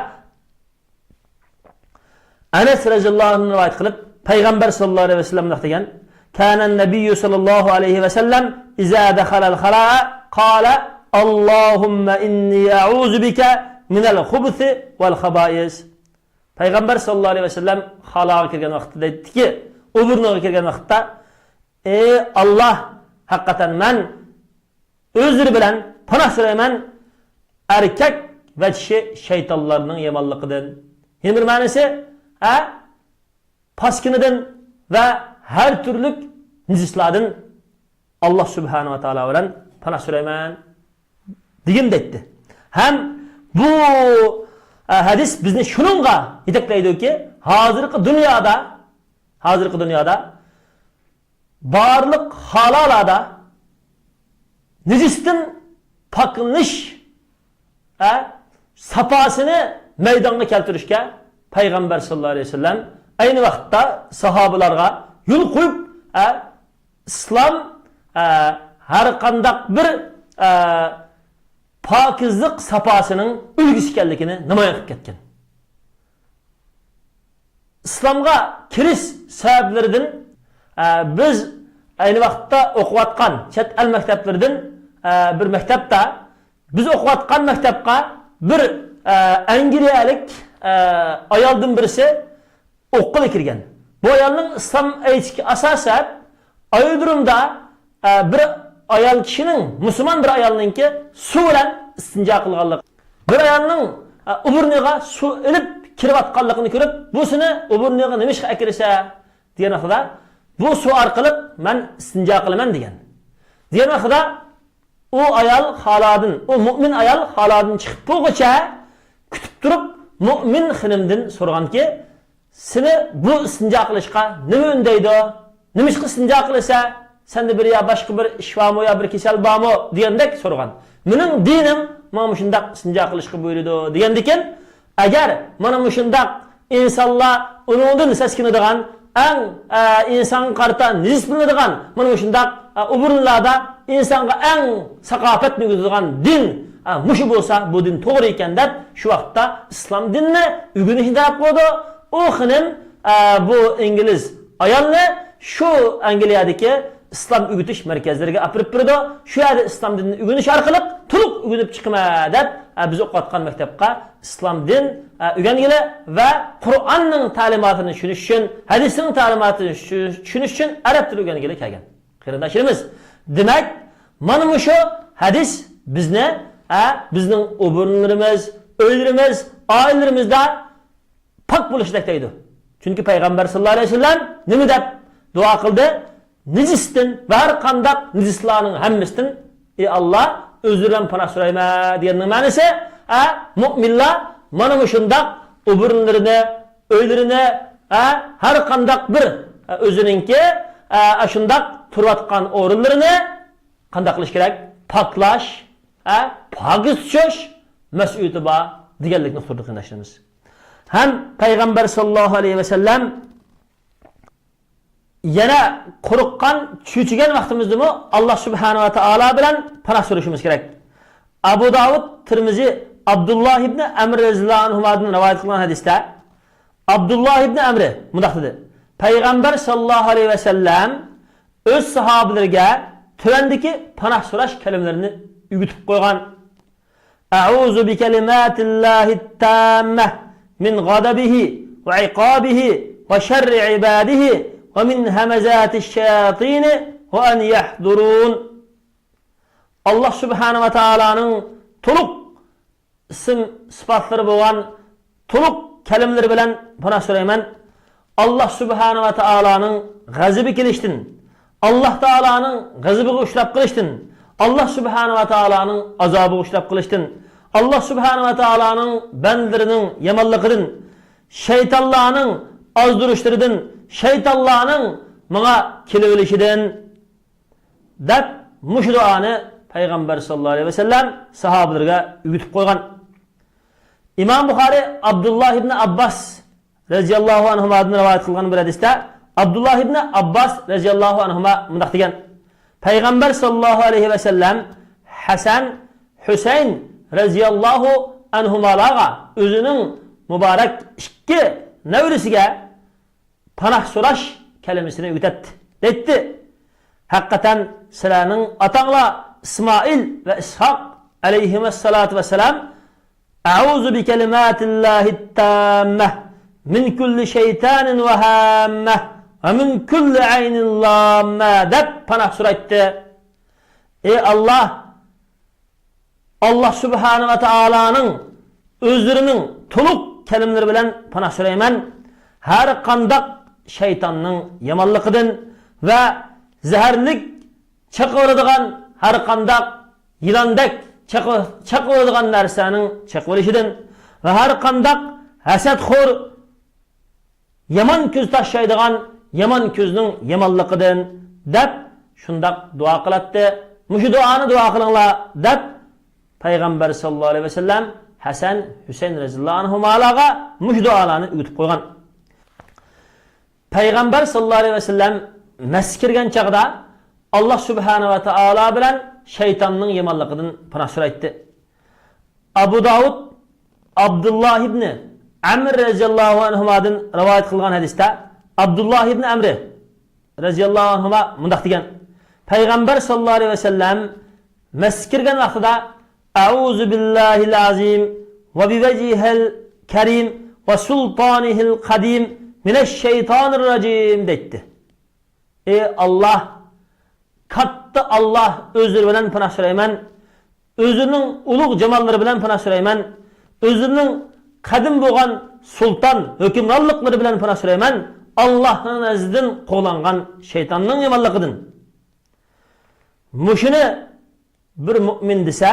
ئەنەس رەزىياللاھۇ ئەنھۇدىن رىۋايەت قىلىپ، پەيغەمبەر ساللاللاھۇ ئەلەيھى ۋەسەللەم مۇنداق دېگەن: «كان النبي صلى الله عليه وسلم إذا دخل الخلاء قال: اللهم إني أعوذ بك من الخبث والخبائث.» پەيغەمبەر ساللاللاھۇ ئەلەيھى ۋەسەللەم خالاغا كىرگەن ۋاقىتتا دەيتتىكى، ئوبۇرنىغا كىرگەن ۋاقىتتا، «ئەي ئاللاھ، ھەقىقەتەن مەن ئۆزلىرى بىلەن پاناھ سورايمەن ئەركەك ۋە چىشى شەيتانلارنىڭ يامانلىقىدىن.» يەنە بىر مەنىسى، ھە، پاسكىنىدىن ۋە ھەر تۈرلۈك نىجىسلاردىن ئاللاھ سۇبھانەھۇ ۋە تائالا بىلەن پاناھ سورايمەن دېگىن دەيتتى. ھەم بۇ، ئە، ھەدىس بىزنى شۇنىڭغا يېتەكلەيدۇكى، ھازىرقى دۇنيادا، ھازىرقى دۇنيادا بارلىق خالالاردا نىجىستىن پاكلىنىش، ئە، ساپاسىنى مەيدانغا كەلتۈرۈشكە پەيغەمبەر ساللاللاھۇ ئەلەيھى ۋەسەللەم ئەينى ۋاقىتتا ساھابىلارغا يول قويۇپ، ئە، ئىسلام، ئە، ھەر قانداق بىر، ئە، پاكىزلىق ساپاسىنىڭ ئۈلگىسى ئىكەنلىكىنى نامايان قىلىپ كەتكەن. ئىسلامغا كىرىش سەۋەبلىرىدىن، ئە، بىز ئەينى ۋاقىتتا ئوقۇۋاتقان چەت ئەل مەكتەپلىرىدىن، ئە، بىر مەكتەپتە، بىز ئوقۇۋاتقان مەكتەپقە بىر، ئە، ئەنگلىيەلىك، ئە، ئايالدىن بىرسى ئوقۇغىلى كىرگەن. بۇ ئايالنىڭ ئىسلام ئېيتىشىگە ئاساسەن، ئايرودرومدا، ئە، بىر ئايال كىشىنىڭ، مۇسۇلمان بىر ئايالنىڭكى سۇ بىلەن ئىستىنجا قىلغانلىقى، بىر ئايالنىڭ، ئە، ئوبۇرنىغا سۇ ئېلىپ كىرىۋاتقانلىقىنى كۆرۈپ، «بۇ سېنى ئوبۇرنىغا نېمىشقا ئەكىرىسە؟» دېگەن ۋاقتىدا، «بۇ سۇ ئارقىلىق مەن ئىستىنجا قىلىمەن» دېگەن. دېگەن ۋاقتىدا، ئۇ ئايال خالادىن، ئۇ مۇئمىن ئايال خالادىن چىقىپ بولغۇچە كۈتۈپ تۇرۇپ، مۇئمىن خېنىمدىن سورىغانكى، «سېنى بۇ ئىستىنجا قىلىشقا نېمە ئۈندەيدۇ؟ نېمىشقا ئىستىنجا قىلىسەن؟ سەندە بىر يا باشقا بىر ئىش بارمۇ، يا بىر كېسەل بارمۇ؟» دېگەندەك سورىغان. «مېنىڭ دىنىم ماڭا مۇشۇنداق ئىستىنجا قىلىشقا بۇيرۇيدۇ» دېگەندىكىن، ئەگەر مانا مۇشۇنداق ئىنسانلار ئۇنىڭدىن سەسكىنىدىغان، ئەڭ، ئە، ئىنسانغا قارىتا نىجىس بىلىنىدىغان، مانا مۇشۇنداق، ئە، ئوبۇرنىلاردا ئىنسانغا ئەڭ ساقاپەتنى ئۆگىتىدىغان دىن، ئە، مۇشۇ بولسا، بۇ دىن توغرا ئىكەن دەپ، شۇ ۋاقىتتا ئىسلام دىنىنى ئۆگىنىشنى تەلەپ قىلىدۇ. ئۇ خېنىم، ئە، بۇ ئىنگلىز ئايالنى شۇ ئەنگلىيەدىكى ئىسلام ئۆگىتىش مەركەزلىرىگە ئاپىرىپ بېرىدۇ. شۇ يەردە ئىسلام دىنىنى ئۆگىنىش ئارقىلىق تولۇق ئۆگىنىپ چىقىمەن دەپ، ئە، بىز ئوقۇۋاتقان مەكتەپكە ئىسلام دىن، ئە، ئۆگەنگىلى ۋە قۇرئاننىڭ تەلىماتىنى چۈشىنىش ئۈچۈن، ھەدىسنىڭ تەلىماتىنى چۈ-، چۈشىنىش ئۈچۈن ئەرەب تىلى ئۆگەنگىلى كەلگەن. قېرىنداشلىرىمىز، دېمەك، مانا مۇشۇ ھەدىس بىزنى، ئە، بىزنىڭ ئوبۇرنىلىرىمىز، ئۆيلىرىمىز، ئائىلىلىرىمىزدە پاك بولۇشنى تەكلەيدۇ. چۈنكى پەيغەمبەر ساللاللاھۇ ئەلەيھى ۋەسەللەم نېمە دەپ دۇئا قىلدى؟ «نىجىستىن ۋە ھەر قانداق نىجىسلارنىڭ ھەممىسىدىن، ئى ئاللا، ئۆزلىرىڭدىن پاناھ سورايمەن» دېگەننىڭ مەنىسى، ئە، مۇئمىنلار مانا مۇشۇنداق ئوبۇرنىلىرىنى، ئۆيلىرىنى، ئە، ھەر قانداق بىر، ئە، ئۆزىنىڭكى، ئە، ئاشۇنداق تۇرۇۋاتقان ئورۇنلىرىنى قانداق قىلىش كېرەك؟ پاكلاش، ئە، پاكىز تۇتۇش مەسئۇلىيىتى بار دېگەنلىكنى ئۇقتۇردۇق، قېرىنداشلىرىمىز. ھەم پەيغەمبەر ساللاللاھۇ ئەلەيھى ۋەسەللەم يەنە قورققان، چۆچۈگەن ۋاقتىمىزدىمۇ ئاللا سۇبھانەھۇ ۋە تائالا بىلەن پاناھ سورىشىمىز كېرەك. ئەبۇ داۋۇد، تىرمىزى، ئابدۇللا ئىبنى ئەمر رەزىياللاھۇ ئەنھۇمادىن رىۋايەت قىلغان ھەدىستە، ئابدۇللا ئىبنى ئەمرى مۇنداق دېدى: پەيغەمبەر ساللاللاھۇ ئەلەيھى ۋەسەللەم ئۆز ساھابىلىرىگە تۆۋەندىكى پاناھ سوراش كەلىمىلىرىنى ئۆگىتىپ قويغان. أعوذ بكلمات الله التامة من غضبه وعقابه وشر عباده ومن همزات الشياطين وأن يحضرون. ئاللا سۇبھانەھۇ ۋە تائالانىڭ تولۇق ئىسىم سىپاتلىرى بولغان تولۇق كەلىمىلىرى بىلەن پاناھ سورايمەن. ئاللا سۇبھانەھۇ ۋە تائالانىڭ غەزىپى كېلىشتىن، ئاللا تائالانىڭ غەزىپىگە ئۇچراپ قېلىشتىن، ئاللا سۇبھانەھۇ ۋە تائالانىڭ ئازابىغا ئۇچراپ قېلىشتىن، ئاللا سۇبھانەھۇ ۋە تائالانىڭ بەندىلىرىنىڭ يامانلىقىدىن، شەيتانلارنىڭ ئازدۇرۇشلىرىدىن، شەيتانلارنىڭ ماڭا كېلىۋېلىشىدىن، دەپ، مۇشۇ دۇئانى پەيغەمبەر ساللاللاھۇ ئەلەيھى ۋەسەللەم ساھابىلىرىگە ئۆگىتىپ قويغان. ئىمام بۇخارى ئابدۇللا ئىبنى ئابباس رەزىياللاھۇ ئەنھۇمادىن رىۋايەت قىلغان بىر ھەدىستە، ئابدۇللا ئىبنى ئابباس رەزىياللاھۇ ئەنھۇما مۇنداق دېگەن: پەيغەمبەر ساللاللاھۇ ئەلەيھى ۋەسەللەم ھەسەن، ھۈسەيىن رەزىياللاھۇ ئەنھۇمالارغا، ئۆزىنىڭ مۇبارەك ئىككى نەۋرىسىگە پاناھ سوراش كەلىمىسىنى ئۆگىتەتتى. دەيتتى، ھەقىقەتەن سىلەرنىڭ ئاتاڭلار ئىسمائىل ۋە ئىسھاق ئەلەيھىمەسسالاتۇ ۋەسسالام، أعوذ بكلمات الله التامة من كل شيطان وهامة ومن كل عين لامة دەپ پاناھ سورايتتى. ئى ئاللا، ئاللا سۇبھانە ۋە تائالانىڭ ئۆزلىرىنىڭ تولۇق كەلىمىلىرى بىلەن پاناھ سورايمەن، ھەر قانداق شەيتاننىڭ يامانلىقىدىن ۋە زەھەرلىك چېقىۋېلىدىغان، ھەر قانداق يىلاندەك چېقىۋېلىدىغان نەرسىنىڭ چېقىۋېلىشىدىن ۋە ھەر قانداق ھەسەتخور، يامان كۆز تاشلايدىغان يامان كۆزنىڭ يامانلىقىدىن، دەپ شۇنداق دۇئا قىلاتتى. مۇشۇ دۇئانى دۇئا قىلىڭلار، دەپ پەيغەمبەر ساللاللاھۇ ئەلەيھى ۋەسەللەم ھەسەن، ھۈسەيىن رەزىياللاھۇ ئەنھۇمالارغا مۇشۇ دۇئالارنى ئۆگىتىپ قويغان. پەيغەمبەر ساللاللاھۇ ئەلەيھى ۋەسەللەم مەسچىتكە كىرگەن چاغدا ئاللا سۇبھانە ۋە تائالا بىلەن شەيتاننىڭ يامانلىقىدىن پاناھ سورايتتى. ئەبۇ داۋۇد ئابدۇللا ئىبنى ئەمر رەزىياللاھۇ ئەنھۇمادىن رىۋايەت قىلغان ھەدىستە ئابدۇللا ئىبنى ئەمر رەزىياللاھۇ ئەنھۇما مۇنداق دېگەن: پەيغەمبەر ساللاللاھۇ ئەلەيھى ۋەسەللەم مەسچىتكە كىرگەن ۋاقتىدا، أعوذ بالله العظيم وبوجهه الكريم وسلطانه القديم من الشيطان الرجيم دەيتتى. ئى ئاللا، كاتتا ئاللا ئۆزلىرى بىلەن پاناھ سورايمەن، ئۆزىنىڭ ئۇلۇغ جاماللىرى بىلەن پاناھ سورايمەن، ئۆزىنىڭ قەدىم بولغان سۇلتان ھۆكۈمرانلىقلىرى بىلەن پاناھ سورايمەن، ئاللانىڭ نەزىرىدىن قوغلانغان شەيتاننىڭ يامانلىقىدىن. مۇشۇنى بىر مۆمىن دېسە،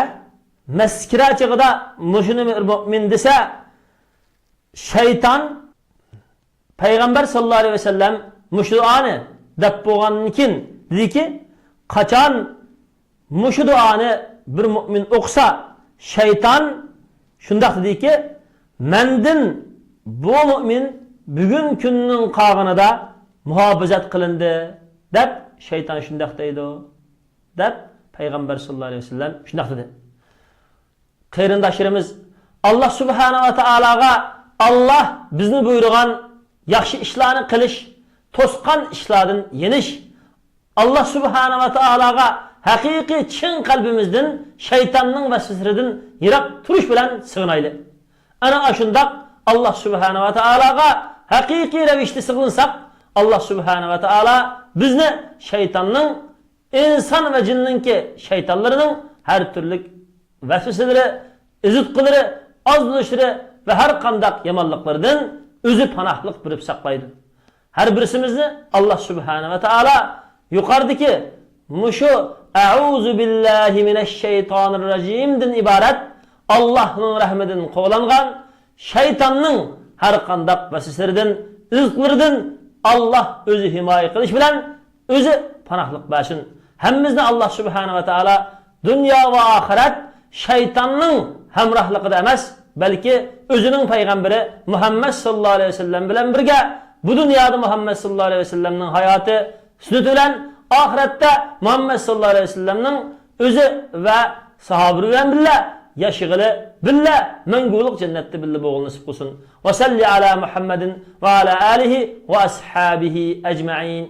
مەسچىتكە كىرەر چېغىدا مۇشۇنى بىر مۆمىن دېسە، شەيتان، پەيغەمبەر ساللاللاھۇ ئەلەيھى ۋەسەللەم مۇشۇ دۇئانى دەپ بولغاندىن كېيىن دېدىكى، قاچان مۇشۇ دۇئانى بىر مۆمىن ئوقۇسا، شەيتان شۇنداق دېدىكى، مەندىن بۇ مۆمىن بۈگۈن كۈننىڭ قالغىنىدا مۇھاپىزەت قىلىندى، دەپ شەيتان شۇنداق دەيدۇ، دەپ پەيغەمبەر ساللاللاھۇ ئەلەيھى ۋەسەللەم شۇنداق دېدى. قېرىنداشلىرىمىز، ئاللا سۇبھانە ۋە تائالاغا، ئاللا بىزنى بۇيرۇغان ياخشى ئىشلارنى قىلىش، توسقان ئىشلاردىن يېنىش، ئاللا سۇبھانە ۋە تائالاغا ھەقىقىي چىن قەلبىمىزدىن شەيتاننىڭ ۋەسۋەسىلىرىدىن يىراق تۇرۇش بىلەن سېغىنايلى. ئەنە ئاشۇنداق ئاللا سۇبھانە ۋە تائالاغا ھەقىقىي رەۋىشتە سېغىنساق، ئاللا سۇبھانە ۋە تائالا بىزنى شەيتاننىڭ، ئىنسان ۋە جىننىڭكى شەيتانلىرىنىڭ ھەر تۈرلۈك ۋەسۋەسىلىرى، ئېزىتقۇلىرى، ئازدۇرۇشلىرى ۋە ھەر قانداق يامانلىقلىرىدىن ئۆزى پاناھلىق بېرىپ ساقلايدۇ. ھەر بىرسىمىزنى ئاللا سۇبھانە ۋە تائالا يۇقىرىدىكى مۇشۇ «ئەئۇزۇ بىللاھى مىنەششەيتانىررەجىم» دىن ئىبارەت ئاللانىڭ رەھمىدىن قوغلانغان شەيتاننىڭ ھەر قانداق ۋەسۋەسىلىرىدىن رىزىقلىرىدىن ئاللاھ ئۆزى ھىمايە قىلىش بىلەن ئۆزى پاناھلىق بەرسۇن. ھەممىمىزنى ئاللاھ سۇبھانەھۇ ۋە تائالا دۇنيا ۋە ئاخىرەت شەيتاننىڭ ھەمراھلىقىدا ئەمەس، بەلكى ئۆزىنىڭ پەيغەمبىرى مۇھەممەد ساللاللاھۇ ئەلەيھى ۋەسەللەم بىلەن بىرگە بۇ دۇنيادا مۇھەممەد ساللاللاھۇ ئەلەيھى ۋەسەللەمنىڭ ھاياتى، سۈننىتى بىلەن ئاخىرەتتە مۇھەممەد ساللاللاھۇ ئەلەيھى ۋەسەللەمنىڭ ئۆزى ۋە ساھابىلىرى بىلەن بىللە ياشىغىلى، بىللە مەڭگۈلۈك جەننەتتە بىللە بولغىلى نېسىپ قىلسۇن. ۋە سەللى ئەلا مۇھەممەدىن ۋە ئەلا ئالىھى ۋە ئەسھابىھى ئەجمەئىن.